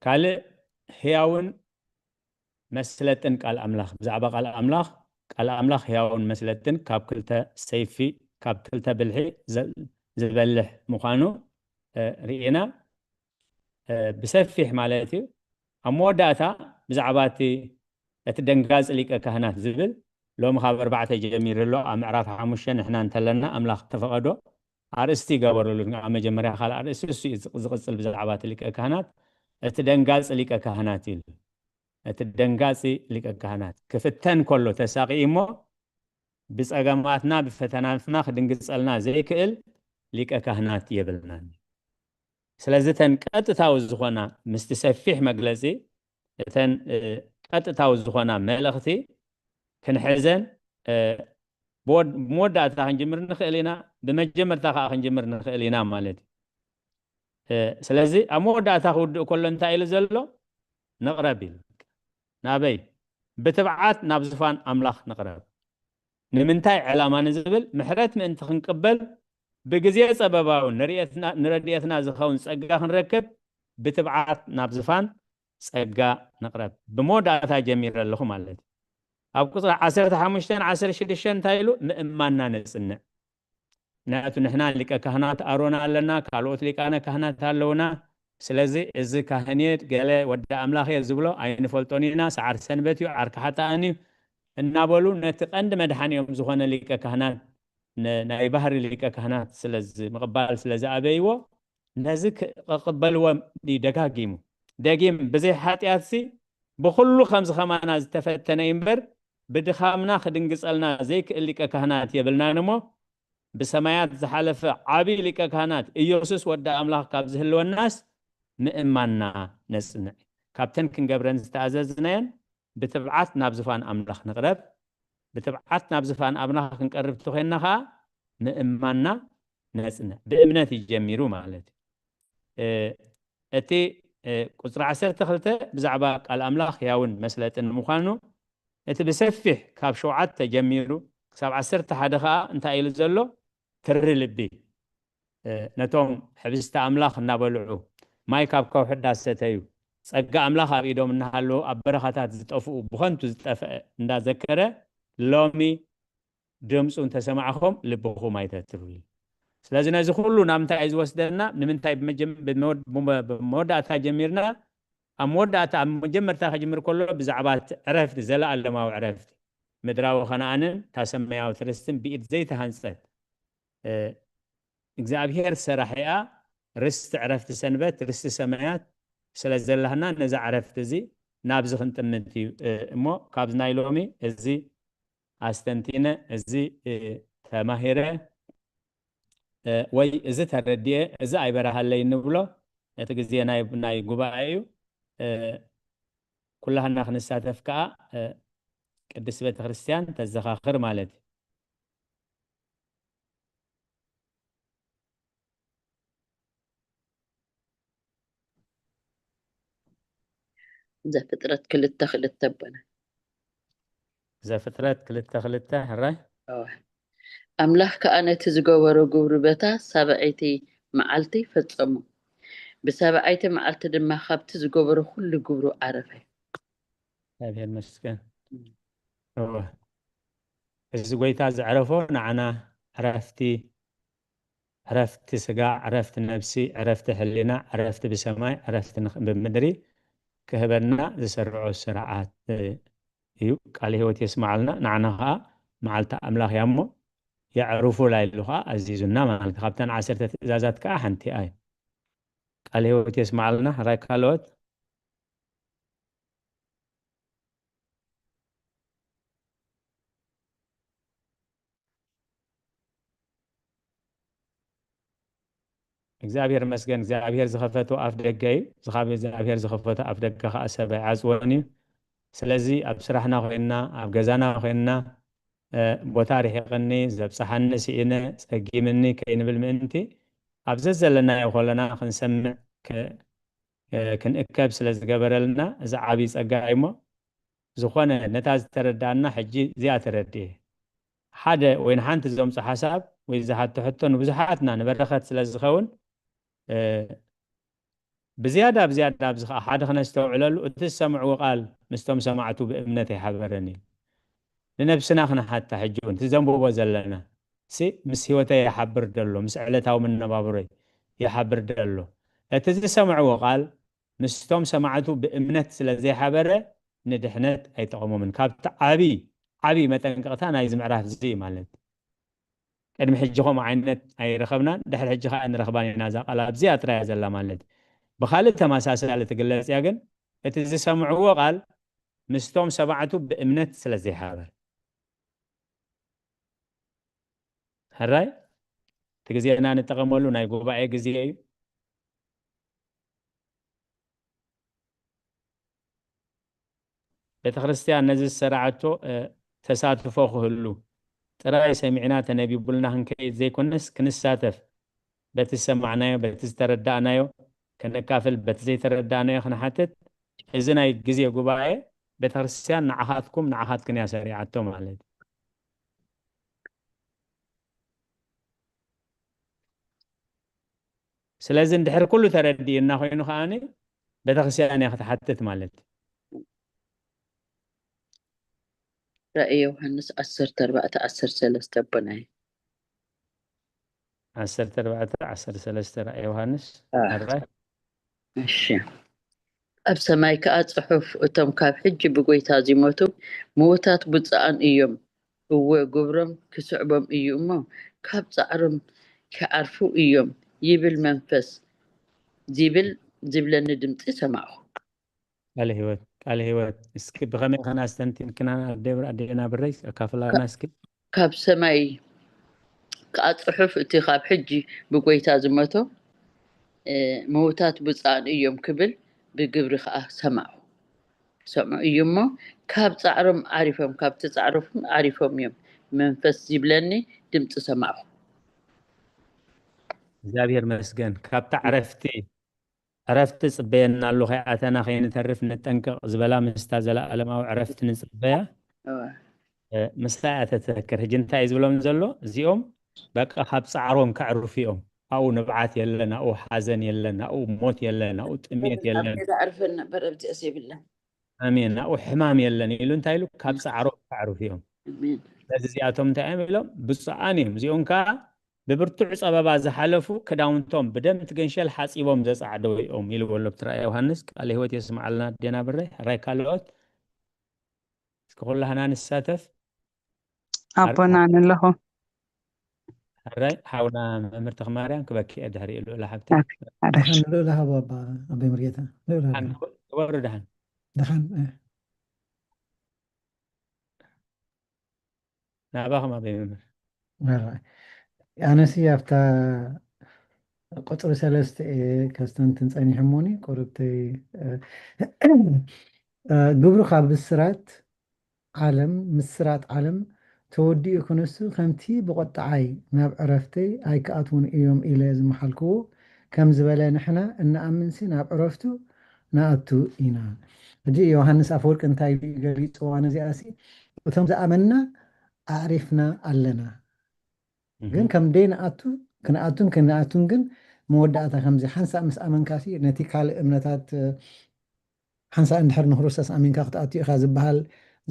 ካልእ ህያውን መስለጥን ቃል ኣምላኽ ብዛዕባ ቃል ኣምላኽ ቃል ኣምላኽ ህያውን መስለጥን ካብ ክልተ ሰይፊ ካብ ክልተ ብልሒ ዝበልሕ ምዃኑ ርኢና ብሰፊሕ ማለት እዩ። ኣብ መወዳእታ ብዛዕባ እቲ እቲ ደንጋፂ ሊቀ ካህናት ዝብል ሎሚ ካብ ኣርባዕተ ጀሚሩ ኣሎ ኣብ ምዕራፍ ሓሙሽተ ንሕና እንተለና ኣምላኽ ተፈቐዶ ኣርእስቲ ይገበረሉ ኣብ መጀመርያ ካልእ ኣርእስቲ እሱ ዝቕፅል ብዛዕባ እቲ ሊቀ ካህናት እቲ ደንጋፂ ሊቀ ካህናት ኢሉ እቲ ደንጋፂ ሊቀ ካህናት ክፍተን ከሎ ተሳቒ እሞ ብፀገማትና ብፈተናትና ክድንግፀልና ዘይክእል ሊቀ ካህናት የብልናን። ስለዚ እተን ቀጥታዊ ዝኾና ምስቲ ሰፊሕ መግለፂ እተን ቀጥታዊ ዝኾና መልእኽቲ ክንሕዘን ብመወዳእታ ክንጅምር ንኽእል ኢና፣ ብመጀመርታ ከዓ ክንጅምር ንኽእል ኢና ማለት እዩ። ስለዚ ኣብ መወዳእታ ክውድእ ከሎ እንታይ ኢሉ ዘሎ ንቕረብ ኢሉ ናበይ ብትብዓት ናብ ዝፋን ኣምላኽ ንቕረብ ንምንታይ ዕላማ ንዝብል ምሕረት ምእንቲ ክንቅበል ብግዜ ጸበባዊ ንረድኤትና ዝኸውን ጸጋ ክንረክብ ብትብዓት ናብ ዝፋን ጸጋ ንቕረብ ብመወዳእታ ጀሚረ ኣለኹ ማለት እዩ ኣብ ቁፅሪ ዓሰርተ ሓሙሽተ ዓሰርተ ሽዱሽተ እንታይ ኢሉ ምእማንና ነፅንዕ ምክንያቱ ንሕና ሊቀ ካህናት ኣሮን ኣለና ካልኦት ሊቃነ ካህናት ኣለውና ስለዚ እዚ ካህን እየ፣ ገለ ወዲ ኣምላኽ እየ ዝብሎ ኣይንፈልጦን ኢና፣ ሰዓር ሰንበት እዩ፣ ዓርኪ ሓጥኣን እዩ እናበሉ ነቲ ቀንዲ መድሓኒኦም ዝኾነ ሊቀ ካህናት፣ ን-፣ ናይ ባህሪ ሊቀ ካህናት ስለዚ ምቕባል ስለ ዝኣበይዎ፣ ነዚ ክቕበልዎም እዩ ደጋጊሙ። ደጊም ብዘይ ሓጢኣትሲ ብኹሉ ከምዚ ከማና ዝተፈተነ እዩ እምበር፣ ብድኻምና ክድንግጸልና ዘይክእል ሊቀ ካህናት የብልናን እሞ፣ ብሰማያት ዝሓለፈ ዓቢ ሊቀ ካህናት ኢየሱስ ወዲ ኣምላኽ ካብ ዝህልወናስ ምእማንና ነጽንዕ። ካብተን ክንገብረን ዝተኣዘዝናየን ብትብዓት ናብ ዝፋን ኣምላኽ ንቕረብ። ብትብዓት ናብ ዝፋን ኣምላኽ ክንቀርብ ተኾይንና ኸኣ ምእማንና ነጽንዕ። ብእምነት እዩ ጀሚሩ ማለት እዩ። እ፣ እቲ፣ እ፣ ቁጽሪ ዓሰርተ ክልተ ብዛዕባ ቃል ኣምላኽ ሕያውን መስለጥን ምዃኑ፣ እቲ ብሰፊሕ ካብ ሸውዓተ ጀሚሩ ክሳብ ዓሰርተ ሓደ ኸኣ እንታይ ኢሉ ዘሎ? ትሪ ልቢ፣ እ፣ ነቶም ሕብስቲ ኣምላኽ እናበልዑ ማይ ካብ ከውሒ እንዳሰተዩ፣ ጸጋ ኣምላኽ ኣብ ኢዶም እናሃለዉ ኣብ በረኻታት ዝጠፍኡ፣ ብኸንቱ ዝጠፍአ እንዳዘከረ፣ ሎሚ ድምፁ እንተሰማዕኹም ልብኹም ኣይተትርሩ። ስለዚ ነዚ ኩሉ ናብ ምንታይ እዩ ዝወስደና? ንምንታይ ብመጀም-፣ ብመወድ-፣ ብመ-፣ ብመወዳእታ ጀሚርና? ኣብ መወዳእታ፣ ኣብ መጀመርታ ከጅምር ከሎ ብዛዕባ እቲ ዕረፍቲ፣ ዘለኣለማዊ ዕረፍቲ፣ ምድራዊ ከነኣንን እታ ሰማያዊት ርስትን ብኢድ ዘይተሃንጸት፣ እ፣ እግዚኣብሔር ሰራሒኣ ርስቲ ዕረፍቲ ሰንበት፣ ርስቲ ሰማያት ስለ ዘላህና ነዛ ዕረፍቲ እዚ ናብዚ ክንጥምት እዩ። እ፣ እሞ ካብዚ ናይ ሎሚ እዚ ኣስተንቲነ፣ እዚ፣ እ፣ ተማሂረ፣ እ፣ ወይ እዚ ተረዲኤ፣ እዚ ኣይበረሃለይ እንብሎ እቲ ግዜ ናይ፣ ናይ ጉባኤ እዩ። እ፣ ኩላህና ክንሳተፍ ከኣ፣ እ፣ ቅድስት ቤተ ክርስቲያን ተዘኻኽር ማለት እዩ። ዘፍጥረት ክልተ ክልተ ኣቦና። ዘፍጥረት ክልተ ክልተ፣ ሕራይ? እወ። ኣምላኽ ከኣ ነቲ ዝገበሮ ግብሩ በታ ሳብዐይቲ መዓልቲ ፈጸሞ። ብሳብዐይቲ መዓልቲ ድማ ካብቲ ዝገበሮ ኩሉ ግብሩ ዓረፈ። እግዚኣብሔር ይመስገን። እም። እወ። እዚ ጐይታ ዘዕረፎ ንዓና ዕረፍቲ፣ ዕረፍቲ ስጋ፣ ዕረፍቲ ነብሲ፣ ዕረፍቲ ሕሊና፣ ዕረፍቲ ብሰማይ፣ ዕረፍቲ ንኽ-፣ ብምድሪ ክህበና ዝሰርዖ ስርዓት እዩ። ቃለ ሕይወት የስምዓልና። ንዓና ኸኣ መዓልቲ ኣምላኽ እያ እሞ የዕርፉ ኢሉ ኸኣ ኣዚዙና ማለት እዩ። ካብተን ዓሰርተ ትእዛዛት ከኣ ሓንቲ እያ። ቃለ ሕይወት የስምዓልና። ሕራይ ካልኦት? እግዚኣብሔር ይመስገን። እግዚኣብሔር ዝኸፈቶ ኣፍ ደገ እዩ። ዝኻብ እግዚኣብሔር ዝኸፈቶ ኣፍ ደገ ኸዓ ሰብ ኣይዓጽዎን እዩ። ስለዚ ኣብ ስራሕና ኮይንና፣ ኣብ ገዛና ኮይንና፣ እ፣ ቦታ ርሒቕኒ፣ ዘብጽሓኒ ስኢነ፣ ጸጊምኒ ከይንብል ምእንቲ፣ ኣብ ዘዘለናዮ ከለና ክንሰምዕ፣ ክ-፣ እ፣ ክንእከብ ስለ ዝገበረልና፣ እዚ ዓብዪ ጸጋ እዩ እሞ፣ ዝኾነ ነታ ዝተረዳእና ሕጂ እዚኣ ተረድኤ። ሓደ ወይ ንሓንቲ ዘምጾ ሓሳብ ወይ ዝሓቶ ሕቶ ንብዙሓትና ንበረኸት ስለ ዝኸውን፣ እ፣ ብዝያዳ፣ ብዝያዳ ኣብዚ ኸዓ ሓደ ክነስተውዕለሉ፣ እቲ ዝሰምዕዎ ቃል ምስቶም ሰማዕቱ ብእምነት ኣይሓበረን እዩ። ንነብስና ክንሓታ ሕጂ እውን፣ እቲ ዘንብቦ ዘለና ሲ ምስ ህይወተይ ይሓብር ደሎ፣ ምስ ዕለታዊ መነባብሮይ ይሓብር ደሎ። እቲ ዝሰምዕዎ ቃል ምስቶም ሰማዕቱ ብእምነት ስለ ዘይሓበረ ንድሕነት ኣይጠቐሞምን። ካብቲ ዓቢ፣ ዓቢ መጠንቀቕታ ናይዚ ምዕራፍ እዚ እዩ ማለት። ቅድሚ ሕጂ ከምኡ ዓይነት ኣይረኸብናን፣ ድሕሪ ሕጂ ኸዓ ንረኽባን ኢና። እዛ ቃል ኣብዚኣ ጥራይ እያ ዘላ ማለት። ብኻልእ ተመሳሳሊ ትግለጽ እያ፣ ግን እቲ ዝሰምዕዎ ቃል ምስቶም ሰማዕቱ ብእምነት ስለ ዘይሓበር። ሕራይ፣ እቲ ግዜና ንጠቐመሉ ናይ ጉባኤ ግዜ እዩ። ቤተ ክርስቲያን ነዚ ዝሰራዓቶ፣ እ፣ ተሳትፎ ክህሉ ጥራይ ሰሚዕና ተነቢቡልና ክንከይድ ዘይኮነስ ክንሳተፍ፣ በቲ ዝሰማዕናዮ፣ በቲ ዝተረዳእናዮ ከነካፍል፣ በቲ ዘይተረዳእናዮ ክንሓትት፣ እዚ ናይ ግዜ ጉባኤ ቤተ ክርስቲያን ንዓኻትኩም፣ ንዓኻትክን እያ ሰሪዓቶ ማለት እዩ። ስለዚ እንድሕር ኩሉ ተረዲእና ኮይኑ ከዓኒ ቤተክርስትያን እያ ክትሓትት ማለት እዩ። ራእይ ዮሃንስ ዓሰርተ ኣርባዕተ ዓሰርተ ሰለስተ ኣቦናይ። ዓሰርተ ኣርባዕተ ዓሰርተ ሰለስተ ራእይ ዮሃንስ። አ። ኣራይ። እሺ። ኣብ ሰማይ ከኣ ጽሑፍ፣ እቶም ካብ ሕጂ ብጎይታ ዚሞቱ ምዉታት ብፁዓን እዮም፣ እወ፣ ግብሮም ክስዕቦም እዩ እሞ፣ ካብ ጻዕሮም ኪዓርፉ እዮም፣ ይብል መንፈስ፣ ዚብል ዚብለኒ ድምጺ ሰማዕኹ። ቃለ ህይወት፣ ቃለ ህይወት። እስኪ ብኸመይ ኸና ኣስተንቲንክና ኣዴና ብረይ ኣካፍላና እስኪ። ካብ ሰማይ ከኣ ጽሑፍ፣ እቲ ካብ ሕጂ ብጎይታ ዝመቶ ምዉታት ብፁዓን እዮም ክብል ብግብሪ ከኣ ሰማዕኹ። ሰምዑ እዩ እሞ፣ ካብ ጻዕሮም ዓሪፎም፣ ካብቲ ጻዕሮም ዓሪፎም እዮም፣ መንፈስ ዚብለኒ ድምጺ ሰማዕኹ። እግዚኣብሔር መስገን። ካብታ ዕረፍቲ፣ ዕረፍቲ ጽበየና ኣሎ፣ ከይኣተና ከይንተርፍ ንጠንቀቕ ዝበላ ምስታ ዘለኣለማዊ ዕረፍቲ ንጽበያ። ምስላ እያ ተተዘክር። ሕጂ እንታይ እዩ ዝብሎም ዘሎ? እዚኦም በቃ ካብ ጻዕሮም ከዕርፉ እዮም። ኣብኡ ንብዓት የለን፣ ኣብኡ ሓዘን የለን፣ ኣብኡ ሞት የለን፣ ኣብኡ ጥሜት የለን። ዕርፈን ነበር ኣብዚኣስ የብለን። ኣሜን። ኣብኡ ሕማም የለን ኢሉ እንታይ ኢሉ? ካብ ጻዕሮም ከዕርፉ እዮም። ስለዚ እዚኣቶም እንታይ እዮም ኢሎም? ብፁዓን እዮም። እዚኦም ከዓ ብብርቱዕ ጸበባ ዝሓለፉ፣ ክዳውንቶም ብደም እቲ ገንሸል ሓጺቦም ዘጻዕደው እዮም ኢልዎ ኣሎ ብቲ ራእይ ዮሃንስ። ቃለ ህይወት የስምዓልና ኣዴና ብረይ። ሕራይ ካልኦት እስኪ ኩላህና ንሳተፍ። ኣቦና ንለኹ። ሕራይ ሓውና መምህር ተኽማርያም ክበኪ እየ ድሕሪኡ ልኡላ ሓብቲ። ደሓን ልኡላ ሃቦ ኣባ ኣበይ ምርጌታ ልኡላ ግበሩ ደሓን። ደሓን ናባኹም ኣበይ መምህር። ኣነሲ ኣብታ ቁፅሪ ሰለስተ እየ ከስተንትን ፀኒሐሞኒ ቁርብተይ። ግብሩ ካብ ብስራት ዓለም ምስራት ዓለም ተወዲኡ ክንሱ ከምቲ ብቆጣዓይ ናብ ዕረፍተይ ኣይክኣትውን እዮም ኢለ ዝመሓልክዎ ከም ዝበለ ንሕና እንኣምንሲ ናብ ዕረፍቱ ንኣቱ ኢና። ሕጂ ዮሃንስ ኣፈወርቂ እንታይ ገሊፅዋ ነዚኣሲ እቶም ዝኣመንና ኣዕሪፍና ኣለና ግን ከም ደይ ንኣቱ ክንኣቱን ክንኣቱን ግን መወዳእታ ከምዚ ሓንሳእ ምስ ኣመንካሲ ነቲ ካልእ እምነታት ሓንሳእ እንድሕር ንክርስቶስ ኣሚንካ ክትኣቱ ኢኻ ዝበሃል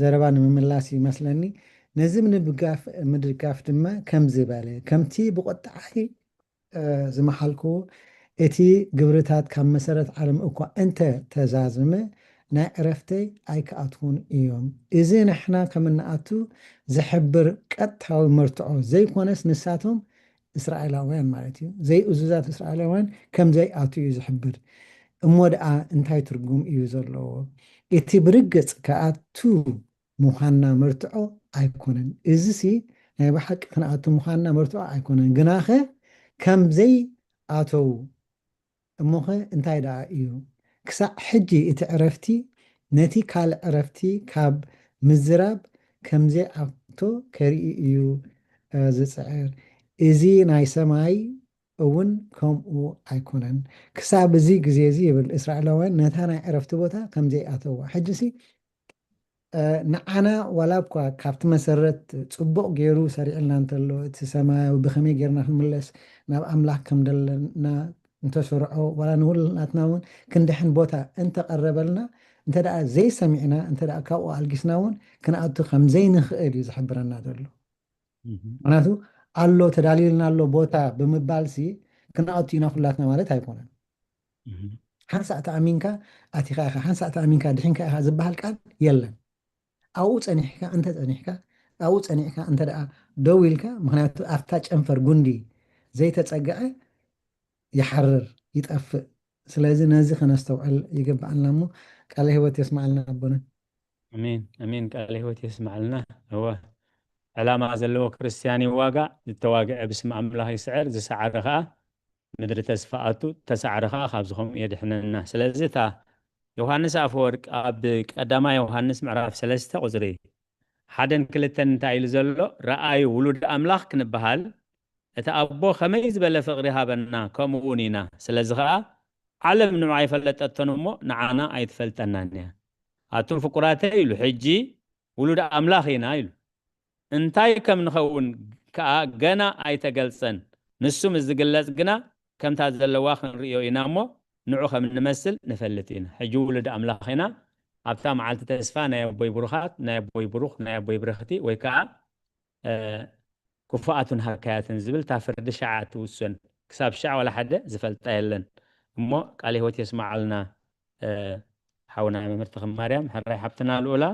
ዘረባ ንምምላስ ይመስለኒ። ነዚ ምድጋፍ ድማ ከምዚ በለ፣ ከምቲ ብቁጥዓይ ዝመሓልኩዎ እቲ ግብርታት ካብ መሰረት ዓለም እኳ እንተ ተዛዝመ ናይ ዕረፍተይ ኣይክኣትዉን እዮም። እዚ ንሕና ከም እንኣቱ ዝሕብር ቀጥታዊ መርትዖ ዘይኮነስ ንሳቶም እስራኤላውያን ማለት እዩ ዘይእዙዛት እስራኤላውያን ከም ዘይኣቱ እዩ ዝሕብር። እሞ ደኣ እንታይ ትርጉም እዩ ዘለዎ? እቲ ብርግጽ ክኣቱ ምዃንና መርትዖ ኣይኮነን። እዚሲ ናይ ብሓቂ ክንኣቱ ምዃንና መርትዖ ኣይኮነን። ግናኸ ከም ዘይኣተዉ እሞኸ እንታይ ደኣ እዩ? ክሳዕ ሕጂ እቲ ዕረፍቲ ነቲ ካልእ ዕረፍቲ ካብ ምዝራብ ከም ዘይኣቶ ከርኢ እዩ ዝጽዕር። እዚ ናይ ሰማይ እውን ከምኡ ኣይኮነን። ክሳብ እዚ ግዜ እዚ ይብል እስራኤላውያን ነታ ናይ ዕረፍቲ ቦታ ከም ዘይኣተዋ። ሕጂሲ ንዓና ዋላ እኳ ካብቲ መሰረት ጽቡቕ ገይሩ ሰሪዕልና እንተሎ እቲ ሰማያዊ ብኸመይ ገይርና ክንምለስ ናብ ኣምላኽ ከም ዘለና እንተሰርዖ ዋላ ንሁሉ ናትና እውን ክንድሕን ቦታ እንተቐረበልና እንተ ደኣ ዘይሰሚዕና እንተ ደኣ ካብኡ ኣልጊስና እውን ክንኣቱ ከም ዘይንኽእል እዩ ዝሕብረና ዘሎ። ምክንያቱ ኣሎ ተዳልዩልና ኣሎ ቦታ ብምባልሲ ክንኣቱ ኢና ኩላትና ማለት ኣይኮነን። ሓንሳእ ተኣሚንካ ኣቲኻ ኢኻ፣ ሓንሳእ ተኣሚንካ ድሒንካ ኢኻ ዝበሃል ቃል የለን። ኣብኡ ጸኒሕካ እንተ ጸኒሕካ ኣብኡ ጸኒዕካ እንተ ደኣ ደው ኢልካ፣ ምክንያቱ ኣብታ ጨንፈር ጉንዲ ዘይተጸግዐ ይሓርር ይጠፍእ። ስለዚ ነዚ ከነስተውዕል ይግብኣልና እሞ ቃለ ህይወት የስምዓልና ኣቦና። ኣሜን ኣሜን። ቃለ ህይወት የስምዓልና። እወ ዕላማ ዘለዎ ክርስትያን ይዋጋእ፣ ዝተዋግዐ ብስም ኣምላኽ ይስዕር፣ ዝሰዓረ ኸኣ ምድሪ ተስፋ ኣቱ፣ ተሳዕረ ኸኣ ካብዚ ኸምኡ የድሕነና። ስለዚ እታ ዮሃንስ ኣፈወርቅ ኣብ ቀዳማይ ዮሃንስ ምዕራፍ ሰለስተ ቁጽሪ ሓደን ክልተን እንታይ ኢሉ ዘሎ? ረኣዩ ውሉድ ኣምላኽ ክንበሃል እቲ ኣቦ ኸመይ ዝበለ ፍቕሪ ሃበና ከምኡ እውን ኢና። ስለዚ ኸኣ ዓለም ንዑ ኣይፈለጠቶን እሞ ንዓና ኣይትፈልጠናን እያ። ኣቱም ፍቁራተይ ኢሉ ሕጂ ውሉድ ኣምላኽ ኢና ኢሉ። እንታይ ከም ንኸውን ከኣ ገና ኣይተገልጸን። ንሱ ምስ ዝግለጽ ግና ከምታ ዘለዋ ክንርእዮ ኢና እሞ ንዑ ከም እንመስል ንፈልጥ ኢና። ሕጂ ውሉድ ኣምላኽ ኢና። ኣብታ መዓልቲ ተስፋ ናይ ኣቦይ ብሩኻት፣ ናይ ኣቦይ ብሩኽ፣ ናይ ኣቦይ ብርኽቲ ወይ ከኣ ክፉኣቱን ሃካያትን ዝብል እታ ፍርዲ ሸዓ ትውሰን። ክሳብ ሸዓ ዋላ ሓደ ዝፈልጣ የለን። እሞ ቃለ ህይወት የስማዓልና። ሓውና መምህር ተኽማርያም፣ ሕራይ ሓብትና ልኡላ።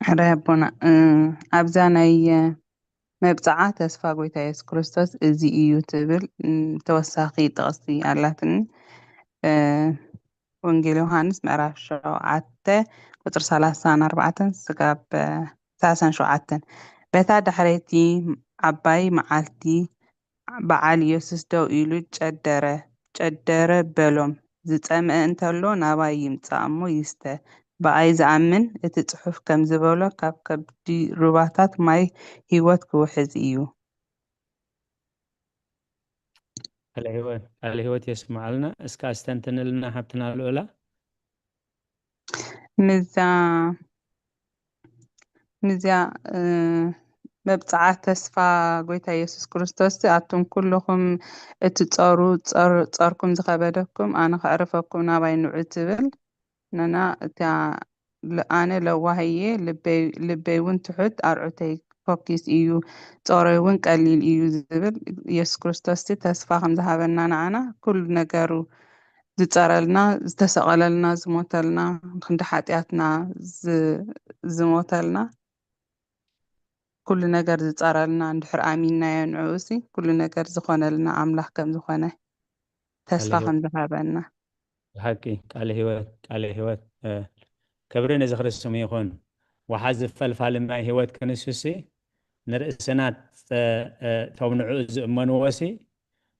ሕራይ ኣቦና። ኣብዛ ናይ መብፅዓ ተስፋ ጎይታ የሱስ ክርስቶስ እዚ እዩ ትብል ተወሳኺ ጥቕሲ ኣላትኒ። ወንጌል ዮሃንስ ምዕራፍ ሸውዓተ ቁፅሪ ሰላሳን ኣርባዕተን ስጋብ ሰላሳን ሸውዓተን። በታ ዳሕረይቲ ዓባይ መዓልቲ በዓል ኢየሱስ ደው ኢሉ ጨደረ፣ ጨደረ በሎም፣ ዝጸምአ እንተሎ ናባይ ይምጻእ እሞ ይስተ። ብኣይ ዝኣምን፣ እቲ ጽሑፍ ከም ዝበሎ፣ ካብ ከብዲ ሩባታት ማይ ህይወት ክውሕዝ እዩ። ቃለ ህይወት የስምዓልና። እስካ ኣስተንትንልና ሓብትና ልኡላ። ምዛ ምዚኣ መብጽዓ ተስፋ ጎይታ ኢየሱስ ክርስቶስ ኣቱም ኩልኹም እትጸሩ ጸርኩም ዝኸበደኩም ኣነ ከዕርፈኩም ናባይ ንዑ ትብል ነና እታ ኣነ ለዋህየ ልበይ እውን ትሑት ኣርዑተይ ፎኪስ እዩ ጾረይ እውን ቀሊል እዩ ዝብል ኢየሱስ ክርስቶስ ተስፋ ከም ዝሃበና ንዓና ኩሉ ነገሩ ዝጸረልና ዝተሰቐለልና ዝሞተልና ክንዲ ሓጢኣትና ዝሞተልና ኩሉ ነገር ዝጸረልና እንድሕር ኣሚንናዮ ንዕኡሲ ኩሉ ነገር ዝኾነልና ኣምላኽ ከም ዝኾነ ተስፋ ከም ዝሃበና ብሓቂ ቃለ ህይወት ቃለ ህይወት ክብሪ ነዚ ክርስቶም ይኹን። ወሓዚ ፈልፋሊ ማይ ህይወት ክንሱሲ ንርእስና እቶም ንዕኡ ዝእመንዎሲ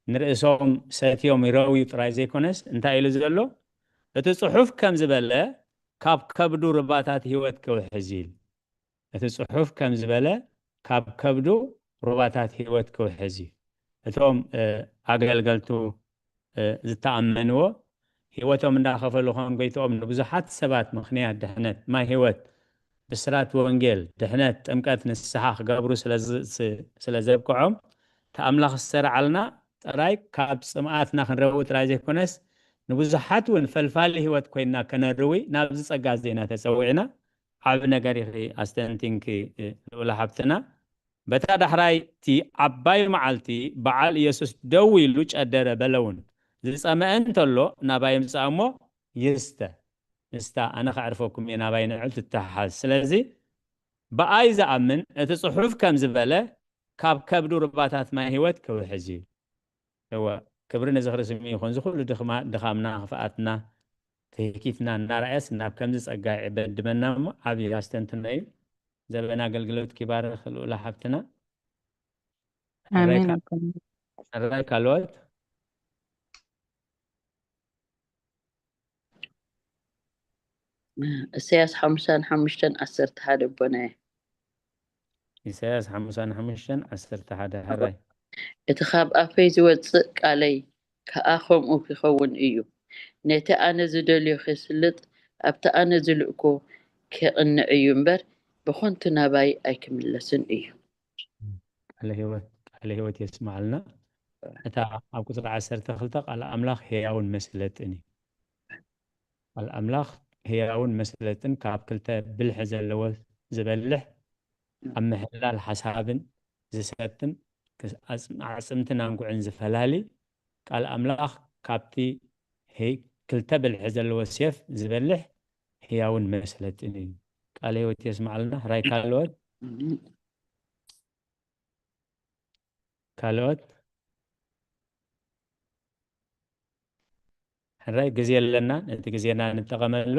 ንርእሶም ሰትዮም ይረውዩ ጥራይ ዘይኮነስ እንታይ ኢሉ ዘሎ እቲ ጽሑፍ ከም ዝበለ ካብ ከብዱ ርባታት ህይወት ክውሕዝ ኢል እቲ ጽሑፍ ከም ዝበለ ካብ ከብዱ ሩባታት ህይወት ክውሕዝ እዩ። እቶም ኣገልገልቱ ዝተኣመንዎ ህይወቶም እንዳኸፈሉ ከም ጎይትኦም ንብዙሓት ሰባት ምኽንያት ድሕነት ማይ ህይወት ብስራት ወንጌል ድሕነት ጥምቀት ንስሓ ክገብሩ ስለ ዘብቅዖም እቲ ኣምላኽ ዝሰርዓልና ጥራይ ካብ ጽምኣትና ክንረዊ ጥራይ ዘይኮነስ ንብዙሓት እውን ፈልፋሊ ህይወት ኮይንና ከነርዊ ናብዚ ጸጋ እዚ ኢና ተጸዊዕና። ዓቢ ነገር ኢኺ ኣስተንቲንኪ ልኡላ ሓብትና። በታ ዳሕራይቲ ዓባይ መዓልቲ በዓል ኢየሱስ ደው ኢሉ ጨደረ በለውን ዝጸመአ እንተሎ ናባይ ምጻእ እሞ ይስተ እስታ ኣነ ከዕርፈኩም እየ ናባይ ንዕል ትተሓሓዝ ስለዚ ብኣይ ዝኣምን እቲ ጽሑፍ ከም ዝበለ ካብ ከብዱ ርባታት ማይ ህይወት ክውሕዝ እዩ እወ ክብሪ ንዝኽሪ ስሙ ይኹን ዝኹሉ ድኻምና ክፍኣትና ትህኪትና እናረኣየስ ናብ ከምዚ ጸጋ ይዕበድመና እሞ ዓብዪ ኣስተንትኖ እዩ ዘበን ኣገልግሎት ኪባርኽ ልኡላ ሓብትና ኣሜን ሕራይ ካልኦት እሰያስ ሓሙሽተን ሓሙሽተን ዓሰርተ ሓደ ኣቦናየ ኢሳያስ ሓሙሳን ሓሙሽተን ዓሰርተ ሓደ ሕራይ እቲ ካብ ኣፈይ ዝወፅእ ቃለይ ከዓ ከምኡ ክኸውን እዩ ነቲ ኣነ ዝደልዮ ክስልጥ ኣብቲ ኣነ ዝልእኮ ክቕንዕ እዩ እምበር ብኾንቱ ናባይ ኣይክምለስን እዩ ቃለ ህይወት የስምዓልና እታ ኣብ ቁፅሪ ዓሰርተ ክልተ ቃል ኣምላኽ ህያውን መስለጥን እዩ ቃል ኣምላኽ ህያውን መስለጥን ካብ ክልተ ብልሒ ዘለዎ ዝበልሕ ኣብ ምሕላል ሓሳብን ዝሰትን ኣዕፅምትን ኣንጉዕን ዝፈላሊ ቃል ኣምላኽ ካብቲ ክልተ ብልሒ ዘለዎ ሴፍ ዝበልሕ ህያውን መስለጥን እዩ ቃል ህይወት የስምዓልና ሕራይ ካልኦት ካልኦት ሕራይ ግዜ ኣለና ነቲ ግዜና ንጠቐመሉ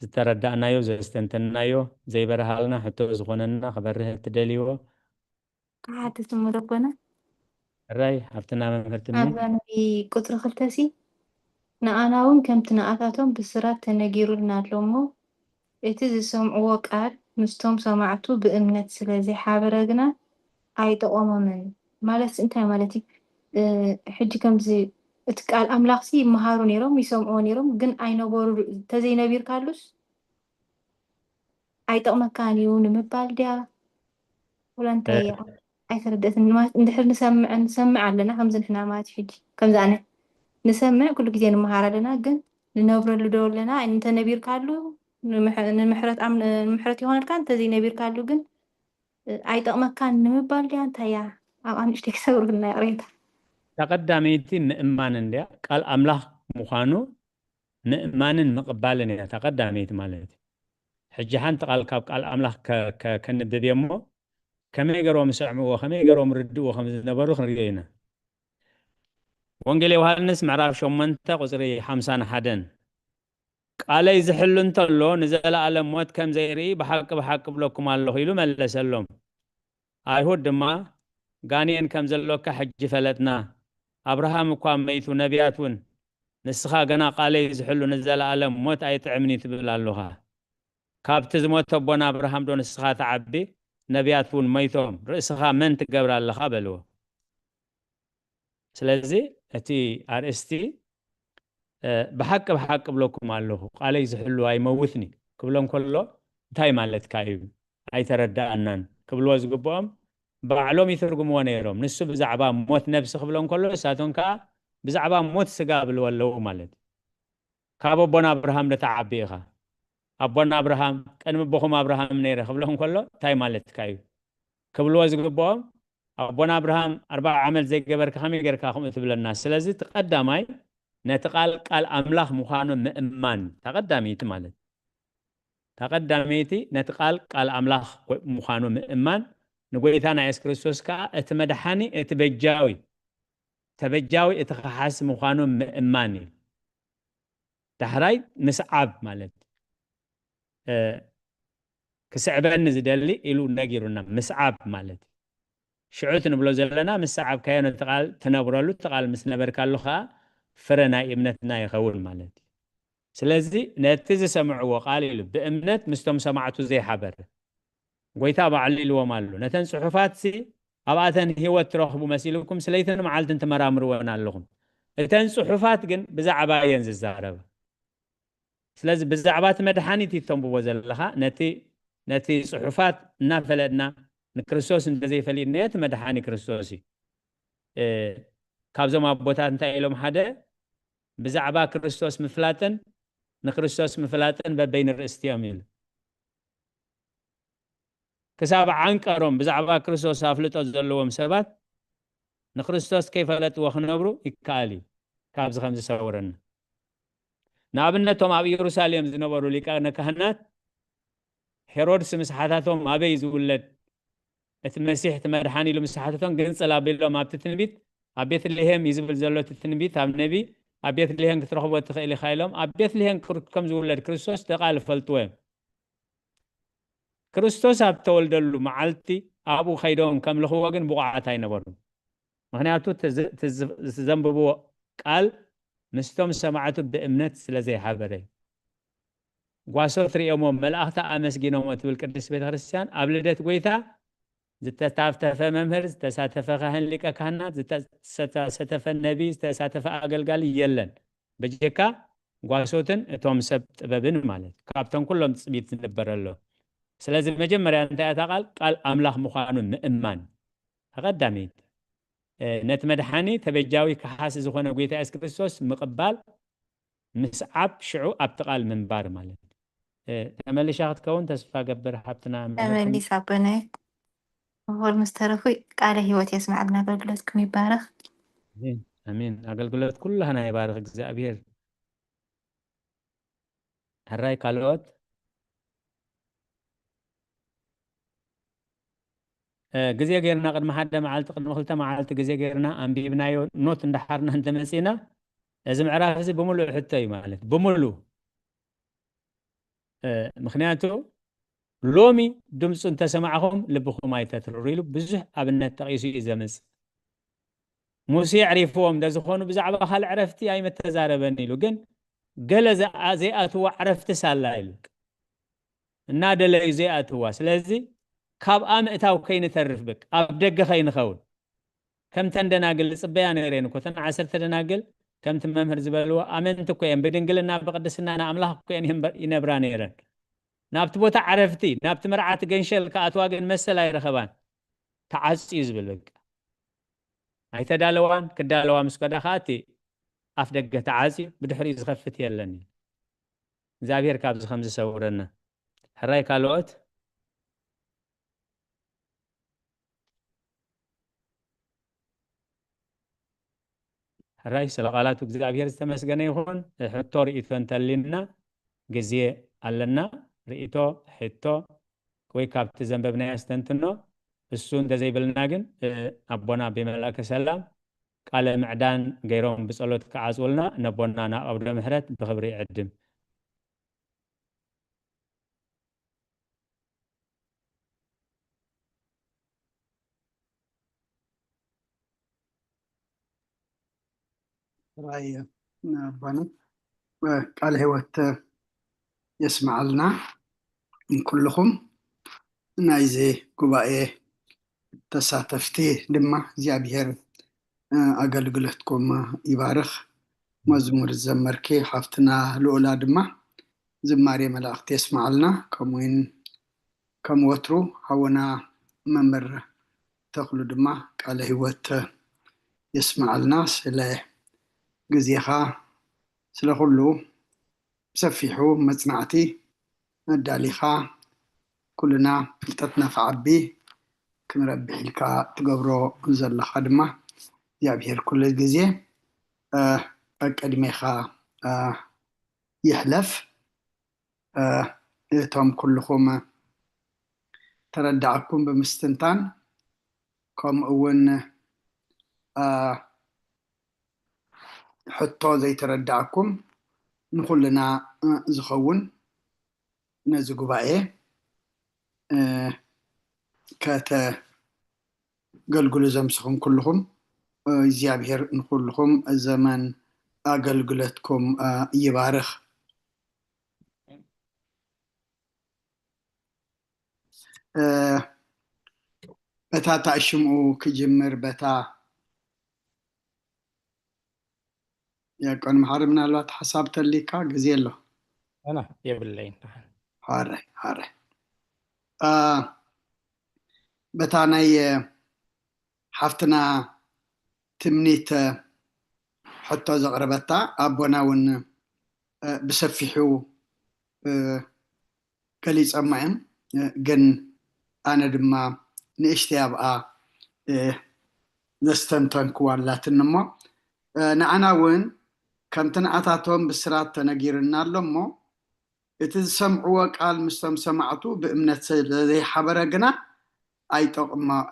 ዝተረዳእናዮ ዘስተንተንናዮ ዘይበርሃልና ሕቶ ዝኾነና ክበርህ እትደልይዎ ክሓትት እሞ ደኮነ ሕራይ ኣብትና መምህርትኒ ኣብዛ ናይ ቁፅሪ ክልተሲ ንኣና እውን ከምቲ ንኣታቶም ብስራት ተነጊሩልና ኣሎ እሞ እቲ ዝሰምዕዎ ቃል ምስቶም ሰማዕቱ ብእምነት ስለ ዘይሓበረ ግና ኣይጠቆሞምን። ማለትሲ እንታይ ማለት እዩ? ሕጂ ከምዚ እቲ ቃል ኣምላኽሲ ይመሃሩ ነይሮም ይሰምዕዎ ነይሮም ግን ኣይነበሩ ተዘይነቢርካሉስ ኣይጠቕመካን እዩ ንምባል ድያ? ወላ እንታይ እያ? ኣይተረደእትን ማለት እንድሕር ንሰምዕ ንሰምዕ ኣለና ከምዚ ንሕና ማለት እዩ ሕጂ ከምዚ ኣነ ንሰምዕ ኩሉ ግዜ ንምሃር ኣለና ግን ንነብረሉ ዶ ኣለና እንተነቢርካሉ ንምሕረት ኣም ንምሕረት ይኾነልካ እንተዘይነቢርካሉ ግን ኣይጠቕመካን ንምባል ድያ እንታይ እያ ኣብኣ ንእሽተይ ክሰብሩልና ይቕሬታ። እታ ቀዳመይቲ ምእማን እንድያ፣ ቃል ኣምላኽ ምዃኑ ምእማንን ምቕባልን እያ እታ ቀዳመይቲ ማለት እዩ። ሕጂ ሓንቲ ቃል ካብ ቃል ኣምላኽ ከ- ከ- ከንብብ እየ እሞ ከመይ ገይሮም ይሰምዕዎ ከመይ ገይሮም ርድእዎ ከም ዝነበሩ ክንሪኦ ኢና። ወንጌል ዮሃንስ ምዕራፍ ሸሞንተ ቁፅሪ ሓምሳን ሓደን ቃለይ ዝሕሉ እንተሎ ንዘለኣለም ሞት ከም ዘይርኢ ብሓቂ ብሓቂ እብለኩም ኣለኹ ኢሉ መለሰሎም። ኣይሁድ ድማ ጋኔን ከም ዘሎካ ሕጂ ፈለጥና፣ ኣብርሃም እኳ መይቱ ነቢያት እውን፣ ንስኻ ገና ቃለይ ዝሕሉ ንዘለኣለም ሞት ኣይጥዕምን እዩ ትብል ኣለኻ። ካብቲ ዝሞተ ኣቦና ኣብርሃም ዶ ንስኻ ትዓቢ? ነቢያት እውን መይቶም፣ ርእስኻ መን ትገብር ኣለኻ በልዎ። ስለዚ እቲ ኣርእስቲ ብሓቂ ብሓቂ እብለኩም ኣለኹ ቃለይ ዝሕሉ ኣይመውትኒ ክብሎም ከሎ እንታይ ማለትካ እዩ ኣይተረዳኣናን ክብልዎ ዝግብኦም ባዕሎም ይትርጉምዎ ነይሮም። ንሱ ብዛዕባ ሞት ነብሲ ክብሎም ከሎ እሳቶም ከዓ ብዛዕባ ሞት ስጋ ብልዎ ኣለዉ ማለት እዩ። ካብ ኣቦና ኣብርሃም ዶ ትዓቢ ኢኻ? ኣቦና ኣብርሃም ቅድሚ ኣቦኹም ኣብርሃም ነይረ ክብሎም ከሎ እንታይ ማለትካ እዩ ክብልዎ ዝግብኦም ኣቦና ኣብርሃም ኣርባዓ ዓመት ዘይገበርካ ከመይ ጌርካ ከምኡ ትብለና? ስለዚ እቲ ቀዳማይ ነቲ ቃል ቃል ኣምላኽ ምዃኑ ምእማን እታ ቀዳመይቲ ማለት እታ ቀዳመይቲ ነቲ ቃል ቃል ኣምላኽ ምዃኑ ምእማን ንጎይታና የሱስ ክርስቶስ ከዓ እቲ መድሓኒ እቲ በጃዊ ተበጃዊ እቲ ከሓሲ ምዃኑ ምእማን እዩ። ዳሕራይ ምስዓብ ማለት ክስዕበኒ ዝደሊ ኢሉ ነጊሩና ምስዓብ ማለት እዩ። ሽዑ እቲ ንብሎ ዘለና ምስ ሰዓብካዮ ነቲ ቃል ትነብረሉ እቲ ቃል ምስ ነበርካሉ ከዓ ፍረ ናይ እምነትና ይኸውን ማለት እዩ። ስለዚ ነቲ ዝሰምዕዎ ቃል ኢሉ ብእምነት ምስቶም ሰማዕቱ ዘይሓበረ ጎይታ ባዕሉ ኢልዎም ኣሎ። ነተን ጽሑፋትሲ ኣብኣተን ህይወት ትረኽቡ መሲልኩም ስለይትን መዓልትን ትመራምርወን ኣለኹም። እተን ጽሑፋት ግን ብዛዕባ እየን ዝዛረባ። ስለዚ ብዛዕባ እቲ መድሓኒት እዩ ተንብቦ ዘለኻ ነቲ ነቲ ጽሑፋት እናፈለጥና ንክርስቶስ እንተዘይፈሊጥናዮ እቲ መድሓኒ ክርስቶስ እዩ። እ፣ ካብዞም ኣቦታት እንታይ ኢሎም ሓደ ብዛዕባ ክርስቶስ ምፍላጥን ንክርስቶስ ምፍላጥን በበይኒ ርእስቲ እዮም ኢሉ። ክሳብ ዓንቀሮም ብዛዕባ ክርስቶስ ኣፍልጦ ዘለዎም ሰባት ንክርስቶስ ከይፈለጥዎ ክነብሩ ይከኣል እዩ። ካብዚ ከም ዝሰውረና ንኣብነቶም ኣብ ኢየሩሳሌም ዝነበሩ ሊቃነ ካህናት ሄሮድስ ምስ ሓታቶም ኣበይ ዝውለድ እቲ መሲሕ እቲ መድሓኒ ኢሉ ምስ ሓተቶም ግንፅል ኣቢሎም ኣብቲ ትንቢት ኣብ ቤትልሄም እዩ ዝብል ዘሎ እቲ ትንቢት ኣብ ነቢ ኣብ ቤትልሄም ክትረኽቦ ትኽእል ኢኻ ኢሎም ኣብ ቤትልሄም ክር- ከም ዝውለድ ክርስቶስ ደቃል ይፈልጥዎ እዮም። ክርስቶስ ኣብ ተወልደሉ መዓልቲ ኣብኡ ከይዶም ከምልኽዎ ግን ብቑዓት ኣይነበሩን። ምኽንያቱ እቲ ዝ- እቲ ዝ- እቲ ዘንብብዎ ቃል ምስቶም ሰማዕቱ ብእምነት ስለ ዘይሓበረ እዩ። ጓሶት ርእዮሞ መላእኽቲ ኣመስጊኖሞ ትብል ቅድስት ቤተ ክርስቲያን ኣብ ልደት ጎይታ ዝተሳተፈ መምህር ዝተሳተፈ ካህን ሊቀ ካህናት ዝተሳተፈ ነቢ ዝተሳተፈ ኣገልጋሊ የለን። በጀካ ጓሶትን እቶም ሰብ ጥበብን ማለት ካብቶም ኩሎም ትፅቢት ዝንበረሎ። ስለዚ መጀመርያ እንታይ እታ ቃል ቃል ኣምላኽ ምዃኑ ምእማን ተቐዳሚት ነቲ መድሓኒ ተበጃዊ ከሓሲ ዝኾነ ጎይታ የሱስ ክርስቶስ ምቕባል ምስዓብ ሽዑ ኣብቲ ቃል ምንባር ማለት እዩ። ተመሊሻ ክትከውን ተስፋ ገብር ሓብትና ምሕረት ተመሊስ ኣቦናይ። ምሁር ምስ ተረፉ ቃለ ህይወት የስማዕልና ኣገልግሎትኩም ይባረኽ። ኣሜን ኣሜን። ኣገልግሎት ኩላህና ይባርኽ እግዚኣብሔር። ሕራይ ካልኦት ግዜ ጌርና ቅድሚ ሓደ መዓልቲ ቅድሚ ክልተ መዓልቲ ግዜ ጌርና ኣንቢብናዮ ኖት እንዳሓርና እንተመፂና እዚ ምዕራፍ እዚ ብምሉእ ሕቶ እዩ ማለት ብምሉእ ምክንያቱ ሎሚ ድምፁ እንተሰማዕኹም ልብኹም ኣይተትርሩ ኢሉ ብዙሕ ኣብነት ጠቒሱ እዩ ዘምፅ ሙሴ ዕሪፍዎም እንተዝኾኑ ብዛዕባ ካልእ ዕረፍቲ ኣይምተዛረበን ኢሉ ግን ገለ ዘይኣትዋ ዕረፍቲ ሳላ ኢሉ እናደለዩ ዘይኣትዋ ስለዚ ካብኣ ምእታው ከይንተርፍ በቃ ኣብ ደገ ከይንኸውን ከምተን ደናግል ዝፅበያ ነይረን እኮ እተን ዓሰርተ ደናግል ከምቲ መምህር ዝበልዎ ኣመንቲ እኮ እየን ብድንግልና ብቅድስና ንኣምላኽ እኮ እየን ይነብራ ነይረን ናብቲ ቦታ ዓረፍቲ ናብቲ መርዓቲ ገንሸል ክኣትዋ ግን መሰል ኣይረኸባን ተዓፅዩ ዝብል በቃ ኣይተዳለዋን ክዳለዋ ምስ ከዳ ከዓ እቲ ኣፍ ደገ ተዓፅዩ ብድሕሪኡ ዝኸፍት የለን እግዚኣብሔር ካብዚ ከም ዝሰውረና ሕራይ ካልኦት ራይ ስለ ቃላቱ እግዚኣብሔር ዝተመስገነ ይኹን። ሕቶ ርእይቶ እንተሊና ግዜ ኣለና። ርእይቶ፣ ሕቶ ወይ ካብቲ ዘንበብናዮ ኣስተንትኖ፣ እሱ እንተዘይብልና ግን ኣቦና ኣቤ መልኣከ ሰላም ቃለ ምዕዳን ገይሮም ብጸሎት ክዓጽውልና ነቦና ናብ ኣውደ ምሕረት ብኽብሪ ይዕድም። ራይ ኣባና ቃል ህይወት የስምዓልና። ንኩልኹም ናይዚ ጉባኤ ተሳተፍቲ ድማ እግዚኣብሔር ኣገልግሎትኩም ይባርኽ። መዝሙር ዝዘመርኪ ሓፍትና ልኡላ ድማ ዝማሬ መላእኽቲ የስምዓልና። ከምኡውን ከም ወትሩ ሓውና መምህር ተኽሉ ድማ ቃለ ህይወት የስምዓልና። ስለ ግዜኻ፣ ስለ ኩሉ ብሰፊሑ መጽናዕቲ ኣዳሊኻ ኩልና ፍልጠትና ክዓቢ ክንረብሕ ኢልካ ትገብሮ ዘለኻ ድማ እግዚኣብሔር ኩሉ ግዜ ኣብ ቅድሜኻ ይሕለፍ። እቶም ኩልኹም ተረዳእኩም ብምስትንታን ከምኡ እውን ሕቶ ዘይተረዳእኩም ንኹልና ዝኸውን ነዚ ጉባኤ ከተገልግሉ ዘምስኹም ኩልኹም እግዚኣብሔር ንኩልኹም ዘመን ኣገልግሎትኩም ይባርኽ። በታ ታእሽምኡ ክጅምር በታ ያቆን መሓሪ ምናልባት ሓሳብ ተሊካ ግዜ ኣሎ። ኣና የብለይን። ሓረ ሓረ በታ ናይ ሓፍትና ትምኒት ሕቶ ዘቕረበታ ኣቦና እውን ብሰፊሑ ገሊፀማ እዮም። ግን ኣነ ድማ ንእሽተይ ኣብኣ ዘስተንተንክዋ ኣላትኒ እሞ ንኣና እውን ከምቲ ንኣታቶም ብስራት ተነጊርና ኣሎ እሞ እቲ ዝሰምዕዎ ቃል ምስቶም ሰማዕቱ ብእምነት ስለዘይሓበረ ግና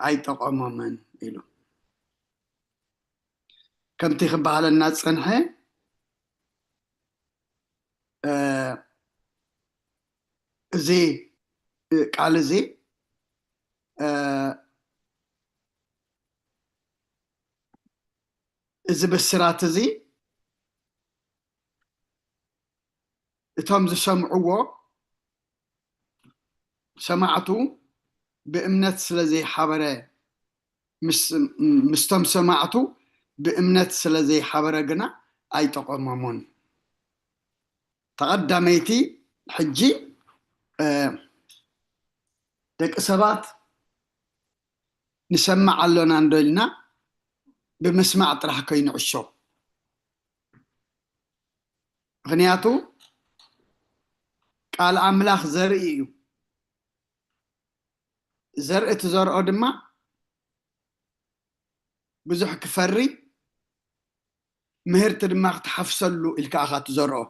ኣይጠቕሞምን ኢሉ። ከምቲ ክበሃለና ዝጸንሐ እዚ ቃል እዚ እዚ ብስራት እዚ እቶም ዝሰምዕዎ ሰማዕቱ ብእምነት ስለ ዘይሓበረ ምስቶም ሰማዕቱ ብእምነት ስለ ዘይሓበረ ግና ኣይጠቐሞምን። ተቐዳመይቲ ሕጂ ደቂ ሰባት ንሰማዕ ኣሎና እንዶ ኢልና ብምስማዕ ጥራሕ ከይንዕሾ። ምኽንያቱ ቃል ኣምላኽ ዘርኢ እዩ። ዘርኢ ትዘርኦ ድማ ብዙሕ ክፈሪ ምህርቲ ድማ ክትሓፍሰሉ ኢልካ ኢኻ ትዘርኦ።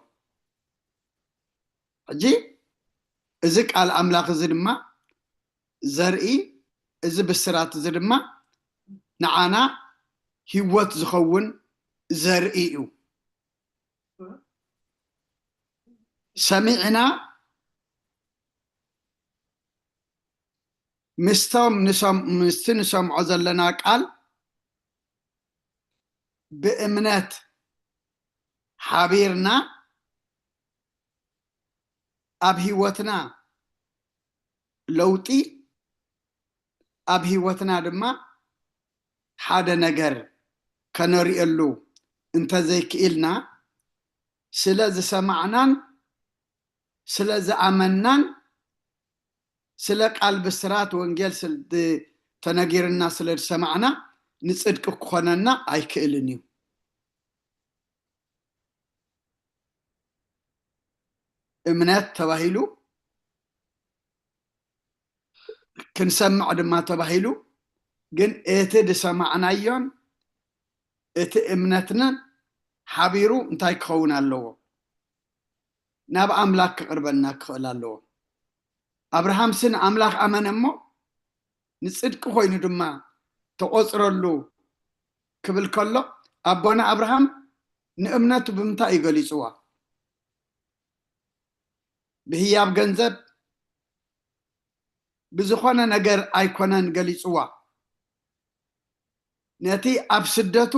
ሕጂ እዚ ቃል ኣምላኽ እዚ ድማ ዘርኢ እዚ ብስራት እዚ ድማ ንዓና ህይወት ዝኸውን ዘርኢ እዩ። ሰሚዕና ምስቶም ምስቲ ንሰምዖ ዘለና ቃል ብእምነት ሓቢርና ኣብ ህይወትና ለውጢ ኣብ ህይወትና ድማ ሓደ ነገር ከነርእየሉ እንተዘይክኢልና ስለ ዝሰማዕናን ስለ ዝኣመናን ስለ ቃል ብስራት ወንጌል ተነጊርና ስለ ዝሰማዕና ንፅድቂ ክኾነና ኣይክእልን እዩ። እምነት ተባሂሉ ክንሰምዕ ድማ ተባሂሉ ግን እቲ ዝሰማዕናዮን እቲ እምነትናን ሓቢሩ እንታይ ክኸውን ኣለዎ? ናብ ኣምላኽ ክቕርበና ክኽእል ኣለዎ። ኣብርሃምሲ ንኣምላኽ ኣመነ እሞ ንጽድቂ ኮይኑ ድማ ተቖጽረሉ ክብል ከሎ፣ ኣቦና ኣብርሃም ንእምነቱ ብምንታይ እዩ ገሊጽዋ? ብህያብ ገንዘብ፣ ብዝኾነ ነገር ኣይኮነን ገሊጽዋ። ነቲ ኣብ ስደቱ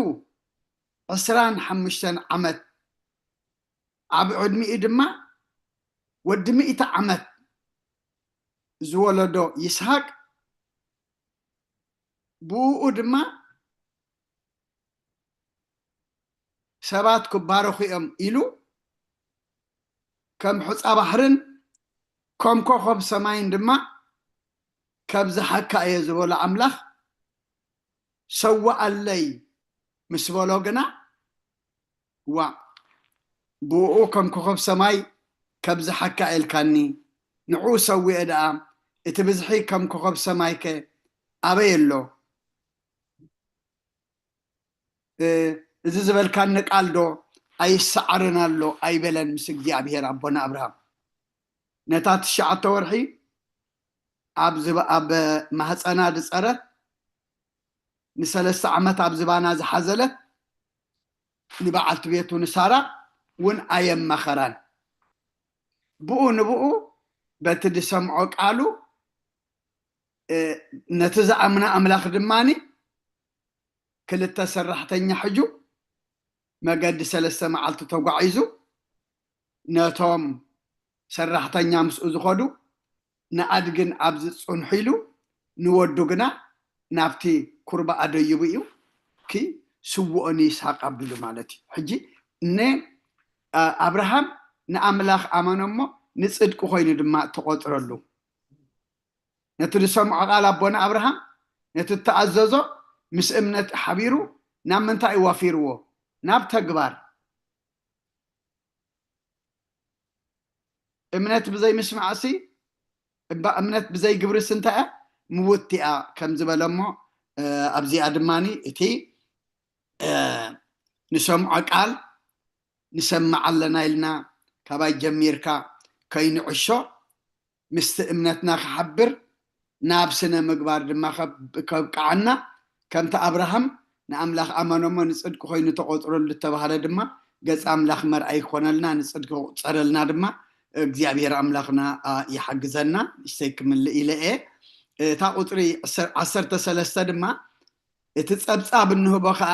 ዕስራን ሓሙሽተን ዓመት፣ ኣብ ዕድሚኡ ድማ ወዲ ሚእቲ ዓመት ዝወለዶ ይስሃቅ፣ ብኡ ድማ ሰባት ክባረኹ እዮም ኢሉ፣ ከም ሑጻ ባሕርን ከም ኮኸብ ሰማይን ድማ ከብዝሓካ እየ ዝበሎ ኣምላኽ፣ ሰዋኣለይ ምስ በሎ ግና፣ ዋእ፣ ብኡ ከም ኮኸብ ሰማይ ከብዝሓካ ኢልካኒ፣ ንዕኡ ሰዊኤ ደኣ፣ እቲ ብዝሒ ከም ኮኸብ ሰማይከ ኣበይ ኣሎ? እ፣ እዚ ዝበልካኒ ቃል ዶ ኣይሰዓርን ኣሎ ኣይበለን ምስ እግዚኣብሔር ኣቦና ኣብርሃም? ነታ ትሽዓተ ወርሒ ኣብ ዝባ-፣ ኣብ ማህፀና ዝፀረት፣ ንሰለስተ ዓመት ኣብ ዝባና ዝሓዘለት ንበዓልቲ ቤቱ ንሳራ እውን ኣየማኸራን። ብኡ ንብኡ በቲ ዝሰምዖ ቃሉ፣ እ፣ ነቲ ዝኣምና ኣምላኽ ድማኒ ክልተ ሰራሕተኛ ሕጁ መገዲ ሰለስተ መዓልቲ ተጓዒዙ ነቶም ሰራሕተኛ ምስኡ ዝኸዱ ንኣድግን ኣብዚ ጽንሑ ኢሉ ንወዱ ግና ናብቲ ኩርባ ኣደይቡ እዩ ኪ ስውኦ ንይስሓቅ ኣቢሉ ማለት እዩ። ሕጂ ን-፣ ኣ-፣ ኣብርሃም ንኣምላኽ ኣመነ እሞ ንጽድቂ ኮይኑ ድማ ተቖጽረሉ። ነቲ ዝሰምዖ ቃል ኣቦና ኣብርሃም፣ ነቲ እተኣዘዞ ምስ እምነት ሓቢሩ ናብ ምንታይ እዩ ዋፊርዎ? ናብ ተግባር። እምነት ብዘይ ምስማዕሲ፣ እባ እምነት ብዘይ ግብርስ እንታይ እያ? ምውት እያ ከም ዝበለ እሞ፣ እ፣ ኣብዚኣ ድማኒ እቲ፣ እ፣ ንሰምዖ ቃል ንሰምዕ ኣለና ኢልና ካባይ ጀሚርካ ከይንዕሾ፣ ምስቲ እምነትና ክሓብር፣ ናብ ስነ ምግባር ድማ ከብ-፣ ከብቅዓና፣ ከምቲ ኣብርሃም ንኣምላኽ ኣመነ እሞ ንጽድቂ ኮይኑ ተቖጽረሉ ዝተባህለ ድማ፣ ገጽ ኣምላኽ መርኣይ ክኾነልና፣ ንጽድቂ ክቑጸረልና ድማ እግዚኣብሔር ኣምላኽና፣ ኣ፣ ይሓግዘና። ንእሽተይ ክምልእ ኢለ እየ። እታ ቁጽሪ ዕሰር-፣ ዓሰርተ ሰለስተ ድማ፣ እቲ ጸብጻብ እንህቦ ኸኣ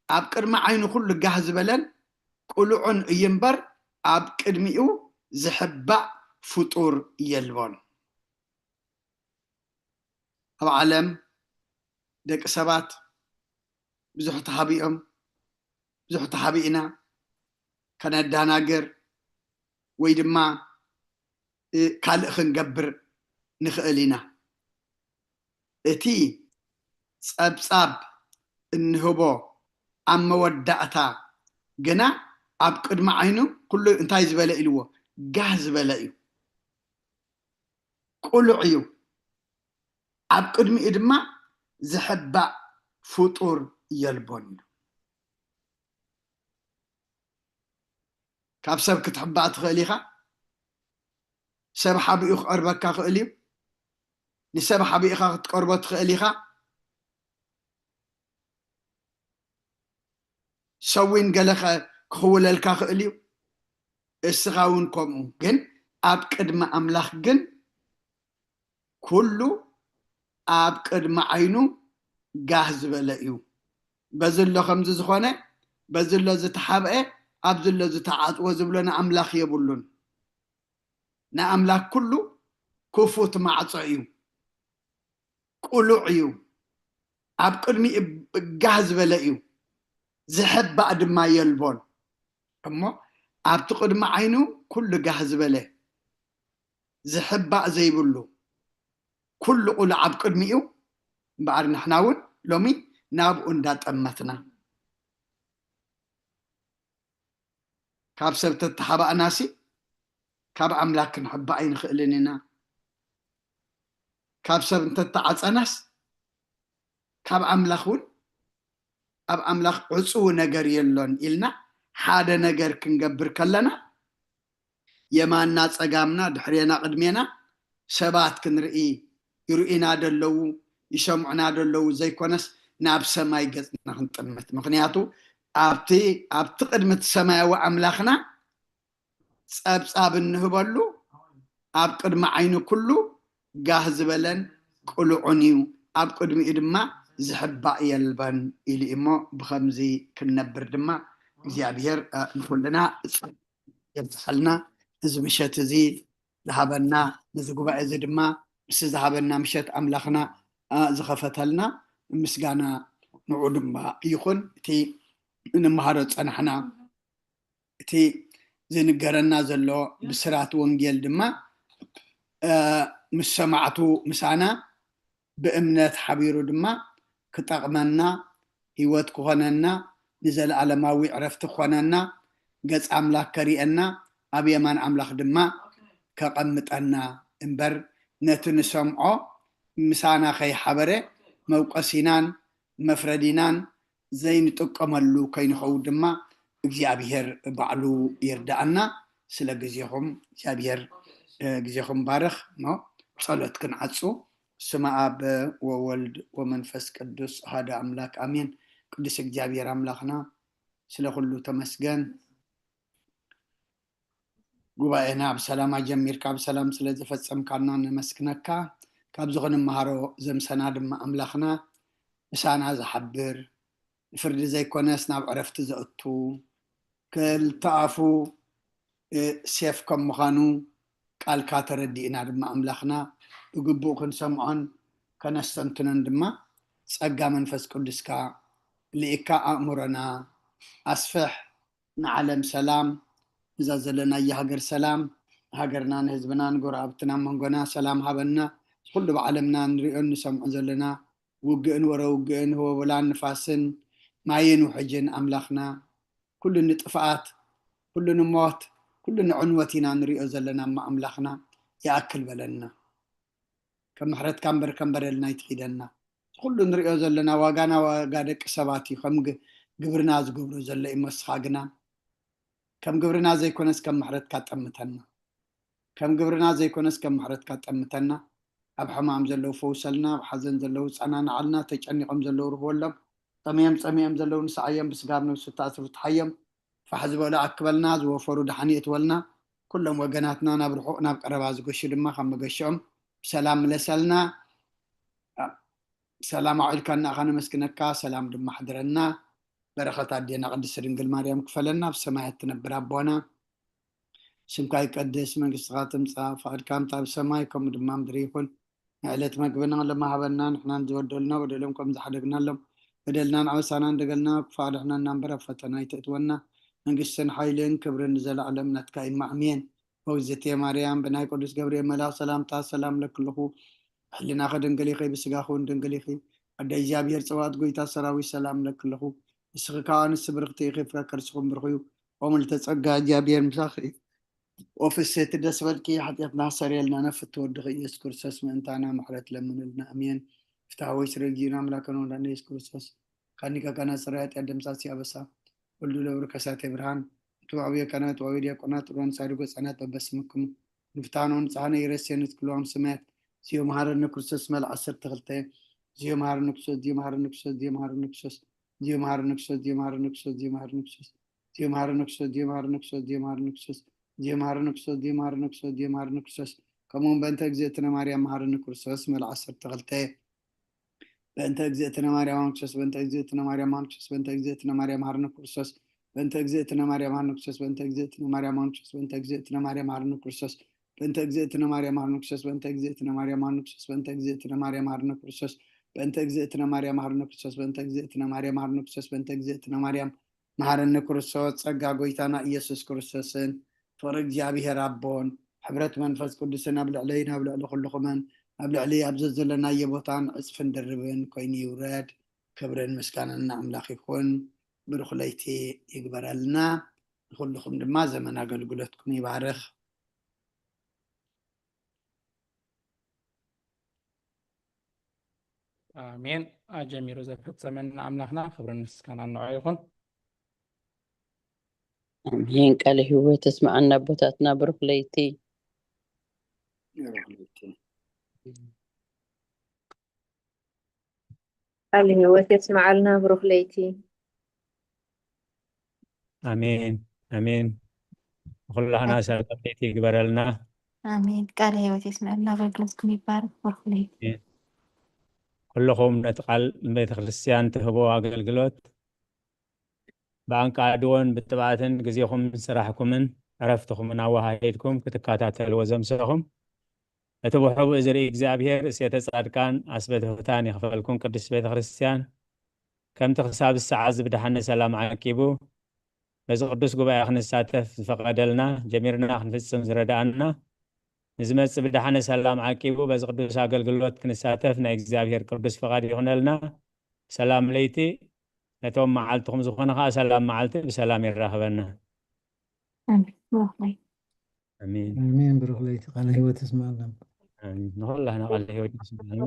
ኣብ ቅድሚ ዓይኑ ኩሉ ጋህ ዝበለን ቅሉዕን እዩ እምበር፣ ኣብ ቅድሚኡ ዝሕባእ ፍጡር የልቦን። ኣብ ዓለም ደቂ ሰባት ብዙሕ ተሃቢኦም፣ ብዙሕ ተሃቢእና፣ ከነዳናግር ወይ ድማ፣ እ፣ ካልእ ክንገብር ንኽእል ኢና። እቲ ጸብጻብ እንህቦ ኣብ መወዳእታ ግና ኣብ ቅድሚ ዓይኑ ኩሉ እንታይ ዝበለ ኢልዎ? ጋህ ዝበለ እዩ። ቅሉዕ እዩ። ኣብ ቅድሚኡ ድማ ዝሕባእ ፍጡር የልቦን ኢሉ። ካብ ሰብ ክትሕባእ ትኽእል ኢኻ። ሰብ ሓቢኡ ክቐርበካ ክእል እዩ። ንሰብ ሓቢእኻ ክትቀርቦ ትኽእል ኢኻ። ሰዊን ገለ ከ-፣ ክኽውለልካ ክእል እዩ። እስኻ እውን ከምኡ። ግን ኣብ ቅድሚ ኣምላኽ ግን ኩሉ ኣብ ቅድሚ ዓይኑ ጋህ ዝበለ እዩ። በዚ ኣሎ ከምዚ ዝኾነ፣ በዚ ኣሎ ዝተሓብአ፣ ኣብዚ ኣሎ ዝተዓጽወ ዝብሎ ንኣምላኽ የብሉን። ንኣምላኽ ኩሉ ክፉት ማዕጾ እዩ። ቅሉዕ እዩ። ኣብ ቅድሚኡ ጋህ ዝበለ እዩ። ዝሕባእ ድማ የልቦን። እሞ ኣብቲ ቅድሚ ዓይኑ ኩሉ ጋህ ዝበለ፣ ዝሕባእ ዘይብሉ፣ ኩሉ ቁሉዕ ኣብ ቅድሚኡ፣ እምበኣር ንሕና እውን ሎሚ ናብኡ እንዳጠመትና፣ ካብ ሰብ ተተሓባእናሲ ካብ ኣምላክ ክንሕባእ ኣይንኽእልን ኢና። ካብ ሰብ እንተተዓጸናስ ካብ ኣምላኽ እውን፣ ኣብ ኣምላኽ ዕጹው ነገር የሎን ኢልና ሓደ ነገር ክንገብር ከለና የማንና ጸጋምና ድሕሬና ቅድሜና ሰባት ክንርኢ ይርእዩና ደለዉ ይሰምዑና ደለዉ ዘይኮነስ ናብ ሰማይ ገጽና ክንጥምት። ምኽንያቱ ኣብቲ ኣብቲ ቅድሚ እቲ ሰማያዊ ኣምላኽና ጸብጻብ እንህበሉ ኣብ ቅድሚ ዓይኑ ኩሉ ጋህ ዝበለን ቅሉዑን እዩ፣ ኣብ ቅድሚኡ ድማ ዝሕባእ የልበን ኢሉ እዩ። እሞ ብኸምዚ ክንነብር ድማ እግዚኣብሔር ንኩልና የብዝሓልና። እዚ ምሸት እዚ ዝሃበና፣ ነዚ ጉባኤ እዚ ድማ ምስ ዝሃበና ምሸት ኣምላኽና ዝኸፈተልና ምስጋና ንዑ ድማ ይኹን። እቲ እንመሃሮ ጸናሕና እቲ ዝንገረና ዘሎ ብስራት ወንጌል ድማ ምስ ሰማዕቱ ምሳና ብእምነት ሓቢሩ ድማ ክጠቕመና፣ ህይወት ክኾነና፣ ንዘለኣለማዊ ዕረፍቲ ክኾነና፣ ገጽ ኣምላኽ ከርእየና፣ ኣብ የማን ኣምላኽ ድማ ከቐምጠና እምበር ነቲ ንሰምዖ ምሳና ከይሓበረ መውቀሲናን መፍረዲናን ዘይንጥቀመሉ ከይንኸውን ድማ እግዚኣብሔር ባዕሉ ይርዳኣና። ስለ ግዜኹም እግዚኣብሔር ግዜኹም ባርኽ። ኖ ጸሎት ክንዓጹ። ስመ ኣብ ወወልድ ወመንፈስ ቅዱስ ሓደ ኣምላክ ኣሜን። ቅዱስ እግዚኣብሔር ኣምላኽና ስለ ኩሉ ተመስገን። ጉባኤና ብሰላም ኣጀሚርካ ብሰላም ስለ ዘፈጸምካና ነመስግነካ። ካብዚ ክንመሃሮ ዘምሰና ድማ ኣምላኽና ምሳና ዝሓብር ንፍርዲ ዘይኮነስ ናብ ዕረፍቲ ዘእቱ ክልተ ኣፉ ሴፍ ከም ምዃኑ ቃልካ ተረዲእና ድማ ኣምላኽና ብግቡእ ክንሰምዖን ከነስተንትኖን ድማ ጸጋ መንፈስ ቅዱስካ ልኢካ ኣእምሮና ኣስፍሕ። ንዓለም ሰላም፣ እዛ ዘለናያ ሃገር ሰላም፣ ሃገርና ንህዝብና ንጎረባብትና መንጎና ሰላም ሃበና። ኩሉ ብዓለምና ንሪኦን ንሰምዖ ዘለና ውግእን ወረ ውግእን ህወብላን ንፋስን ማይን ውሕጅን ኣምላኽና ኩሉ ንጥፍኣት ኩሉ ንሞት ኩሉ ንዕንወት ኢና ንሪኦ ዘለና እማ ኣምላኽና ይኣክል በለና። ከም ምሕረትካ እምበር ከም በደልና ኣይትኺደና። ኩሉ ንሪኦ ዘለና ዋጋና ዋጋ ደቂ ሰባት እዩ። ከም ግብርና ዝገብሮ ዘሎ እዩ መስኻ ግና ከም ግብርና ዘይኮነስ ከም ምሕረትካ ጠምተና። ከም ግብርና ዘይኮነስ ከም ምሕረትካ ጠምተና። ኣብ ሕማም ዘለዉ ፈውሰልና፣ ኣብ ሓዘን ዘለዉ ጸናንዓልና፣ ተጨኒቖም ዘለዉ ርህወሎም፣ ጠምዮም ጸሚኦም ዘለዉ ንስዓዮም፣ ብስጋብ ነብሱ ተኣስሩ ትሓዮም፣ ፋሕ ዝበሉ ኣክበልና፣ ዝወፈሩ ደሓን የእትወልና። ኩሎም ወገናትና ናብ ርሑቕ ናብ ቀረባ ዝገሹ ድማ ካብ መገሽኦም ብሰላም ምለሰልና። ሰላም ኣውዒልካና ኢኻ ነመስግነካ፣ ሰላም ድማ ኣሕድረና። በረኸት ኣዴና ቅድስቲ ድንግል ማርያም ክፈለና፣ ኣብ ሰማያት ትነብር ኣቦና ስምካ ይቀደስ፣ መንግስትኻ ትምጻእ፣ ፍቓድካ ምታ ኣብ ሰማይ ከምኡ ድማ ምድሪ ይኹን። ንዕለት መግብና ሎሚ ሃበና፣ ንሕና ንዝበደሉና በደሎም ከም ዝሓደግናሎም በደልናን ዓበሳናን ደገልና ክፉእ ኣድሕነና እምበር ኣብ ፈተና ኣይተእትወና። መንግስትን ሓይልን ክብርን ንዘለኣለም ናትካ እዩ። ኣሜን። ኦግዝእትየ ማርያም ብናይ ቅዱስ ገብርኤል መልኣኽ ሰላምታ ሰላም ለክልኹ። ሕሊናኺ ድንግል ኢኺ፣ ብስጋኺ እውን ድንግል ኢኺ። ኣደ እግዚኣብሔር ጸባኦት ጎይታ ሰራዊት ሰላም ለክልኹ። ንስኺ ከኣ ኣንስቲ ብርኽቲ ኢኺ፣ ፍረ ከርስኹም ብሩኽ እዩ። ኦ ምልዕተ ጸጋ እግዚኣብሔር ምሳኺ እዩ። ኦ ፍስሕቲ ደስ በልኪ፣ ሓጢኣትና ሰረየልና፣ ነፍቲ ወድኺ ኢየሱስ ክርስቶስ ምእንታና ምሕረት ለምንልና። ኣሜን። ፍትሐ ወይ ስረ ጊዜና ኣምላክን ወዳነ ኢየሱስ ክርስቶስ ካኒካ ካና ስራይ ኃጢአት ደምሳሲ አበሳ ወልዱ ለብሩ ከሳቴ ብርሃን እቱ አብዮ ካህናት ወአብዮ ዲያቆናት ሮን ሳድጎ ጻናት በበስምክሙ ንፍታኖ ንጽሐነ ይረሴ ንትክልዋም ሰማያት ዚዮ መሐረነ ክርስቶስ መል ዓሰርተ ክልተ ዚዮ መሐረነ ክርስቶስ ዚዮ መሐረነ ክርስቶስ ዚዮ መሐረነ ክርስቶስ ዚዮ መሐረነ ክርስቶስ ዚዮ መሐረነ ክርስቶስ ዚዮ መሐረነ ክርስቶስ ዚዮ መሐረነ ክርስቶስ ዚዮ መሐረነ ክርስቶስ ዚዮ መሐረነ ክርስቶስ ዚዮ መሐረነ ክርስቶስ ዚዮ መሐረነ ክርስቶስ ዚዮ መሐረነ ክርስቶስ ከምኡውን በእንተ እግዝእትነ ማርያም መሐረነ ክርስቶስ መል ዓሰርተ ክልተ በእንተ እግዝእትነ ማርያም ክርስቶስ በእንተ እግዝእትነ ማርያም ክርስቶስ በእንተ እግዝእትነ ማርያም ሐርነ ክርስቶስ በእንተ እግዝእትነ ማርያም ሐርነ ክርስቶስ በእንተ እግዝእትነ ማርያም ክርስቶስ በእንተ እግዝእትነ ማርያም ሐርነ ክርስቶስ በእንተ እግዝእትነ ማርያም ሐርነ ክርስቶስ በእንተ እግዝእትነ ማርያም ሐርነ ክርስቶስ በእንተ እግዝእትነ ማርያም ሐርነ ክርስቶስ በእንተ እግዝእትነ ማርያም ሐርነ ክርስቶስ በእንተ እግዝእትነ ማርያም ሐርነ ክርስቶስ በእንተ እግዝእትነ ማርያም መሐረነ ክርስቶስ ጸጋ ጎይታና ኢየሱስ ክርስቶስን ፍቕሪ እግዚኣብሔር ኣቦን ሕብረት መንፈስ ቅዱስን ኣብ ልዕለይን ኣብ ልዕሊ ኩልኹምን ኣብ ልዕሊ ኣብ ዘዘለናዮ ቦታን ዕጽፍን ድርብን ኮይኑ ይውረድ። ክብርን ምስጋናን ንኣምላኽ ይኹን። ብሩኽ ለይቲ ይግበረልና። ንኹልኹም ድማ ዘመን ኣገልግሎትኩም ይባርኽ። ኣሜን። ኣጀሚሩ ዘፈጸመና ኣምላኽና ክብርን ምስጋናን ንዑ ይኹን። ኣሜን። ቃለ ህይወት ተስምዓና ኣቦታትና። ብሩክ ለይቲ። ቃለ ህይወት የስምዓልና። ብሩክ ለይቲ። ኣሜን ኣሜን። ንኩላህና ሰላም ለይቲ ይግበረልና። ኣሜን። ቃለ ህይወት የስምዐልና። ኣገልግሎትኩም ይባረክ። ብሩክ ለይቲ። ኩልኹም ነቲ ቃል ንቤተ ክርስቲያን ትህቦ ኣገልግሎት ብኣንቃድዎን ብጥብኣትን ግዜኹምን ስራሕኩምን ዕረፍትኹምን ኣወሃሂድኩም ክትከታተልዎ ዘምሰኹም እቲ ብሕቡእ ዝርኢ እግዚኣብሔር እሴተ ጻድቃን ኣስበ ትሑታን ይኽፈልኩም። ቅድስት ቤተ ክርስቲያን ከምቲ ክሳብ ሰዓት ዝብድሓነ ሰላም ዓቂቡ በዚ ቅዱስ ጉባኤ ክንሳተፍ ዝፈቐደልና ጀሚርና ክንፍጽም ዝረድኣና ንዝመጽእ ብድሓነ ሰላም ዓቂቡ በዚ ቅዱስ ኣገልግሎት ክንሳተፍ ናይ እግዚኣብሔር ቅዱስ ፍቓድ ይኹነልና። ሰላም ለይቲ ነቶም መዓልትኹም ዝኾነ ከዓ ሰላም መዓልቲ ብሰላም የራኽበና። ኣሜን። ብሩክ ለይቲ። ኣሜን። ኣሜን። ብሩክ ለይቲ። ቃለ ህይወት ይስማዕና። ኣሜን። ንኹላህና ቃለ ህይወት ይስማዕና።